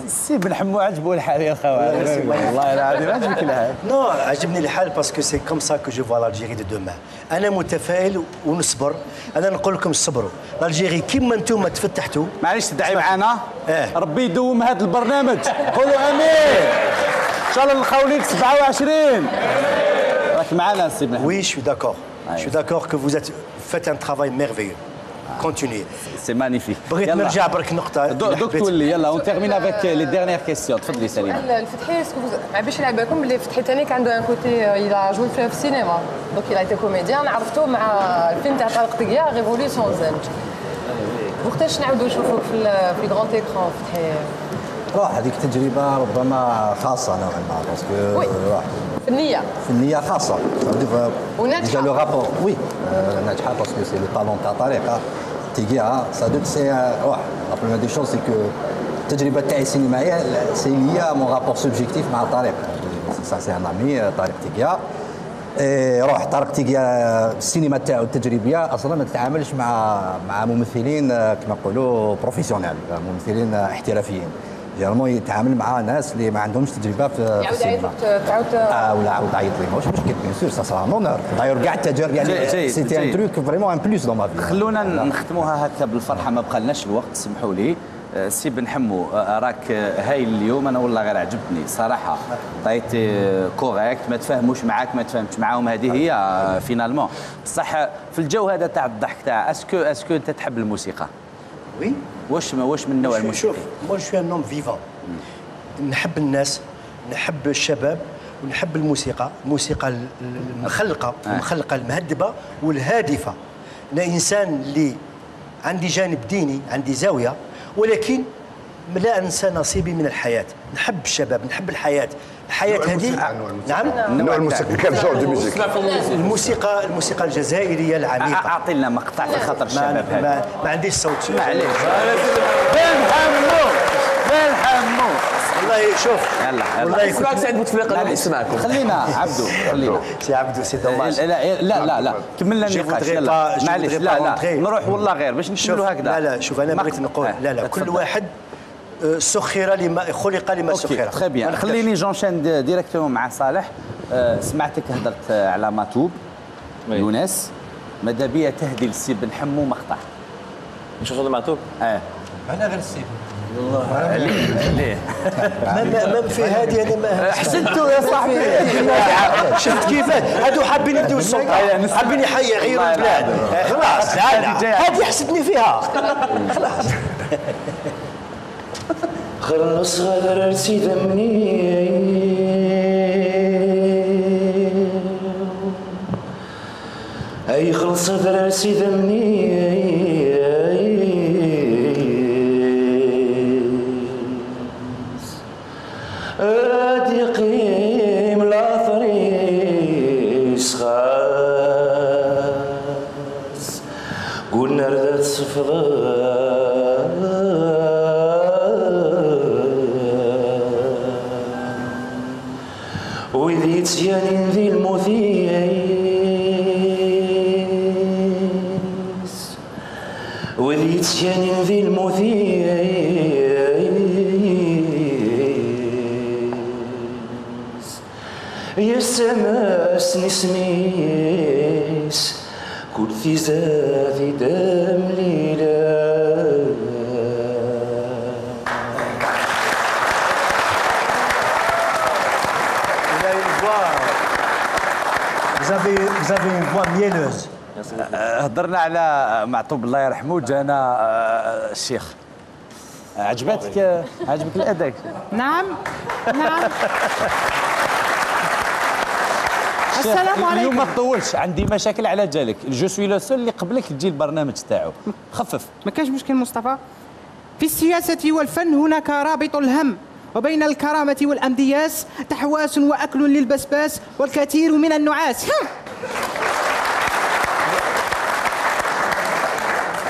سي بن حمو عجبو الحال يا خاوة. والله العظيم عجبك الحال. Non, عجبني الحال parce que c'est comme ça que je vois l'Algérie de demain. انا متفائل ونصبر. انا نقول لكم صبروا. L'Algérie كيما انتم تفتحتوا. معليش، تدعي معانا؟ ايه. ربي يدوم هذا البرنامج. قولوا امين. ان شاء الله نلقاو ليك سبعة وعشرين. راك معانا سي بن حمو. Oui, je suis d'accord. Je suis d'accord que vous êtes faites un travail merveilleux. Continuez. C'est magnifique. بغيت نرجع برك نقطة. دوك تولي، يلا، on termine avec les dernières questions. تفضلي سليمة. الفتحي، est-ce que vous، ما بيش يلعب بالكم بلي فتحي ثاني كان عنده un côté، il a joué في السينما. Donc il a été comédien. عرفتو مع الفيلم تاع طارق تقيا، Révolution زنج. وقتاش نعاودو نشوفوك في في grand écran فتحي؟ روح، هذيك تجربة ربما خاصة نوعا ما، parce que oui. روح. فنية. فنية خاصة. Ça veut dire, euh, déjà le rapport, oui. Euh, ناجحة parce que c'est le talent تاع طارق تيجيها. Ça veut dire, c'est, euh, روح. La première des choses, c'est que التجربة تاعي السينمائية c'est lié à mon rapport subjectif مع طارق. Ça, c'est un ami, euh, طارق تيجيها. إيه، روح طارق تيجيها السينما تاعو التجريبية أصلا ما تتعاملش مع مع ممثلين، آه، كما نقولوا professionnels، آه، ممثلين، آه، احترافيين. Généralement يتعامل مع ناس اللي ما عندهمش تجربة في السينما. تعاود تعاود. اه، ولا عاود عيط لي، ماهوش مشكل، bien sûr, ça sera un honneur. D'ailleurs كاع التجارب، يعني، c'était un truc vraiment un plus dans ma vie. خلونا نختموها هكا بالفرحة، ما بقالناش الوقت، سمحوا لي. آه، سي بن حمو، آه، راك، آه، هايل اليوم، انا والله غير عجبتني صراحة. عطيتي، آه، correct، ما تفاهموش معاك، ما تفاهمش معاهم، هذه هي، آه، finalement. بصح، آه، في الجو هذا تاع الضحك تاع، est-ce que، est-ce que انت تحب الموسيقى؟ Oui. واش واش من نوع الموسيقى؟ شوف، moi je suis un homme vivant. نحب الناس، نحب الشباب، ونحب الموسيقى، الموسيقى المخلقة، المخلقة المهذبة والهادفة. انا انسان اللي عندي جانب ديني، عندي زاوية، ولكن لا انسى نصيبي من الحياة. نحب الشباب، نحب الحياة. الحياة هذه. نعم. نوع الموسيقى، quel genre de musique؟ الموسيقى، الموسيقى الجزائرية العميقة. اعطي لنا مقطع في خاطر الشباب هذا. ما عنديش صوت. معليش. بن حمو، بن حمو. والله شوف. يلا، يلا. والله سمعك سعيد بوتفليقة، نروح نسمعكم. خلينا عبدو، خلينا. سي عبدو، c'est dommage. لا، لا، لا، لا. كملنا النقاش، يلا. معليش، لا، لا. نروح والله غير باش نكملوا هكذا. لا، لا، شوف، أنا بغيت نقول، لا، لا، كل واحد، آه، سخر لما، خلق لما سخر. Très bien. خليني j'enchaîne directement مع صالح. آه، سمعتك هدرت، آه، على ماتوب. يونس، ماذا بيا تهدي للسي بن حمو مقطع؟ نشوف المعتوب؟ اه. انا غير السيف. والله. ليه؟ ليه؟ ما ما ما في هذه، انا ما حسدتوا يا صاحبي. شفت كيفاه؟ هادو حابين يديو السلطه، حابين يحي يغيروا البلاد. آه، خلاص، لا، لا. هذه حسدني فيها. خلاص. خلص غدر سيد مني. اي خلص غدر سيد مني. اد يقيم لاثريس خاص. Win ar d tesfeḍ wid yettganin di lmut-is, wid yettganin di lmut-is. Yessamas n isem-is, kul tizat i d-amlilen. Il a une voix. Vous avez, vous avez une voix mielleuse. هضرنا على معطوب الله يرحمه، جانا آه، الشيخ. عجبتك؟ عجبك الاداء؟ نعم. نعم. السلام اليوم ما عليكم. تطولش، عندي مشاكل على جالك. Je suis le seul اللي قبلك تجي البرنامج تاعو. خفف. ما كانش مشكل مصطفى. في السياسة والفن هناك رابط الهم، وبين الكرامة والأمدياس تحواس وأكل للبسباس والكثير من النعاس.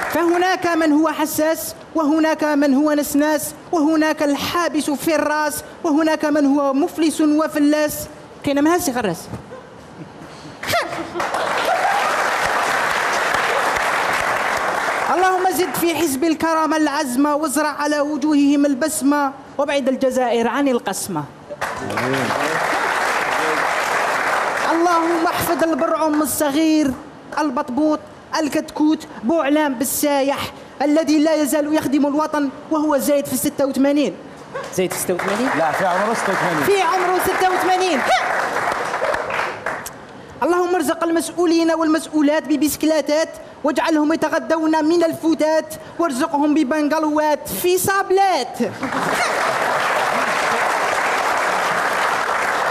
فهناك من هو حساس، وهناك من هو نسناس، وهناك الحابس في الراس، وهناك من هو مفلس وفلاس. كاين مهاسي غراس. اللهم زد في حزب الكرامة العزم، وازرع على وجوههم البسمة، وابعد الجزائر عن القسمة. اللهم احفظ البرعم الصغير، البطبوط، الكتكوت، بوعلام بالسايح، الذي لا يزال يخدم الوطن وهو زايد في ستة وثمانين. زايد في ستة وثمانين؟ لا، في عمره ستة وثمانين. في عمره ستة وثمانين. اللهم ارزق المسؤولين والمسؤولات ببسكلاتات، واجعلهم يتغدون من الفتات، وارزقهم ببنغلوات في صابلات.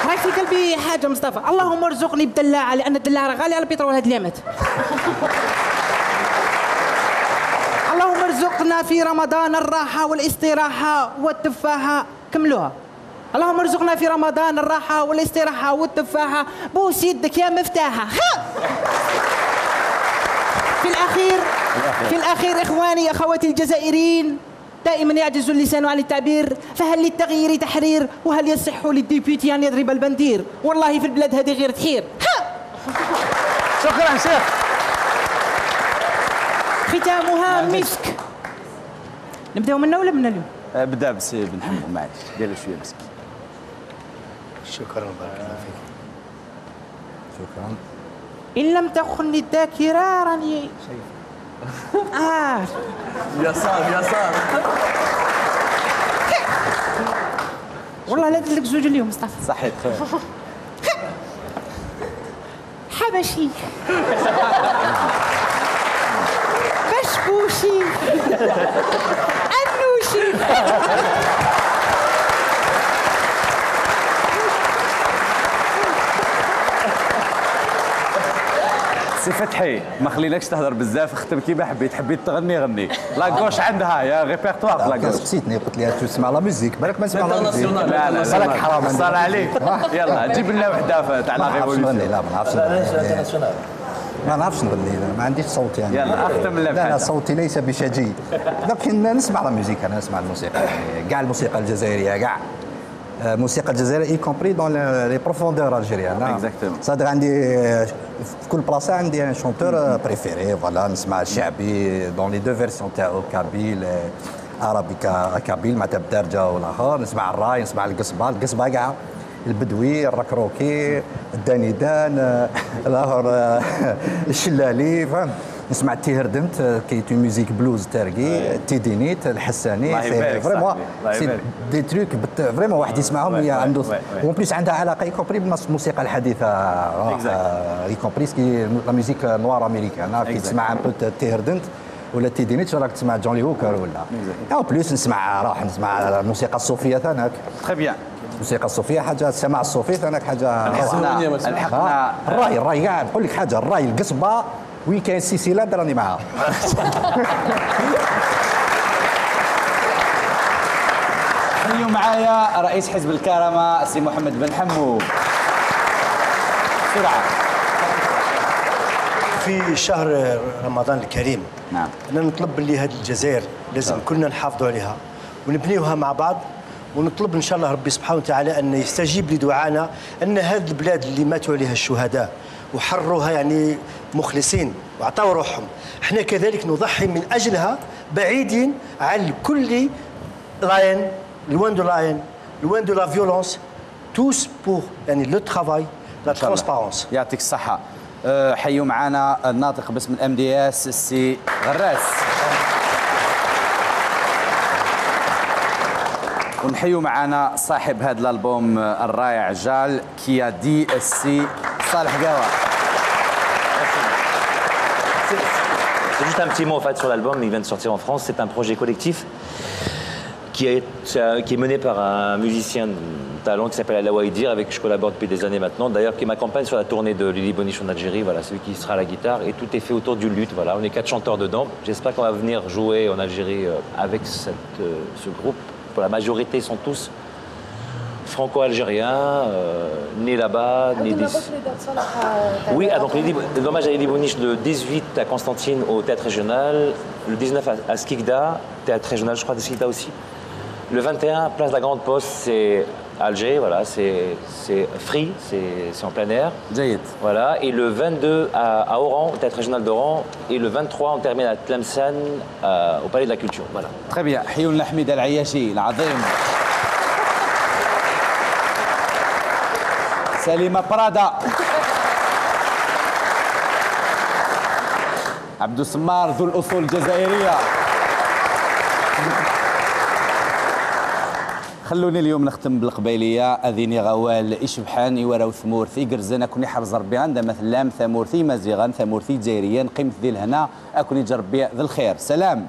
راي في قلبي حاجة مصطفى، اللهم ارزقني بدلاعة، لأن الدلاعة راه غالية على البترول هاد اليامات. اللهم ارزقنا في رمضان الراحة والاستراحة والتفاحة. كملوها. اللهم ارزقنا في رمضان الراحة والاستراحة والتفاحة. بوس يدك يا مفتاحة. ها! في الأخير، في الأخير إخواني أخواتي الجزائريين، دائما يعجز اللسان عن التعبير، فهل للتغيير تحرير؟ وهل يصح للديبيوتي أن يضرب البندير؟ والله في البلاد هذه غير تحير. ها! شكرا شيخ. ختامها مسك. نبداو منا ولا منا اليوم؟ آه، بدا بسي بن حمو، معليش، دير له شويه مسك. شكرا، بارك الله فيك. شكرا. إن لم تخن الذاكرة راني آه. يا صار، يا صار. والله لا درت لك زوج اليوم مصطفى. صحيت. حبشي. بشبوشي. أنوشي. سي فتحي، ما خليناكش تهضر بزاف، ختم كيما حبيت، حبيت تغني غني. لا غوش عندها يا ريبرتوار في لا غوش. سقسيتني، قلت لي تسمع لا ميوزيك، بالك ما نسمع لا ميوزيك. لا لا، بالك حرام. صار عليك. يلا جيب لنا وحده ف- تاع لا ما نعرفش نغني، ريفوليسيون. لا ما نعرفش نغني. ما نعرفش نغني، ما عنديش صوت يعني. يلا اختم لنا لا لا، بحاجه. صوتي ليس بشجي. لكن نسمع لا ميوزيك، انا نسمع الموسيقى يعني، كاع الموسيقى الجزائريه كاع. آه، موسيقى الجزائريه اي كومبري دون لي بروفوندور الجيريان. Exactement. صادق عندي آه، في كل بلاصه عندي ان شونتور بريفيري، فوالا، نسمع الشعبي دون لي دو فيرسيون تاعو، كابيل آه، عربي كا- كابيل معناتها بالدارجه والاخر، نسمع الراي، نسمع القصبه، القصبه كاع، البدوي، الركروكي، الدانيدان آه، الاخر آه، الشلالي، فهمت؟ نسمع تيهردنت آه، كي تو ميوزيك بلوز تركي، تيدينيت، الحساني. الله يبارك فريمون صاحبي، الله سي يبارك. دي تروك بت- فريمون واحد يسمعهم وي، ي- وي، عنده. وي، وي. اون بليس عندها علاقه اي كومبري بالموسيقى الحديثه، Exact. اي كومبري سكي لا ميوزيك نوار امريكان، كي Exact. تسمع ان بو تيهردنت ولا تيدينيت، راك تسمع جوني ووكر ولا. اون بليس نسمع، راح نسمع الموسيقى الصوفيه ثاناك. تري بيان. الموسيقى الصوفيه حاجه، السماع الصوفي ثاناك حاجه. الحقنا آه، الراي، الراي كاع نقول لك حاجه، الراي القصبه وين كاين السيسيلاب راني معاه. اليوم معايا رئيس حزب الكرامه السي محمد بن حمو. بسرعه. في شهر رمضان الكريم، نعم. أنا نطلب باللي هذه الجزائر لازم نعم. كلنا نحافظوا عليها ونبنيوها مع بعض، ونطلب إن شاء الله ربي سبحانه وتعالى أن يستجيب لدعانا، أن هذه البلاد اللي ماتوا عليها الشهداء وحرروها يعني مخلصين وعطاوا روحهم، احنا كذلك نضحي من أجلها، بعيدين عن كل لاين، loin de لاين، loin de la violence، tous pour يعني le travail، la إن شاء الله. Transparence. يعطيك الصحة. أه، حيوا معنا الناطق باسم ال M D S السي غراس. ونحيوا معنا صاحب هذا الألبوم الرائع جال كيادي السي صالح قاوة. C'est juste un petit mot en fait sur l'album, il vient de sortir en France, c'est un projet collectif qui est, euh, qui est mené par un musicien de talent qui s'appelle Alawa Idir, avec qui je collabore depuis des années maintenant, d'ailleurs qui m'accompagne sur la tournée de Lili Boniche en Algérie, voilà, celui qui sera à la guitare, et tout est fait autour du luth, voilà, on est quatre chanteurs dedans, j'espère qu'on va venir jouer en Algérie euh, avec cette, euh, ce groupe, pour la majorité ils sont tous franco-algériens, euh, nés là-bas, nés d'ici. Oui, ah, donc l'hommage à Lili Boniche, le dix-huit à Constantine au théâtre régional, le dix-neuf à, à Skikda, théâtre régional, je crois, de Skikda aussi. Le vingt et un, place de la Grande Poste, c'est Alger, voilà, c'est free, c'est en plein air. Voilà, et le vingt-deux à, à Oran, au théâtre régional d'Oran, et le vingt-trois, on termine à Tlemcen, euh, au Palais de la Culture. Voilà. Très bien. حيوا لنا حميدة العياشي العظيم. سليمة برادا. عبدو سمار ذو الأصول الجزائرية. خلوني اليوم نختم بالقبايلية. أذيني غوال إشبحان إوراو ثمورث إقرزن أكون يحرز ربي عندما ثلام ثمورثي مزيغا ثمورثي جزائريا قيمة ذي الهنا أكون يجرب بي ذي الخير. سلام.